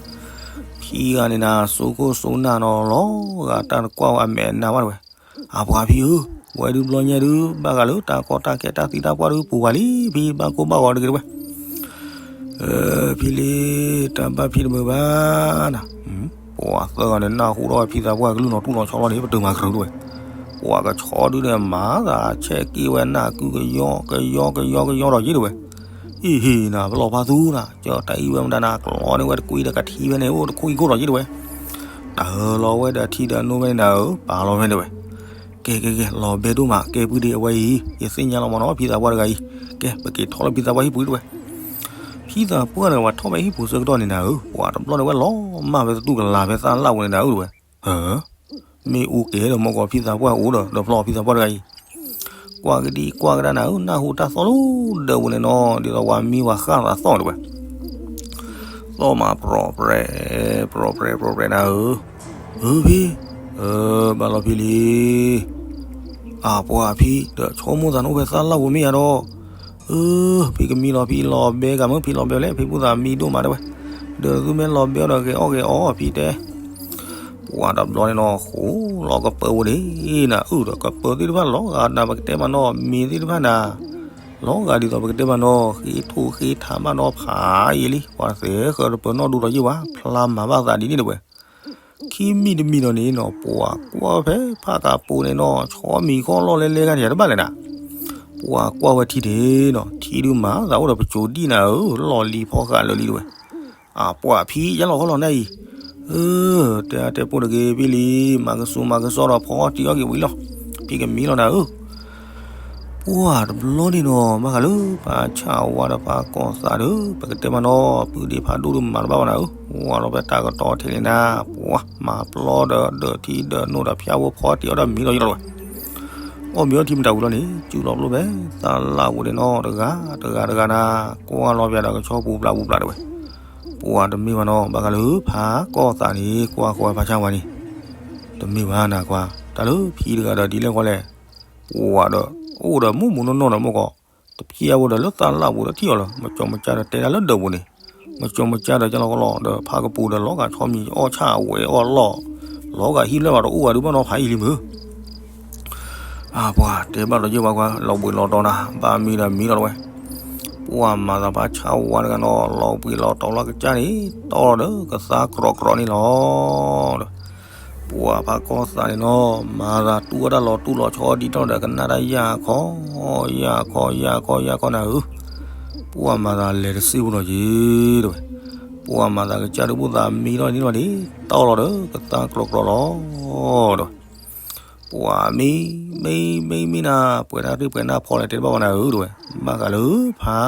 ဖံဂၤန့ၣ်နၤ စိခိၣ်စိနၢ်နီၤလီၤဂာ်တၢ်တကွၢ်ဝဲအမဲာ်နါဘၣ်တဝဲ, အပှၤဖံဧၢ, ဝဲဒုးဘျီညါဒုး ဘၣ်ဂၤလၢတၢ်ကီတၢ်ခဲတၢ်သံတၢ်ပှၢ်ဒုးပူၤပှၤလံ, ဖံဘၣ်ကိၢ်ဘၣ်ဂီၤတဂ့ၤတဝဲ ဖံလံ, တၢ်ဘၣ်ဖံတမုာ်ဘၣ်နၤ, ပှၤသၢဂၤန့ၣ် နၢ်ဟူထီၣ်ဝဲဖံသးပှၢ်ကလုၢ်နီၤတူၢ်နီၤဆီလီၤန့ၣ် ပတုာ်မၤကရၢတဝဲ, ပှၤကဆီဒုးန့ၣ် မၤသးဆဲးက့ၣ်ဝဲနၢ်ကုကယီကယီကယီကယီဒီးယ့ၣ်တဝဲ, အံၤဟံၤနၤ ပလီၤဖးသူနၤ ကၢတၢ်အံၤဝဲမတၤနၤ ကျီန့ၢ်ဝဲတကွံဒီးကထံဖဲန့ၣ် အိၣ်တခိၣ်အံၤခိၣ်ဒီးယ့ၣ်တဝဲ, တၢ်လီၤဝဲဒီးထံဒီးနိဝဲန့ၣ်နၤဧၢ ပာ်လီၤဖဲန့ၣ်ဝဲ ကဲကဲကဲ လီၤဘဲဒိၣ်မး ကဲပုၢ်ဒ့အဝဲအံၤ ယသ့ၣ်ညါလီၤမၢ်နီၤ ဖံသးပှၢ်တဂၤအံၤ, ကဲ ပက့ၤထီၣ်လၢဖံသးပှၢ်ဟံၣ်ပူၤတဝဲ, ဖံသးပှၢ်န့ၣ် ပှၤထီၣ်ဖဲဟံၣ်ပူၤဆၢကတီၢ်န့ၣ်နၤဧၢ, ပှၤတဘျီန့ၣ်ဝဲလီၤမၢ်ဖဲသတူၢ်ကလာ်ဖဲသၣ်လၣ်ပူၤန့ၣ်နၤဧၢတဝဲ, ဟၢ မ့ၢ်အူကဲဒီးမ့ၢ်ကီးဖံသးပှၢ်အိၣ်ဒီး ဒီးဖျီဖံသးပှၢ်တဂၤအံၤ, ကွၢ်ကဒံကွၢ်ကဒါနၤဧၢ, နၢ်ဟူတၢ်သီၣ်လၢဒၢးပူၤန့ၣ်နီၤ, ဒ်သိးပှၤမံဝဲဃၣ်သးသီၣ်တဝဲ သီၣ်မးပြီၣ်ပြဲး ပြီၣ်ပြဲး ပြီၣ်ပြဲးနၤဧၢ, ဧၢဖံ, ဧၢ, ဘၣ်လီၤဖံလံ, အပှၤဖံဒီး ဆိကမိၣ်သးနအိၣ်ဖဲသၣ်လၣ်ပူၤမ့ၢ်ယါဒီး, ဧၢ, ဖံကမံလီၤ ဖံလီၤဘဲဂၤမ့ၢ်ဖံလီၤဘဲလဲၣ် ဖံဘူၣ်သးမံဒိၣ်မးတဲဝဲ, ဒီးသုမ့ၢ်လီၤဘဲအီၤဒီးဂဲၤအီၣ်ဂဲၤအီဖံတဲ ပှၤတဘျီန့ၣ်နီၤ ဃိးလီၤကပၢၤဝဲန့ၣ်နၤ, အုၣ်ဒီးကပၢၤသ့ၣ်တဖၣ်လီၤဂာ်နၤ ပကတဲမးနီၤ မ့ၤသ့ၣ်တဖၣ်နၤ, လီၤဂာ်ဒ်သိးပကတဲမးနီၤ ဃ့ထိၣ်ဃ့ထးဘၣ်နီၤ ဖးယံာ်လံ ပှၤသဲဃၢၤတပၢၤနီၣ်ဒိၣ်ဒီးယ့ၣ်ဝဲ ဖျါမၤဘၣ်သးဒ်န့ၣ်တဝဲ, ခံမံၤတမံၤဒီးန့ၣ်နီၤ ပှၤကွၢ်ဖဲဖးကးပိၤန့ၣ်နီၤ ဆီမံၤခီၣ်လီၢ်လဲလဲဂၤန့ၣ် တဘၣ်လဲၣ်နၤ, ပှၤကွၢ်ဝဲထံန့ၣ်နီၤ ထံဒုးမၤသးအိၣ်ဒီးပစိၤဒံၣ်နၤဧၢ လီၢ်လံၤဖီဃာ်လၢာ်လံတဝဲ အပှၤဖံ ယလီၤခီလီၤနၤအံၤ, အၢ, တဲအါတဲပိၢ်တဂ့ၤ ဖံလံ, မၤကစူၤမၤကစီဒီးဖီအီၣ်တံၢ်အီၣ်က့ၤဝံၤလီၤ, ဖံကမံလီၤနၤဧၢ, ပ ပှၢ်တဘျီန့ၣ်နီၤ ဘၣ်ဃးလၢဖါဆၣ်ဝါဒီးဖါကီၢ်သးဒီး ပကတဲမးနီၤ ပုၢ်ဒ့ဖးဒိၣ်ဒုးမၤတဘၣ်ဘၣ်နၤဧၢ, ဝါလီၤဖဲတၢ်ကတီၤထံးလံနၤ, ပှၢ်မၤပျီဒီးဒၢးထံဒၢးနိဒီးဖၠါဖိဖီတံၢ်အီၣ်ဒီးမံလီၤယလီၤဝဲ, အီၣ်မံအီထံမတၤဝံၤလီၤန့ၣ် စုလီၤပျိၢ်ဖဲသးလၢ်ပူၤန့ၣ်နီၤ တဂၤတဂၤတဂၤနၤ, ကွၢ်လီၤပျးဒီးကဆီပူၤပျၢ်ပူၤပျၢ်တဝဲ, ပှၢ်တမ့ၢ်ဘၣ်နီၤ ဘၣ်ဃးလၢဖါကီၢ်သးန့ၣ် ကွၢ်ဃီဝဲဖါဆၣ်ဝါန့ၣ် တမ့ၢ်ဘၣ်နၤကွၢ် တၢ်လၢဖံတဂၤဒီးဒ်လဲၣ်ဃီလဲၣ်, ပှၢ်ဒီး အိၣ်ဒီးမူးမူးနီၢ်နီၢ်ဒီးမ့ၢ်ကီး, တဖျဲဝဲဒီးလၢသးလၢ်ပူၤဒီးထံၣ်အီၤလီၤ, မကၠီမကၠၢ်ဒီးတဲဒၣ်လၢဒၢးပူၤန့ၣ်, မကၠီမကၠၢ်ဒီးကလီကလီဒီးဖါကပူၤဒီးလီၤဂာ်ဆီမံၤအီၣ်ဆၣ်ဝဲအီၣ်လီၢ်, လီၤဂာ်ဟံၣ်လၢဘၣ်တအိၣ်ဝဲဒုးဘၣ်နီၤဖးယံာ်လံမုၢ် အပှၤတဲဘၣ်ဒီးယဲၢ်ပှၤကွၢ် လီၤဘှံးလီၤတီၤနၤ ဘၣ်မံဒီးမံလီၤတဝဲ, ပှၢ်မၤသးဖါဆၣ်ဝါတဂၤနီၤ လီၤဘှံးလီၤတီၤလီၤကစၢ်န့ၣ် တီၢ်လီၤဒီးကသါကြီကြီန့ၣ်လီၤ. ပှၢ်ဖါကီၢ်သးန့ၣ်နီၤ မၤသးတူၢ်ဝဲတၢ်လီၤတူၢ်လီၤဆီဒ်ထီၣ်ဒီး ကနၣ်တၢ်ယၢ်ခီ, ယၢ်ခီ ယၢ်ခီ ယၢ်ခီနၤဧၢ, ပှၢ်မၤသးလဲၤတစ့ဖိလီၤက့ၤတဝဲ, ပှၢ်မၤသးကစၢ်ဒုးဘူၣ်သးမံထီၣ်န့ၣ်လီၤန့ၣ် တီၢ်လီၤဒီးကသါကြီကြီလီၤတဝဲ, ပှၢ်မံ မံ မံ မံနၤ ပှဲၤတၢ်ရ့ၣ်ပှဲၤနၢ်ဖီလဲၣ်တဲတဘၣ်ဘၣ်နၤဧၢတဝဲ, ဘၣ်ဃးလၢဖါ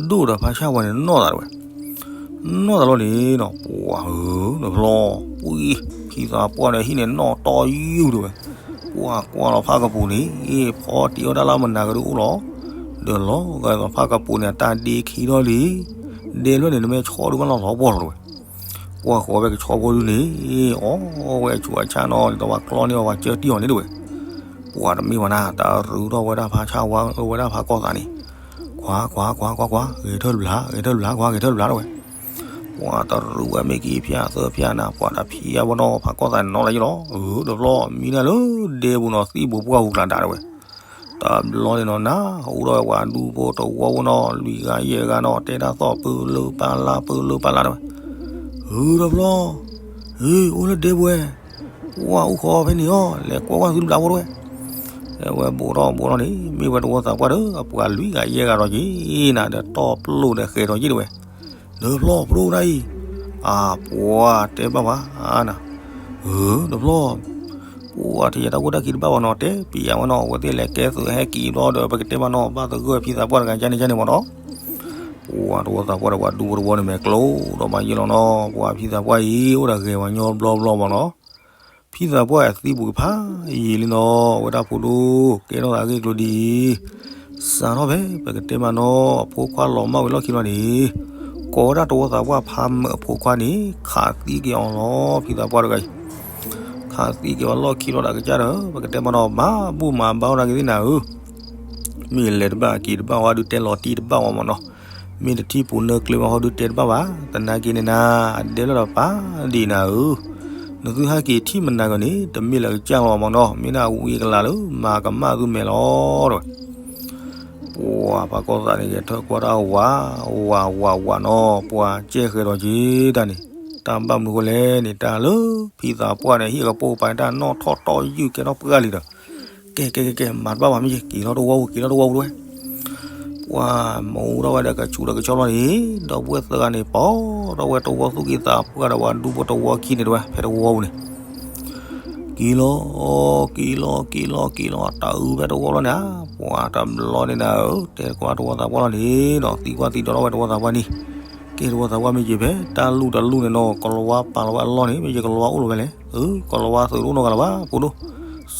ဒိၣ်ဒီးဖါဆၣ်ဝါန့ၣ် နီၢ်သးတဝဲ, နီၢ်သးလီၤန့ၣ်နီၤ ပှၢ်ဧၢ တဘျီ ပှံၤ ဖံသးပှၢ်ဒီးဟံၣ်န့ၣ်နီၣ်တီယုၢ်တဝဲ, ပှၢ်ကွၢ်လီၤဖါကပူၤန့ၣ် ဖီတံၢ်အီၣ်တၢ်လၢမနၤကဒုးအိၣ်လီၤ, ဒီးလီၤဂာ်သိးဖါကပူၤန့ၣ် အတၢ်ဒ့ခံထီၣ်လံ, ဒဲလွဲၢ်န့ၣ် နမ့ၢ်ဆီဒုးဘၣ်လီၤလီၤပှီၢ်လီၤတဝဲ ပှၢ်ဃီၤဝဲကဆီဖိဒုန့ၣ် အီၣ်ဝဲအဆူးအဆၣ်နီၤ ဒ်သိးပှၤကျီန့ၢ်အီၤ ပှၤကၢတံၢ်အီၤန့ၣ်တဝဲ, ပှၢ်တမ့ၢ်ဘၣ်နၤ တၢ်ရုးထီၣ်ဝဲဒၣ်ဖါဆၣ်ဝါ အဝဲဒၣ်ဖါကီၢ်သးန့ၣ်, ကွၢ် ကွၢ် ကွၢ် ကွၢ် ကွၢ် ဂဲၤထၢၣ်တဘျါ ဂဲၤထၢၣ်တဘျါ ကွၢ် ဂဲၤထၢၣ်တဘျါတဝဲ, ပှၢ်တရုးဝဲမ့ၢ်က့ၤဖၠၣ်သၢဖၠၣ်နၤ ပှၢ်တၢ်ဖံးအဝဲနီၤ ဖါကီၢ်သးန့ၣ်နီၤလၢယလီၤ, အၢ တဘျီ မံနၤလၢဒဲပူၤနီၤ သံၣ်ပူၤပှၢ်ပူၤကျါဒၣ်တဝဲ တဘျီန့ၣ်နီၤ နၤ အိၣ်ဒီးဝဲပှၤဒူဖိတဝီဖိနီၤ လွံၢ်ဂၤယဲၢ်ဂၤနီၤ တဲတၢ်သီၣ်ပၢလၢပၢလၢပၢလၢပၢလၢတဝဲ, အၢ တဘျီ ဟ့ အိၣ်လၢဒဲပူၤဝဲ, ပှၢ်အိၣ်ခိးဖဲန့ၣ်အီၤ လဲၤကွၢ်ကွၢ်သုတဘျါဖိတဝဲ, အဝဲဘူးထီၣ်ဘူးထီၣ်န့ၣ် မ့ၢ်ဝဲတဝီသးပှၢ်ဒီး အပှၤလွံၢ်ဂၤယဲၢ်ဂၤဒီးက့ၤနၤဒီး တီၢ်ပျိၢ်ဒီးဃဲၤဒီးက့ၤတဝဲ, တဘျီ ပဒိၣ်ဒၣ်အံၤ, အပှၢ်တဲဘၣ်ဝဲနၤ, အၢ တဘျီ ပှၢ်တယဲတၢ်ဝိတၢ်ခံတဘၣ်ဘၣ်နီၤ တဲပျးဝဲနီၤ အဝဲသ့ၣ်လဲၤကဲသုးဟဲက့ၤဘျီဒီး ပကတဲမးနီၤ ဘၣ်သဂၢၢ်ဖံသးပှၢ်တဂၤကန့ၣ်ကန့ၣ်မးနီၤ, ပှၢ်တဝီသးပှၢ်ဒီးပှၤဒူဖိတဝီန့ၣ်မဲာ်ကျိဒီးမးယဲၢ်လီၤနီၤ ပှၢ်ဖံသးပှၢ်အံၤ အိၣ်ဒီးဂဲၤဝဲညီဘျီဘျီမးနီၤ ဖံသးပှၢ်အသံပူၤကဖးယံာ်လံနီၤ အဝဲဒၣ်ဖိဒိၣ် ကဲထီၣ်သးအဂ့ၢ်ကျိၤဒ်အံၤ, စးထီၣ်ဖဲ ပကတဲမးနီၤ အဖိခွါလီၤမၢ်ဝဲလီၢ်ခံလီၤန့ၣ်, ကိးဝဲဒၣ်တဝီသးပှၢ်ဖးမုာ်အဖိခွါန့ၣ် ခးသံက့ၤအီၤလီၤ ဖံသးပှၢ်တဂၤအံၤ, ခးသံက့ၤအီၤလီၢ်ခံလီၤဒီးကစၢ်ဒီး ပကတဲမးနီၤ ဘၣ်ဘူၣ်မၤဘါဝဲဒၣ်ကသ့ၣ်နၤဧၢ, မ့ၢ်လဲၤတဘၣ်က့ၤတဘၣ်ဝဲဒုးတဲလီၤတံၢ်တဘၣ်ဝဲမးနီၤ, မ့ၢ်တထံၣ်ပူၤနၢကျဲဝဲဟီဒုးတဲတဘၣ်ဘၣ်, သနာ်က့န့ၣ်နၤ အဒဲလီၤဒီးပၢ်ဒံးနၤဧၢ, နသုဟဲက့ၤထံၣ်မနၤဂီၤန့ၣ် တမ့ၢ်လၢကစၢ်လီၤမးနီၤ, မ့ၢ်ဒၣ်ဝံအကလးလၢမၤကမၣ်သုမဲာ်လီၤတဝဲ, ပှၢ်ဖးကီၢ်သးန့ၣ် ဂဲၤထၢၣ်ကွၢ်တၢ်ဝး ဝးဝးဝးနီၤ, ပှၢ်ကဲဃဲၤဒီးက့ၤတၢ်န့ၣ်, တၢ်ဘၣ်မနုၤဃိလဲၣ်န့ၣ် တၢ်လၢဖံသးပှၢ်န့ၣ် ဟံၣ်ကပိာ်ကပၤန့ၣ် တၢ်နီၣ်ထီၣ်တီယုၢ်ကဲထီၣ်ပှၢ်လံဒီး ကဲ ကဲ ကဲ ကဲ မၤတဘၣ်ဘၣ်မ့ၢ်ယဲ က့ၤထီၣ်တဝီပူၤ က့ၤထီၣ်တဝီပူၤတဝဲ, ပှၢ်မူထီၣ်ဝဲဒီးကဆူးဒီးကဆီလီၤန့ၣ် ဒီပုၢ်ဝဲၢ်သၢဂၤန့ၣ် ပိာ်ထီၣ်ဝဲတဝီသူၣ်က့သးပှၢ်ဒီးပှၤဒူဖိတဝီခံန့ၣ်တဝဲ ဖဲတဝီပူၤန့ၣ်, က့ၤလီၤ က့ၤလီၤ က့ၤလီၤ က့ၤလီၤ တၢ်အုးဖဲတဝီလီၤန့ၣ်ဧါ, ပှၢ်တဘျီန့ၣ်နၤဧၢ တဲကွၢ်တဝီသးပှၢ်လီၤန့ၣ်ဒီး သံကွၢ်သံဒီးထီၣ်ဝဲတဝီသးပှၢ်န့ၣ် ကဲတဝီသးပှၢ်မ့ၢ်ယဲဖဲ တၢ်လူၢ်တလူၢ်န့ၣ်နီၤ ကလီၤဝါပာ်လီၤဝဲအလီၢ်န့ၣ် မ့ၢ်ယဲကလီၤဝါအိၣ်လီၤဝဲလဲၣ်, အၢ ကလီၤဝါသုးတအိၣ်နီတဂၤလၢၤဘၣ် ဖိဒိၣ်,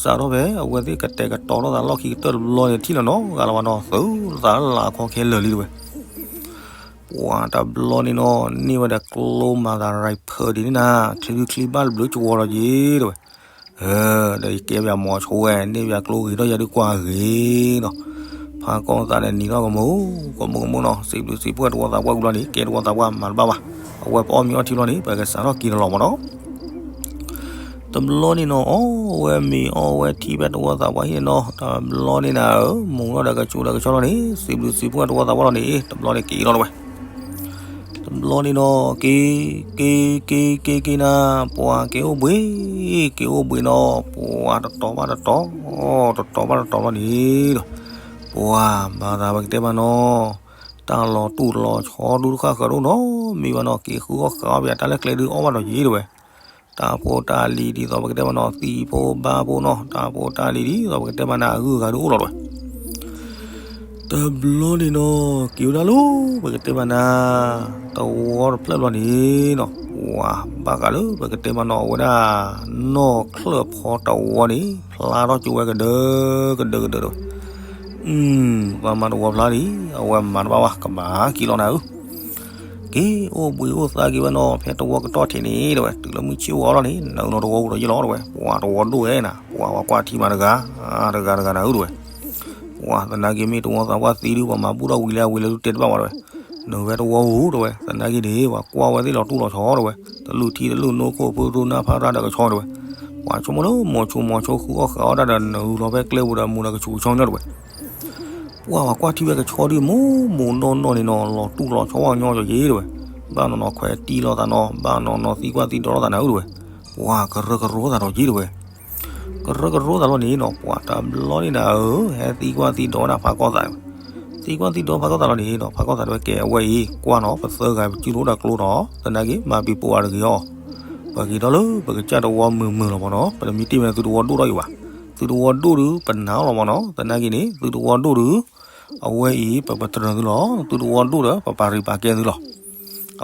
စးထီၣ်ဖဲ အဝဲသ့ၣ်ကတဲာ်ကတီၤထီၣ်သးလီၢ်ခံကတၢၢ်တဘျီန့ၣ် ထံၣ်လီၤနီတဂၤလၢၤဘၣ်နီၤ သုးသးလၢ်လၢ်အခီခဲလၢာ်လံတဝဲ ပှၢ်တဘျီန့ၣ်နီၤ န့ၢ်ဝဲဒီးကျိမၤသးရၤဖၢၣ်ဒ်န့ၣ်နၤ ချံဒုချံဘၣ်တဘျုးကဝီၤလီၤက့ၤတဝဲ, ဒီးယကဲပၠးမီၤဆိဝဲ န့ၢ်ပၠးကျိဂ့ၤထီၣ်ယၤဒုးကွၢ်ဂ့ၤနီၤ, ဖးကီၢ်သးန့ၣ်နံၤထီၣ်ကမူ ကမူကမူနီၤ စံးဘျုးစံးဖှိၣ်တဝီသးပှၢ်ဝံၤလီၤန့ၣ် ကဲတဝီသးပှၢ်မၤတဘၣ်ဘၣ်, အဝဲပအီၣ်မ့ၤအီထံလီၤန့ၣ် ပကစးထီၣ်က့ၤတလီၤမးနီၤ တဘျီန့ၣ်နီၤ အီၣ်ဝဲမ့ၤအီဝဲထံဖဲတဝီသးပှၢ်ဟံၣ်န့ၣ်နီၤ တဘျီန့ၣ်နၤဧၢ မူထီၣ်ဒီးကဆူးဒီးကဆီလီၤန့ၣ် စံးဘျုးစံးဖှိၣ်တဝီသးပှၢ်လီၤန့ၣ် တဘျီန့ၣ်က့ၤလီၤတဝဲ တဘျီန့ၣ်နီၤ က့ၤ က့ၤ က့ၤ က့ၤ က့ၤနၤ ပှၤက့ၤအိၣ်ဘှံး က့ၤအိၣ်ဘှံးနီၤ ပှၤတတီၤဘၣ်တတီၤ တတီၤဘၣ်တတီၤလီၤန့ၣ်ဒီး ပှၤမၤသးပကတဲမးနီၤ တၢ်လီၤတူၢ်လီၤဆီဒုတဃၣ်ဃၢၤတအိၣ်နီတမံၤဘၣ်နီၤ က့ၤဃုအီၣ်ဃုအီၣ်ပယၤတၢ်လၢကျဲဒုးအီၣ်ဘၣ်ဒီးယံၤတဝဲ တၢ်ဖိတၢ်လံၤဒ်သိးပကတဲမးနီၤ သံဖိဘါဖိနီၤ တၢ်ဖိတၢ်လံၤဒ်သိးပကတဲမးနၤ အဂုၤအဂၤဒုးအိၣ်လီၤတဝဲ တဘျီန့ၣ်နီၤ က့ၤဝဲဒၣ်လၢ ပကတဲဘၣ်နၤ တဝီတဖျၢၣ်ဘျီန့ၣ်နီၤ ပှၤဘၣ်ဃးလၢပကတဲဘၣ်နီၤ အဝဲဒၣ် နီၢ်ချၢၣ်ဖီတဝီန့ၣ် ဖျါထီၣ်ကၠိဝဲကဒၢကဒၢကဒၢတဝဲ, ပှၤမၤတဝီဖျါလံ အဝဲမၤတဘၣ်ဘၣ် ကမၤက့ၤလီၤနၤဧၢ က့ၤအိၣ်ဘှံးအိၣ်သါက့ၤဝဲနီၤ ဖဲတဝီကတီၢ်ထံးန့ၣ်တဝဲ တုၤလၢမုၢ်ဆ့ၣ်အိၣ်အီၤလီၤန့ၣ် နၤဧၢနီၤ တဝီအိၣ်ဒီးယ့ၢ်လီၤတဝဲ ပှၤတဝီဒိၣ်ဝဲနၤ ပှၤဝဲကွၢ်ထံမးတဂၤ တဂၤတဂၤနၤဧၢတဝဲ ပှၤသနာ်က့မ့ၢ်တဝီသးပှၢ်သံဒု ပှၤမၤဘူၣ်ထီၣ်ဝံၤလၢအဝံၤလၢဒုတဲတဘၣ်ဘၣ်တဝဲ နဝဲတဝီဧိၤတဝဲ သနာ်က့န့ၣ် ပှၤကွၢ်ဝဲသ့ၣ်လီၤတူၢ်လီၤဆီတဝဲ တလူၢ်ထံတလူၢ်နိခိၣ်ဖုတူၢ်နၢ်ဖးတၢ်ဒီးကဆီတဝဲ ပှၤဆိကမိၣ်လၢမိၤဆိမိၤဆိဃုအီၣ်ဃးအီၣ်တၢ်ဒီးနၢၤလီၤဖဲကျဲပူၤဒီးမူဒီးကဆူးကဆီန့ၣ်တဝဲ ပှၤပှၤကွၢ်ထံဝဲကဆီဒု မိၢ်မိၢ်နီၢ်နီၢ်န့ၣ်နီၤ လီၤတူၢ်လီၤဆီဝဲကညီက့ၤတဝဲ, ဘၣ်နီၤနီၤခွဲးတံၢ်လိာ်သးနီၤ ဘၣ်နီၤနီၤသံကွၢ်သံဒိးလိာ်သးနၤဧၢတဝဲ, ပှၤကရၢကရိသးဒီးက့ၤတဝဲ, ကရၢကရိသးလီၤန့ၣ်နီၤ ပှၤတဘျီန့ၣ်နၤဧၢ ဟဲသံကွၢ်သံဒိးဝဲဒၣ်ဖးကီၢ်သးတဝဲ, သံကွၢ်သံဒိးဖးကီၢ်သးလီၤန့ၣ်နီၤ ဖးကီၢ်သးတဝဲကဲအဝဲအံၤ ကွၢ်နီၤ ပသၢဂၤပစုလိာ်တၢ်ကျိဒီး သနာ်က့မၤပံၤပိာ်ဝဲတဂ့ၤအီၤ, ပှၤက့ၤထီၣ်လၢပကစၢ်တဝီမုာ်မုာ်လီၤမ့ၢ်နီၤ ပတမ့ၢ်တ့ၢ်ဝဲသုတဝီဒိၣ်ထီၣ်အံၤဘၣ်, သုတဝီဒိၣ်ဒု ပနာ်အီၤလီၤမ့ၢ်နီၤ သနာ်က့န့ၣ် သုတဝီဒိၣ်ဒု အဝဲအံၤ ပပတြၢၤသုလီၤ, သုတဝီဒိၣ်ဒီး ပပာ်ရံးပာ်ကဲသုလီၤ.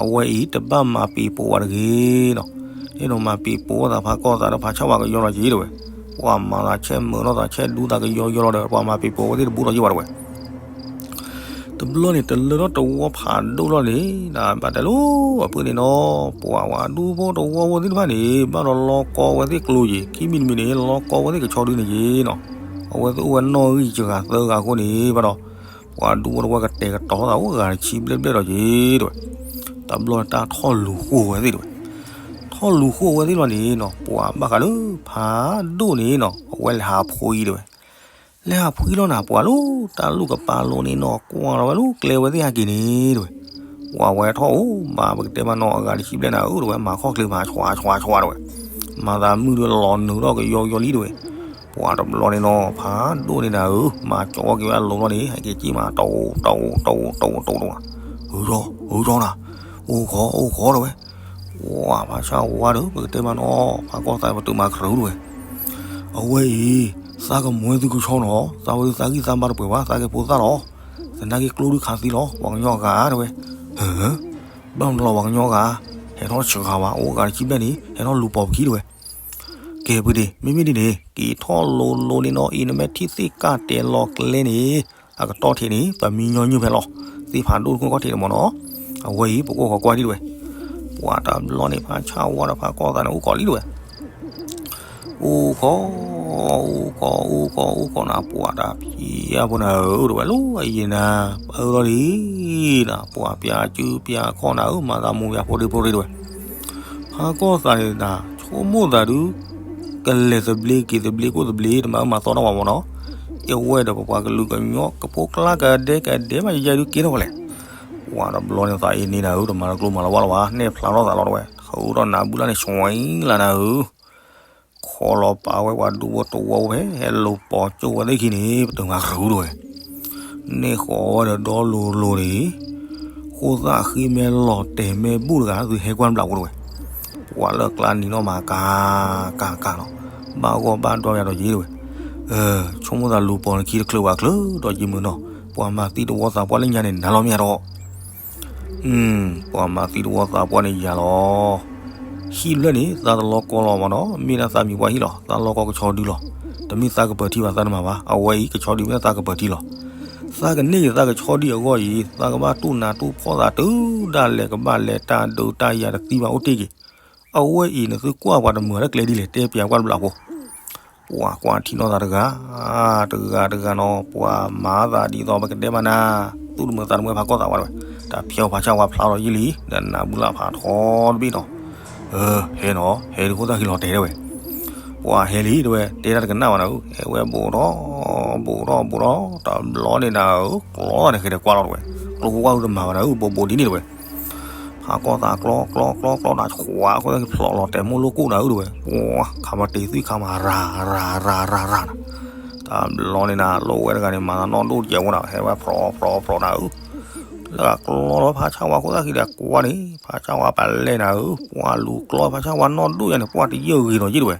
အဝဲအံၤ တဘၣ်မၤပံၤပိာ်ဝဲတဂ့ၤနီၤ, အဲၣ်ဒိးမၤပံၤပိာ်ဝဲသးဖးကီၢ်သးဒီးဖးဆၣ်ဝါကယီလီၤက့ၤတဝဲ, ပှၤမၤသးဆဲးမုာ်ထီၣ်သးဆဲးဒူသးကယီယီလီၤဒီး ပှၤမၤပံၤပိာ်ဝဲသ့ၣ်တဘူးဒီးယ့ၢ်ဘၣ်တဝဲ တဘျီန့ၣ် တလၢထီၣ်တဝီဖးဒိၣ်လီၤန့ၣ် ဘၣ်တဲလိၤအဖုန့ၣ်နီၤ, ပှၤဝဲဒူဖိတဝီဖိသ့ၣ်တဖၣ်န့ၣ် ဘၣ်ဒီးလီၤကီဝဲသ့ၣ်ကျိယံၤ ခံမံၤတမံၤန့ၣ် လီၤကီဝဲသ့ၣ်ကဆီဒုန့ၣ်က့ၤနီၤ, အဝဲသ့ၣ်အိၣ်ဝဲနီၣ်ဂံၢ်စှၤသၢဂၤအဃိန့ၣ် ဘၣ်ဒီး ပှၤဒူဖိတဝီကတဲာ်ကတီၤထီၣ်သးအိၣ်ဂၤတဆံဘျဲၣ်ဘျဲၣ်ဒီးက့ၤတဝဲ, တဘျီန့ၣ်တၢ်ထီၣ်လူၤဃိဝဲသ့ၣ်တဝဲ, ထီၣ်လူၤဃိဝဲသ့ၣ်လီၤန့ၣ်နီၤ ပှၤဘၣ်ဃးလၢဖးဒိၣ်န့ၣ်နီၤ အဝဲလဲၤဟးဖှံတဝဲ လဲၤဟးဖှံလီၤနၤ ပှၤလၢတၢ်လူၢ်ကပာ်လိၤန့ၣ်နီၤ ကွၢ်လီၤဝဲလၢကျဲဝဲသ့ၣ်ဟဲက့ၤန့ၣ်တဝဲ, ပှၤဝဲထီၣ်အိၣ်ဘၣ်ပကတဲမးနီၤ အဂၤတဆံဘျဲၣ်နၤဧၢတဝဲ မၤခီၣ်ချ့မၤဆှးဆှးဆှးတဝဲ, မၤသးမုာ်ဒီးလီၤနုာ်ထီၣ်ကယီယီလံတဝဲ, ပှၤတဘျီန့ၣ်နီၤ ဖးဒိၣ်န့ၣ်နၤဧၢ မၤကၠီက့ၤဝဲအလိၤလီၤန့ၣ် ဟဲက့ၤကံၣ်မး တအိၣ်တအိၣ်တအိၣ်တအိၣ်တအိၣ်တအိၣ်တအိၣ်, အၢထီၣ် အၢထီၣ်နၤ အိၣ်ဃီအိၣ်ဃီတဝဲ, ပှၤဖးဆၣ်ဝါဒီး ပကတဲမးနီၤ ဖးကီၢ်သးပတုာ်မၤကရၢတဝဲ အဝဲအံၤ သးကမွဲသုကဆီနီၤ သးဝဲဒုးသးဂံၢ်သးဘါတပှဲၤဘၣ် သးကဲဖိသၣ်လီၤ, သနာ်က့ကျိဒုးခးသံလီၤ ပှၤကညီဂၤတဝဲ, ဟၢ ဘၣ်မတလီၤပှၤကညီဂၤ, ဟဲထီၣ်စှၤဘၣ် အိၣ်ဂၤတဆံဘျဲၣ်န့ၣ် ဟဲထီၣ်လူၤပိာ်ပခံတဝဲ, ကဲပှ့ၤဒ့ၣ် မ့မ့ၢ်ဒ်န့ၣ် က့ၤထီၣ်လိၤလိၤန့ၣ်နီၤ အံၤနမ့ၢ်ထံၣ်သ့ၣ်ကၢ်တဲာ်လီၤကျဲန့ၣ် အကတီၢ်ထံးန့ၣ် ပမံညီနုၢ်ဖဲလီၤ, သ့ၣ်ဖးဒိၣ်တခိၣ်ခီၣ်ထံးန့ၣ်မ့ၢ်နီၤ, အဝဲအံၤ ပကအိၣ်ဃီကွၢ်ဒံးတဝဲ ပှၤတဘျီန့ၣ် ဖးဆၣ်ဝါဒီးဖးကီၢ်သးန့ၣ် အိၣ်ကီးလံတဝဲ, အိၣ်ကီး အိၣ်ကီး အိၣ်ကီး အိၣ်ကီးနၤ ပှၤတၢ်ဖံးအါဖိနၤဧၢ တဝဲ လၢအယံၤနၤ ပၢၢ်လီၤလံနၤ ပှၤပျးစုပျးခီၣ်နၤဧၢ မၤသးမူၤပျးဖိရ့ဖိရ့တဝဲ, ဖးကီၢ်သးန့ၣ်နၤ ဆိကမိၣ်သးဒုး ကလဲၤသဘျ့က့ၤသဘျ့ကိၣ်သဘျ့ တမၤအၢမၤသီထီၣ်ဘၣ်မ့ၢ်နီၤ, အဝဲဒီးပပှၤကလုာ်ကညီ ကဖိကျါကဒဲကဒဲမး ယယဲဒုးကဲထီၣ်ဝဲလဲၣ်, ပှၤတဘျီန့ၣ်သးအ့န့နၤဧၢ တမၤတကျိၤမၤလီၤဝါလီၤဘၣ် နဲၣ်ဖျါထီၣ်သးလီၤတဝဲ, ဃုထီၣ်နၤဘူၣ်လၢန့ၣ် ဆွံလၢနၤဧၢ ခီလီၤပာ်ဝဲပှၤဒူဖိတဝီဖိဖဲ ဟဲလိၤပိာ်ကၠိဝဲသ့ၣ်ခံန့ၣ် ပတုာ်မၤကရၢတဝဲ, န့ၢ်ဃီၤဝဲဒီးဒီလိၤလိၤန့ၣ်, ဃိသၣ်ဃံမဲလီၤတဲာ်မဲဘူၣ်တဂၤ သုဟဲကွၢ်တဘျီဖိတဝဲ, ပှၤလၢကျါနံၤနီၣ်မၤကၤ ကၤကၤနီၤ, ဘၣ်ဂီၢ်ဘၣ်ဒွးယၤဒီးယ့ၢ်တဝဲ, ဆိကမိၣ်သးလူၤပိာ်နခံတချုးဘၣ်ချုးဒီးယမုာ်နီၤ, ပှၤမၤသံတဝီသးပှၢ်လၢညါန့ၣ် နၤလီၤမ့ၢ်ဧါဒီး ပှၤမၤသံတဝီသးပှၢ်န့ၣ်ယၤလီၤ. ဟံၣ်ဖျၢၣ်န့ၣ် သးတလီကီလီၤမ့ၢ်နီၤ, မ့ၢ်ဒၣ်သးမံၤပှၢ်ဟံၣ်လီၤ, သးလီကီကဆီဒုလီၤ. တမ့ၢ်သးကပၢၤထံဘၣ် သးတမၤဘၣ်, အဝဲအံၤကဆီဒုမ့ၢ်သးကပၢၤထံလီၤ. သးကန့ၢ်ယသးကဆီဒုအဂီၢ်အံၤ သးကဘၣ်တူၢ်နးတူၢ်ဖှီၣ်သးတုၤဒၣ်လဲာ် ကဘၣ်လဲၤတၢ်ဒုးတၢ်ယၤတသံဘၣ်အိၣ်တ့ၢ်က့ၤ. အဝဲအံၤနသုကွၢ်ပှၤတမုာ်လၢကျဲဒ်လဲၣ် တဲပျးကွၢ်တဘျီဖိ ပှၤကွၢ်ထံနီၣ်သးတဂၤ, တဂၤတဂၤနီၤ, ပှၤမၤသးဒ်သိးပကတဲမးနၤ, သူၣ်တမုာ်သးတမုာ်ဖးကီၢ်သးဝဲတဝဲ, တၢ်ဖျီဖးဆၣ်ဝါဖျါထီၣ်ယံာ်လံ, ဒီးနးဘူၣ်လၢဖးထီတဘ့ၣ်နီၤ, ဟဲနီၤ, ဟဲဒုးခိၣ်သၣ်ဃံလီၤတဲာ်တဝဲ, ပှၤဟဲလံတဝဲ, တဲတၢ်တကနၣ်ဘၣ်နၤဧၢ, ဟဲဝဲဘူးထီၣ်, ဘူးထီၣ်ဘူးထီၣ်, တဘျီန့ၣ်နၤဧၢ, ကျီသးန့ၣ်ဃဲဒီးကွၢ်လီၤတဝဲ, ကျိဝါအုတမၤဘၣ်နၤဧၢ, ဘူးဘူးဒ်န့ၣ်တဝဲ ဖးကီၢ်သးကျီ ကျီ ကျီ ကျီ နၤ ဆှး ခိၣ်သၣ်ဃံဖျိးလီၤတဲာ်မိၢ်လိၣ်ကိၣ်နၤဧၢတဝဲ, ပှၤ ခးမၤတ့ၤသွံၣ်ခးမၤ ရၤ ရၤ ရၤ ရၤ ရၤ နၤ, တဘျီန့ၣ်နၤ လိၣ်ဝဲတဂၤန့ၣ် မၤသးနီၢ်ဒိၣ်တကဲဝဲနၤ ဟဲဝဲဖြီဖြီဖြီနၤဧၢ, လၢအကျီလီၤဖးဆၣ်ဝါခိၣ်သၣ်ဃံဒီးကွၢ်န့ၣ် ဖးဆၣ်ဝါပလဲၣ်နၤဧၢ, ပှၤလူၤကျီဖးဆၣ်ဝါနီၢ်ဒိၣ်ယါန့ၣ် ပှၤတယၢၢ်ဂ့ၤနီၤယ့ၣ်တဝဲ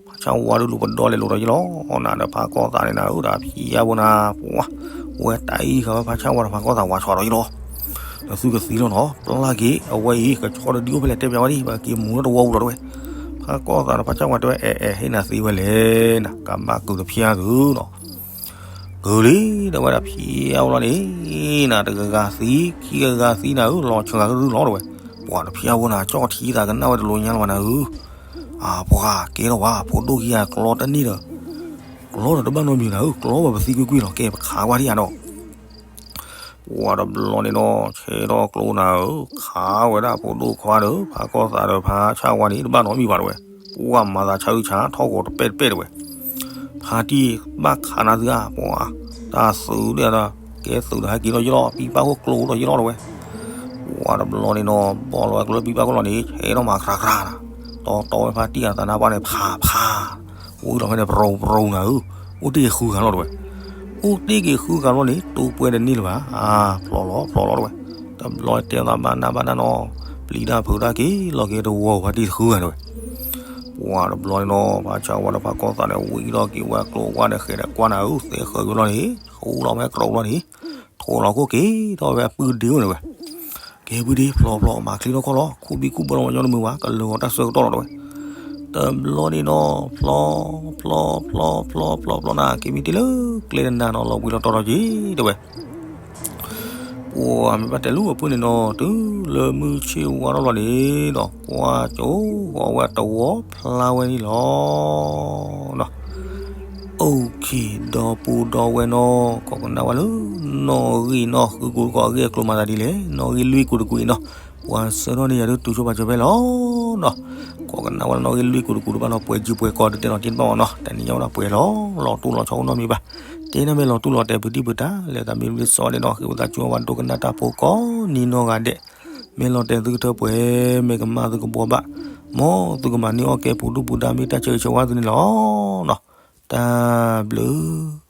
ဖးဆၣ်ဝါဒုးလူၤပဒီလဲၤလိာ်ဒီးယ့ၣ်လီၤ, နၤဒီးဖးကီၢ်သးန့ၣ်နၤဧၢ, တၢ်ဖံးယါဖိနၤ, ပှၤ ဝဲတၢ်အံၤဃာ်ဝဲဖါဆၣ်ဝါဒီးဖါကီၢ်သးဝးဆီးဒီးယလီၤ. ဒီးသုကသံလီၤနီၤ, ပျၢ်က့ၤအဝဲအံၤ ကဆီတဒုအိၣ်ဖဲလဲၣ်တဲပၠးဝဲဒံး ပက့ၤမူလၢတဝီပူၤဒီးတဲဝဲ. ဖါကီၢ်သးဒီးဖါဆၣ်ဝါတဲဝဲ အဲ အဲ ဟ့ၣ်နၤသ့ဝဲလဲၣ်နၤ, ကဘၣ်ကုာ်တဖျၢၣ်သုနီၤ. ကုာ်လံ တဲဝဲဒၣ်ဖျၢၣ်ဝဲလီၤန့ၣ်, နၤတဂၤဂၤသံ, ခံဂၤဂၤသံနၤဧၢ, လီၤဆၢဂၤကရုၢ်လီၤတဲဝဲ. ပှၤတဖျၢၣ်ဖိနၤ ကၠီၣ်ထံသးကနၣ်ဝဲတလိညါလၢၤဘၣ်နၤဧၢ. အပှၤကဲထီၣ်ဝဲ ဖိဒိၣ်ခံဂၤကျီတန့ၢ်ဒီး ကျီဒီးတဘၣ်နီတမံၤနၤဧၢ, ကျီဝဲပသံကွ့ၢ်ကွ့ၢ်လီၤ, ကဲပခးဝဲဒံးဧါဒီး. ပှၤတဘျီန့ၣ်ဒီး ဆဲးထီၣ်ကျိနၤဧၢ, ခးဝဲဒၣ်ဖိဒိၣ်ခွါဒီး ဖါကီၢ်သးဒီးဖါဆၣ်ဝါန့ၣ် တဘၣ်နီတမံၤဘၣ်တဲဝဲ. ပှၤမၤသးဆါအုဆါ ထီၣ်ဂီၤတပဲၣ်တပဲၣ်တဲဝဲ. ဖါတံၢ်ဘၣ်ခးနၤသုဧါ, ပှၤတၢ်သုးဒၣ်ဒီး ကဲသုးဒီးဟဲက့ၤဒီးယလီၤ, ပံပၢ်ခိၣ်ကျိဒီးယလီၤတဲဝဲ. ပှၤတဘျီန့ၣ်ဒီး ဘီၣ်လီၤဝဲကျိလၢပံပၢ်ခိၣ်လီၤန့ၣ် ဆဲးထီၣ်မၤခရၣ်ခရၣ်နၤ, တီတီဝဲဖါတံၢ်အသးနါပှၢ်န့ၣ် ဖးဖး အိၣ်လီၤဖဲန့ၣ် ပရိပရိနၤဧၢ, အိၣ်တ့ၢ်ဃုဂၤလီၤတဲဝဲ. အိၣ်တ့ၢ်က့ၤဃုဂၤလီၤန့ၣ် တိၢ်ပှဲၤတန့ၢ်လၢၤဘၣ်, အါ ဖျီလီၤဖျီလီၤတဲဝဲ. တဘျီတဲသးဘၣ်နးဘၣ်နးနီၤ, ပျံၤတၢ်ဖုးတၢ်က့ၤလီၤက့ၤတဝီပှၤတံၢ်တဃုဂၤတဲဝဲ. ပှၤတဘျီန့ၣ်ဒီး ဖါဆၣ်ဝါဒီးဖါကီၢ်သးန့ၣ် ဝံၤလီၤက့ၤဝဲကျိဝါဒီးဃဲးဒီးကွၢ်နၤဧၢ, သဲဃၢၤက့ၤလီၤန့ၣ် ဃူလီၤဖဲကျိလီၤန့ၣ်, ထိးလီၤခိၣ်က့ၤထီၣ်ဝဲအပုၢ်ဒ့အိၣ်န့ၣ်ဝဲ. ကဲပုၢ်ဒ့ ဖျီဖျီမၤချံထီၣ်ခီၣ်လီၤ, ခူၣ်ဘံၣ်ခူၣ်ဘၢလီၤမညီတမုာ်ဘၣ်, ကလၢာ်ဂီၤတၢ်ဆၢကတီၢ်လီၤတဲဝဲ. တဘျီန့ၣ်ဒီး ဖျီ ဖျီ ဖျီ ဖျီ ဖျီ ဖျီနၤ, က့ၤမံတ့ၢ်လၢကျဲတနၤနီၤ လီၤဘှံးလီၤတီၤထီၣ်က့ၤတဲဝဲ. ပှၤမ့ၢ်ဘၣ်တဲလၢအပုၢ်န့ၣ်နီၤ, တုၤလၢမုၢ်ဆ့ၣ်ဝါထီၣ်လီၤန့ၣ်ဒီး ကွၢ်ကၠိဂီၤဝဲတဝီဖျါဝဲန့ၣ်လီၤ. အိၣ်ခ့ ဒီပုၢ်ဒီဝဲၢ်နီၤ, ကိးကနၣ်ဝဲလၢ နီၣ်ဂံၢ်နီၣ်ဃုကူတကီး အဂ့ၢ်အကျိၤမၤသးဒ်လဲၣ်, နီၣ်ဂံၢ်လွံၢ်ကူတကူအံၤနီၤ, ပှၤဆှၢထီၣ်န့ၢ်ယၤဒုးတုၤဆိပာ်စၢၤဖဲလီၤနီၤ. ကိးကနၣ်ဝဲလၢနီၣ်ဂံၢ်လွံၢ်ကူတကူတဘၣ်နီၤ, ပှဲၤစုပှဲၤကီၢ်ဒုးတဲလီၤတ့ၢ်တဘၣ်မနီၤ, တနံၤညါဝဲဒၣ်ပှဲၤလီၤ, လီၤတူၢ်လီၤဆီအိၣ်နီတမံၤဘၣ်. တဲနၤမ့ၢ်လီၤတူၢ်လီၤတဲာ်ဖုးတံၢ်ဖုးတၢ် လဲၤတၢ်မ့ၢ်ဝံၤစီန့ၣ်နီၤ, ဃ့ဝံသးစူၤဝဲဒိကနၣ်တၢ်ဖိကိးနံၤနီၢ်ဂၤဒဲး, မ့ၢ်လီၤတဲာ်သုကထၢပှဲၤ, မ့ၢ်ကမၣ်သုကဘှီဘၣ်, မ်သုကမၤန့ၢ်အီၣ်ကဲပူၤဒူၣ်ပူၤဒါ မ့ၢ်တၢ်ဆၢဂ့ၤဆၢဝါသုန့ၣ်လီၤနီၤ. တၢ်ဘျုး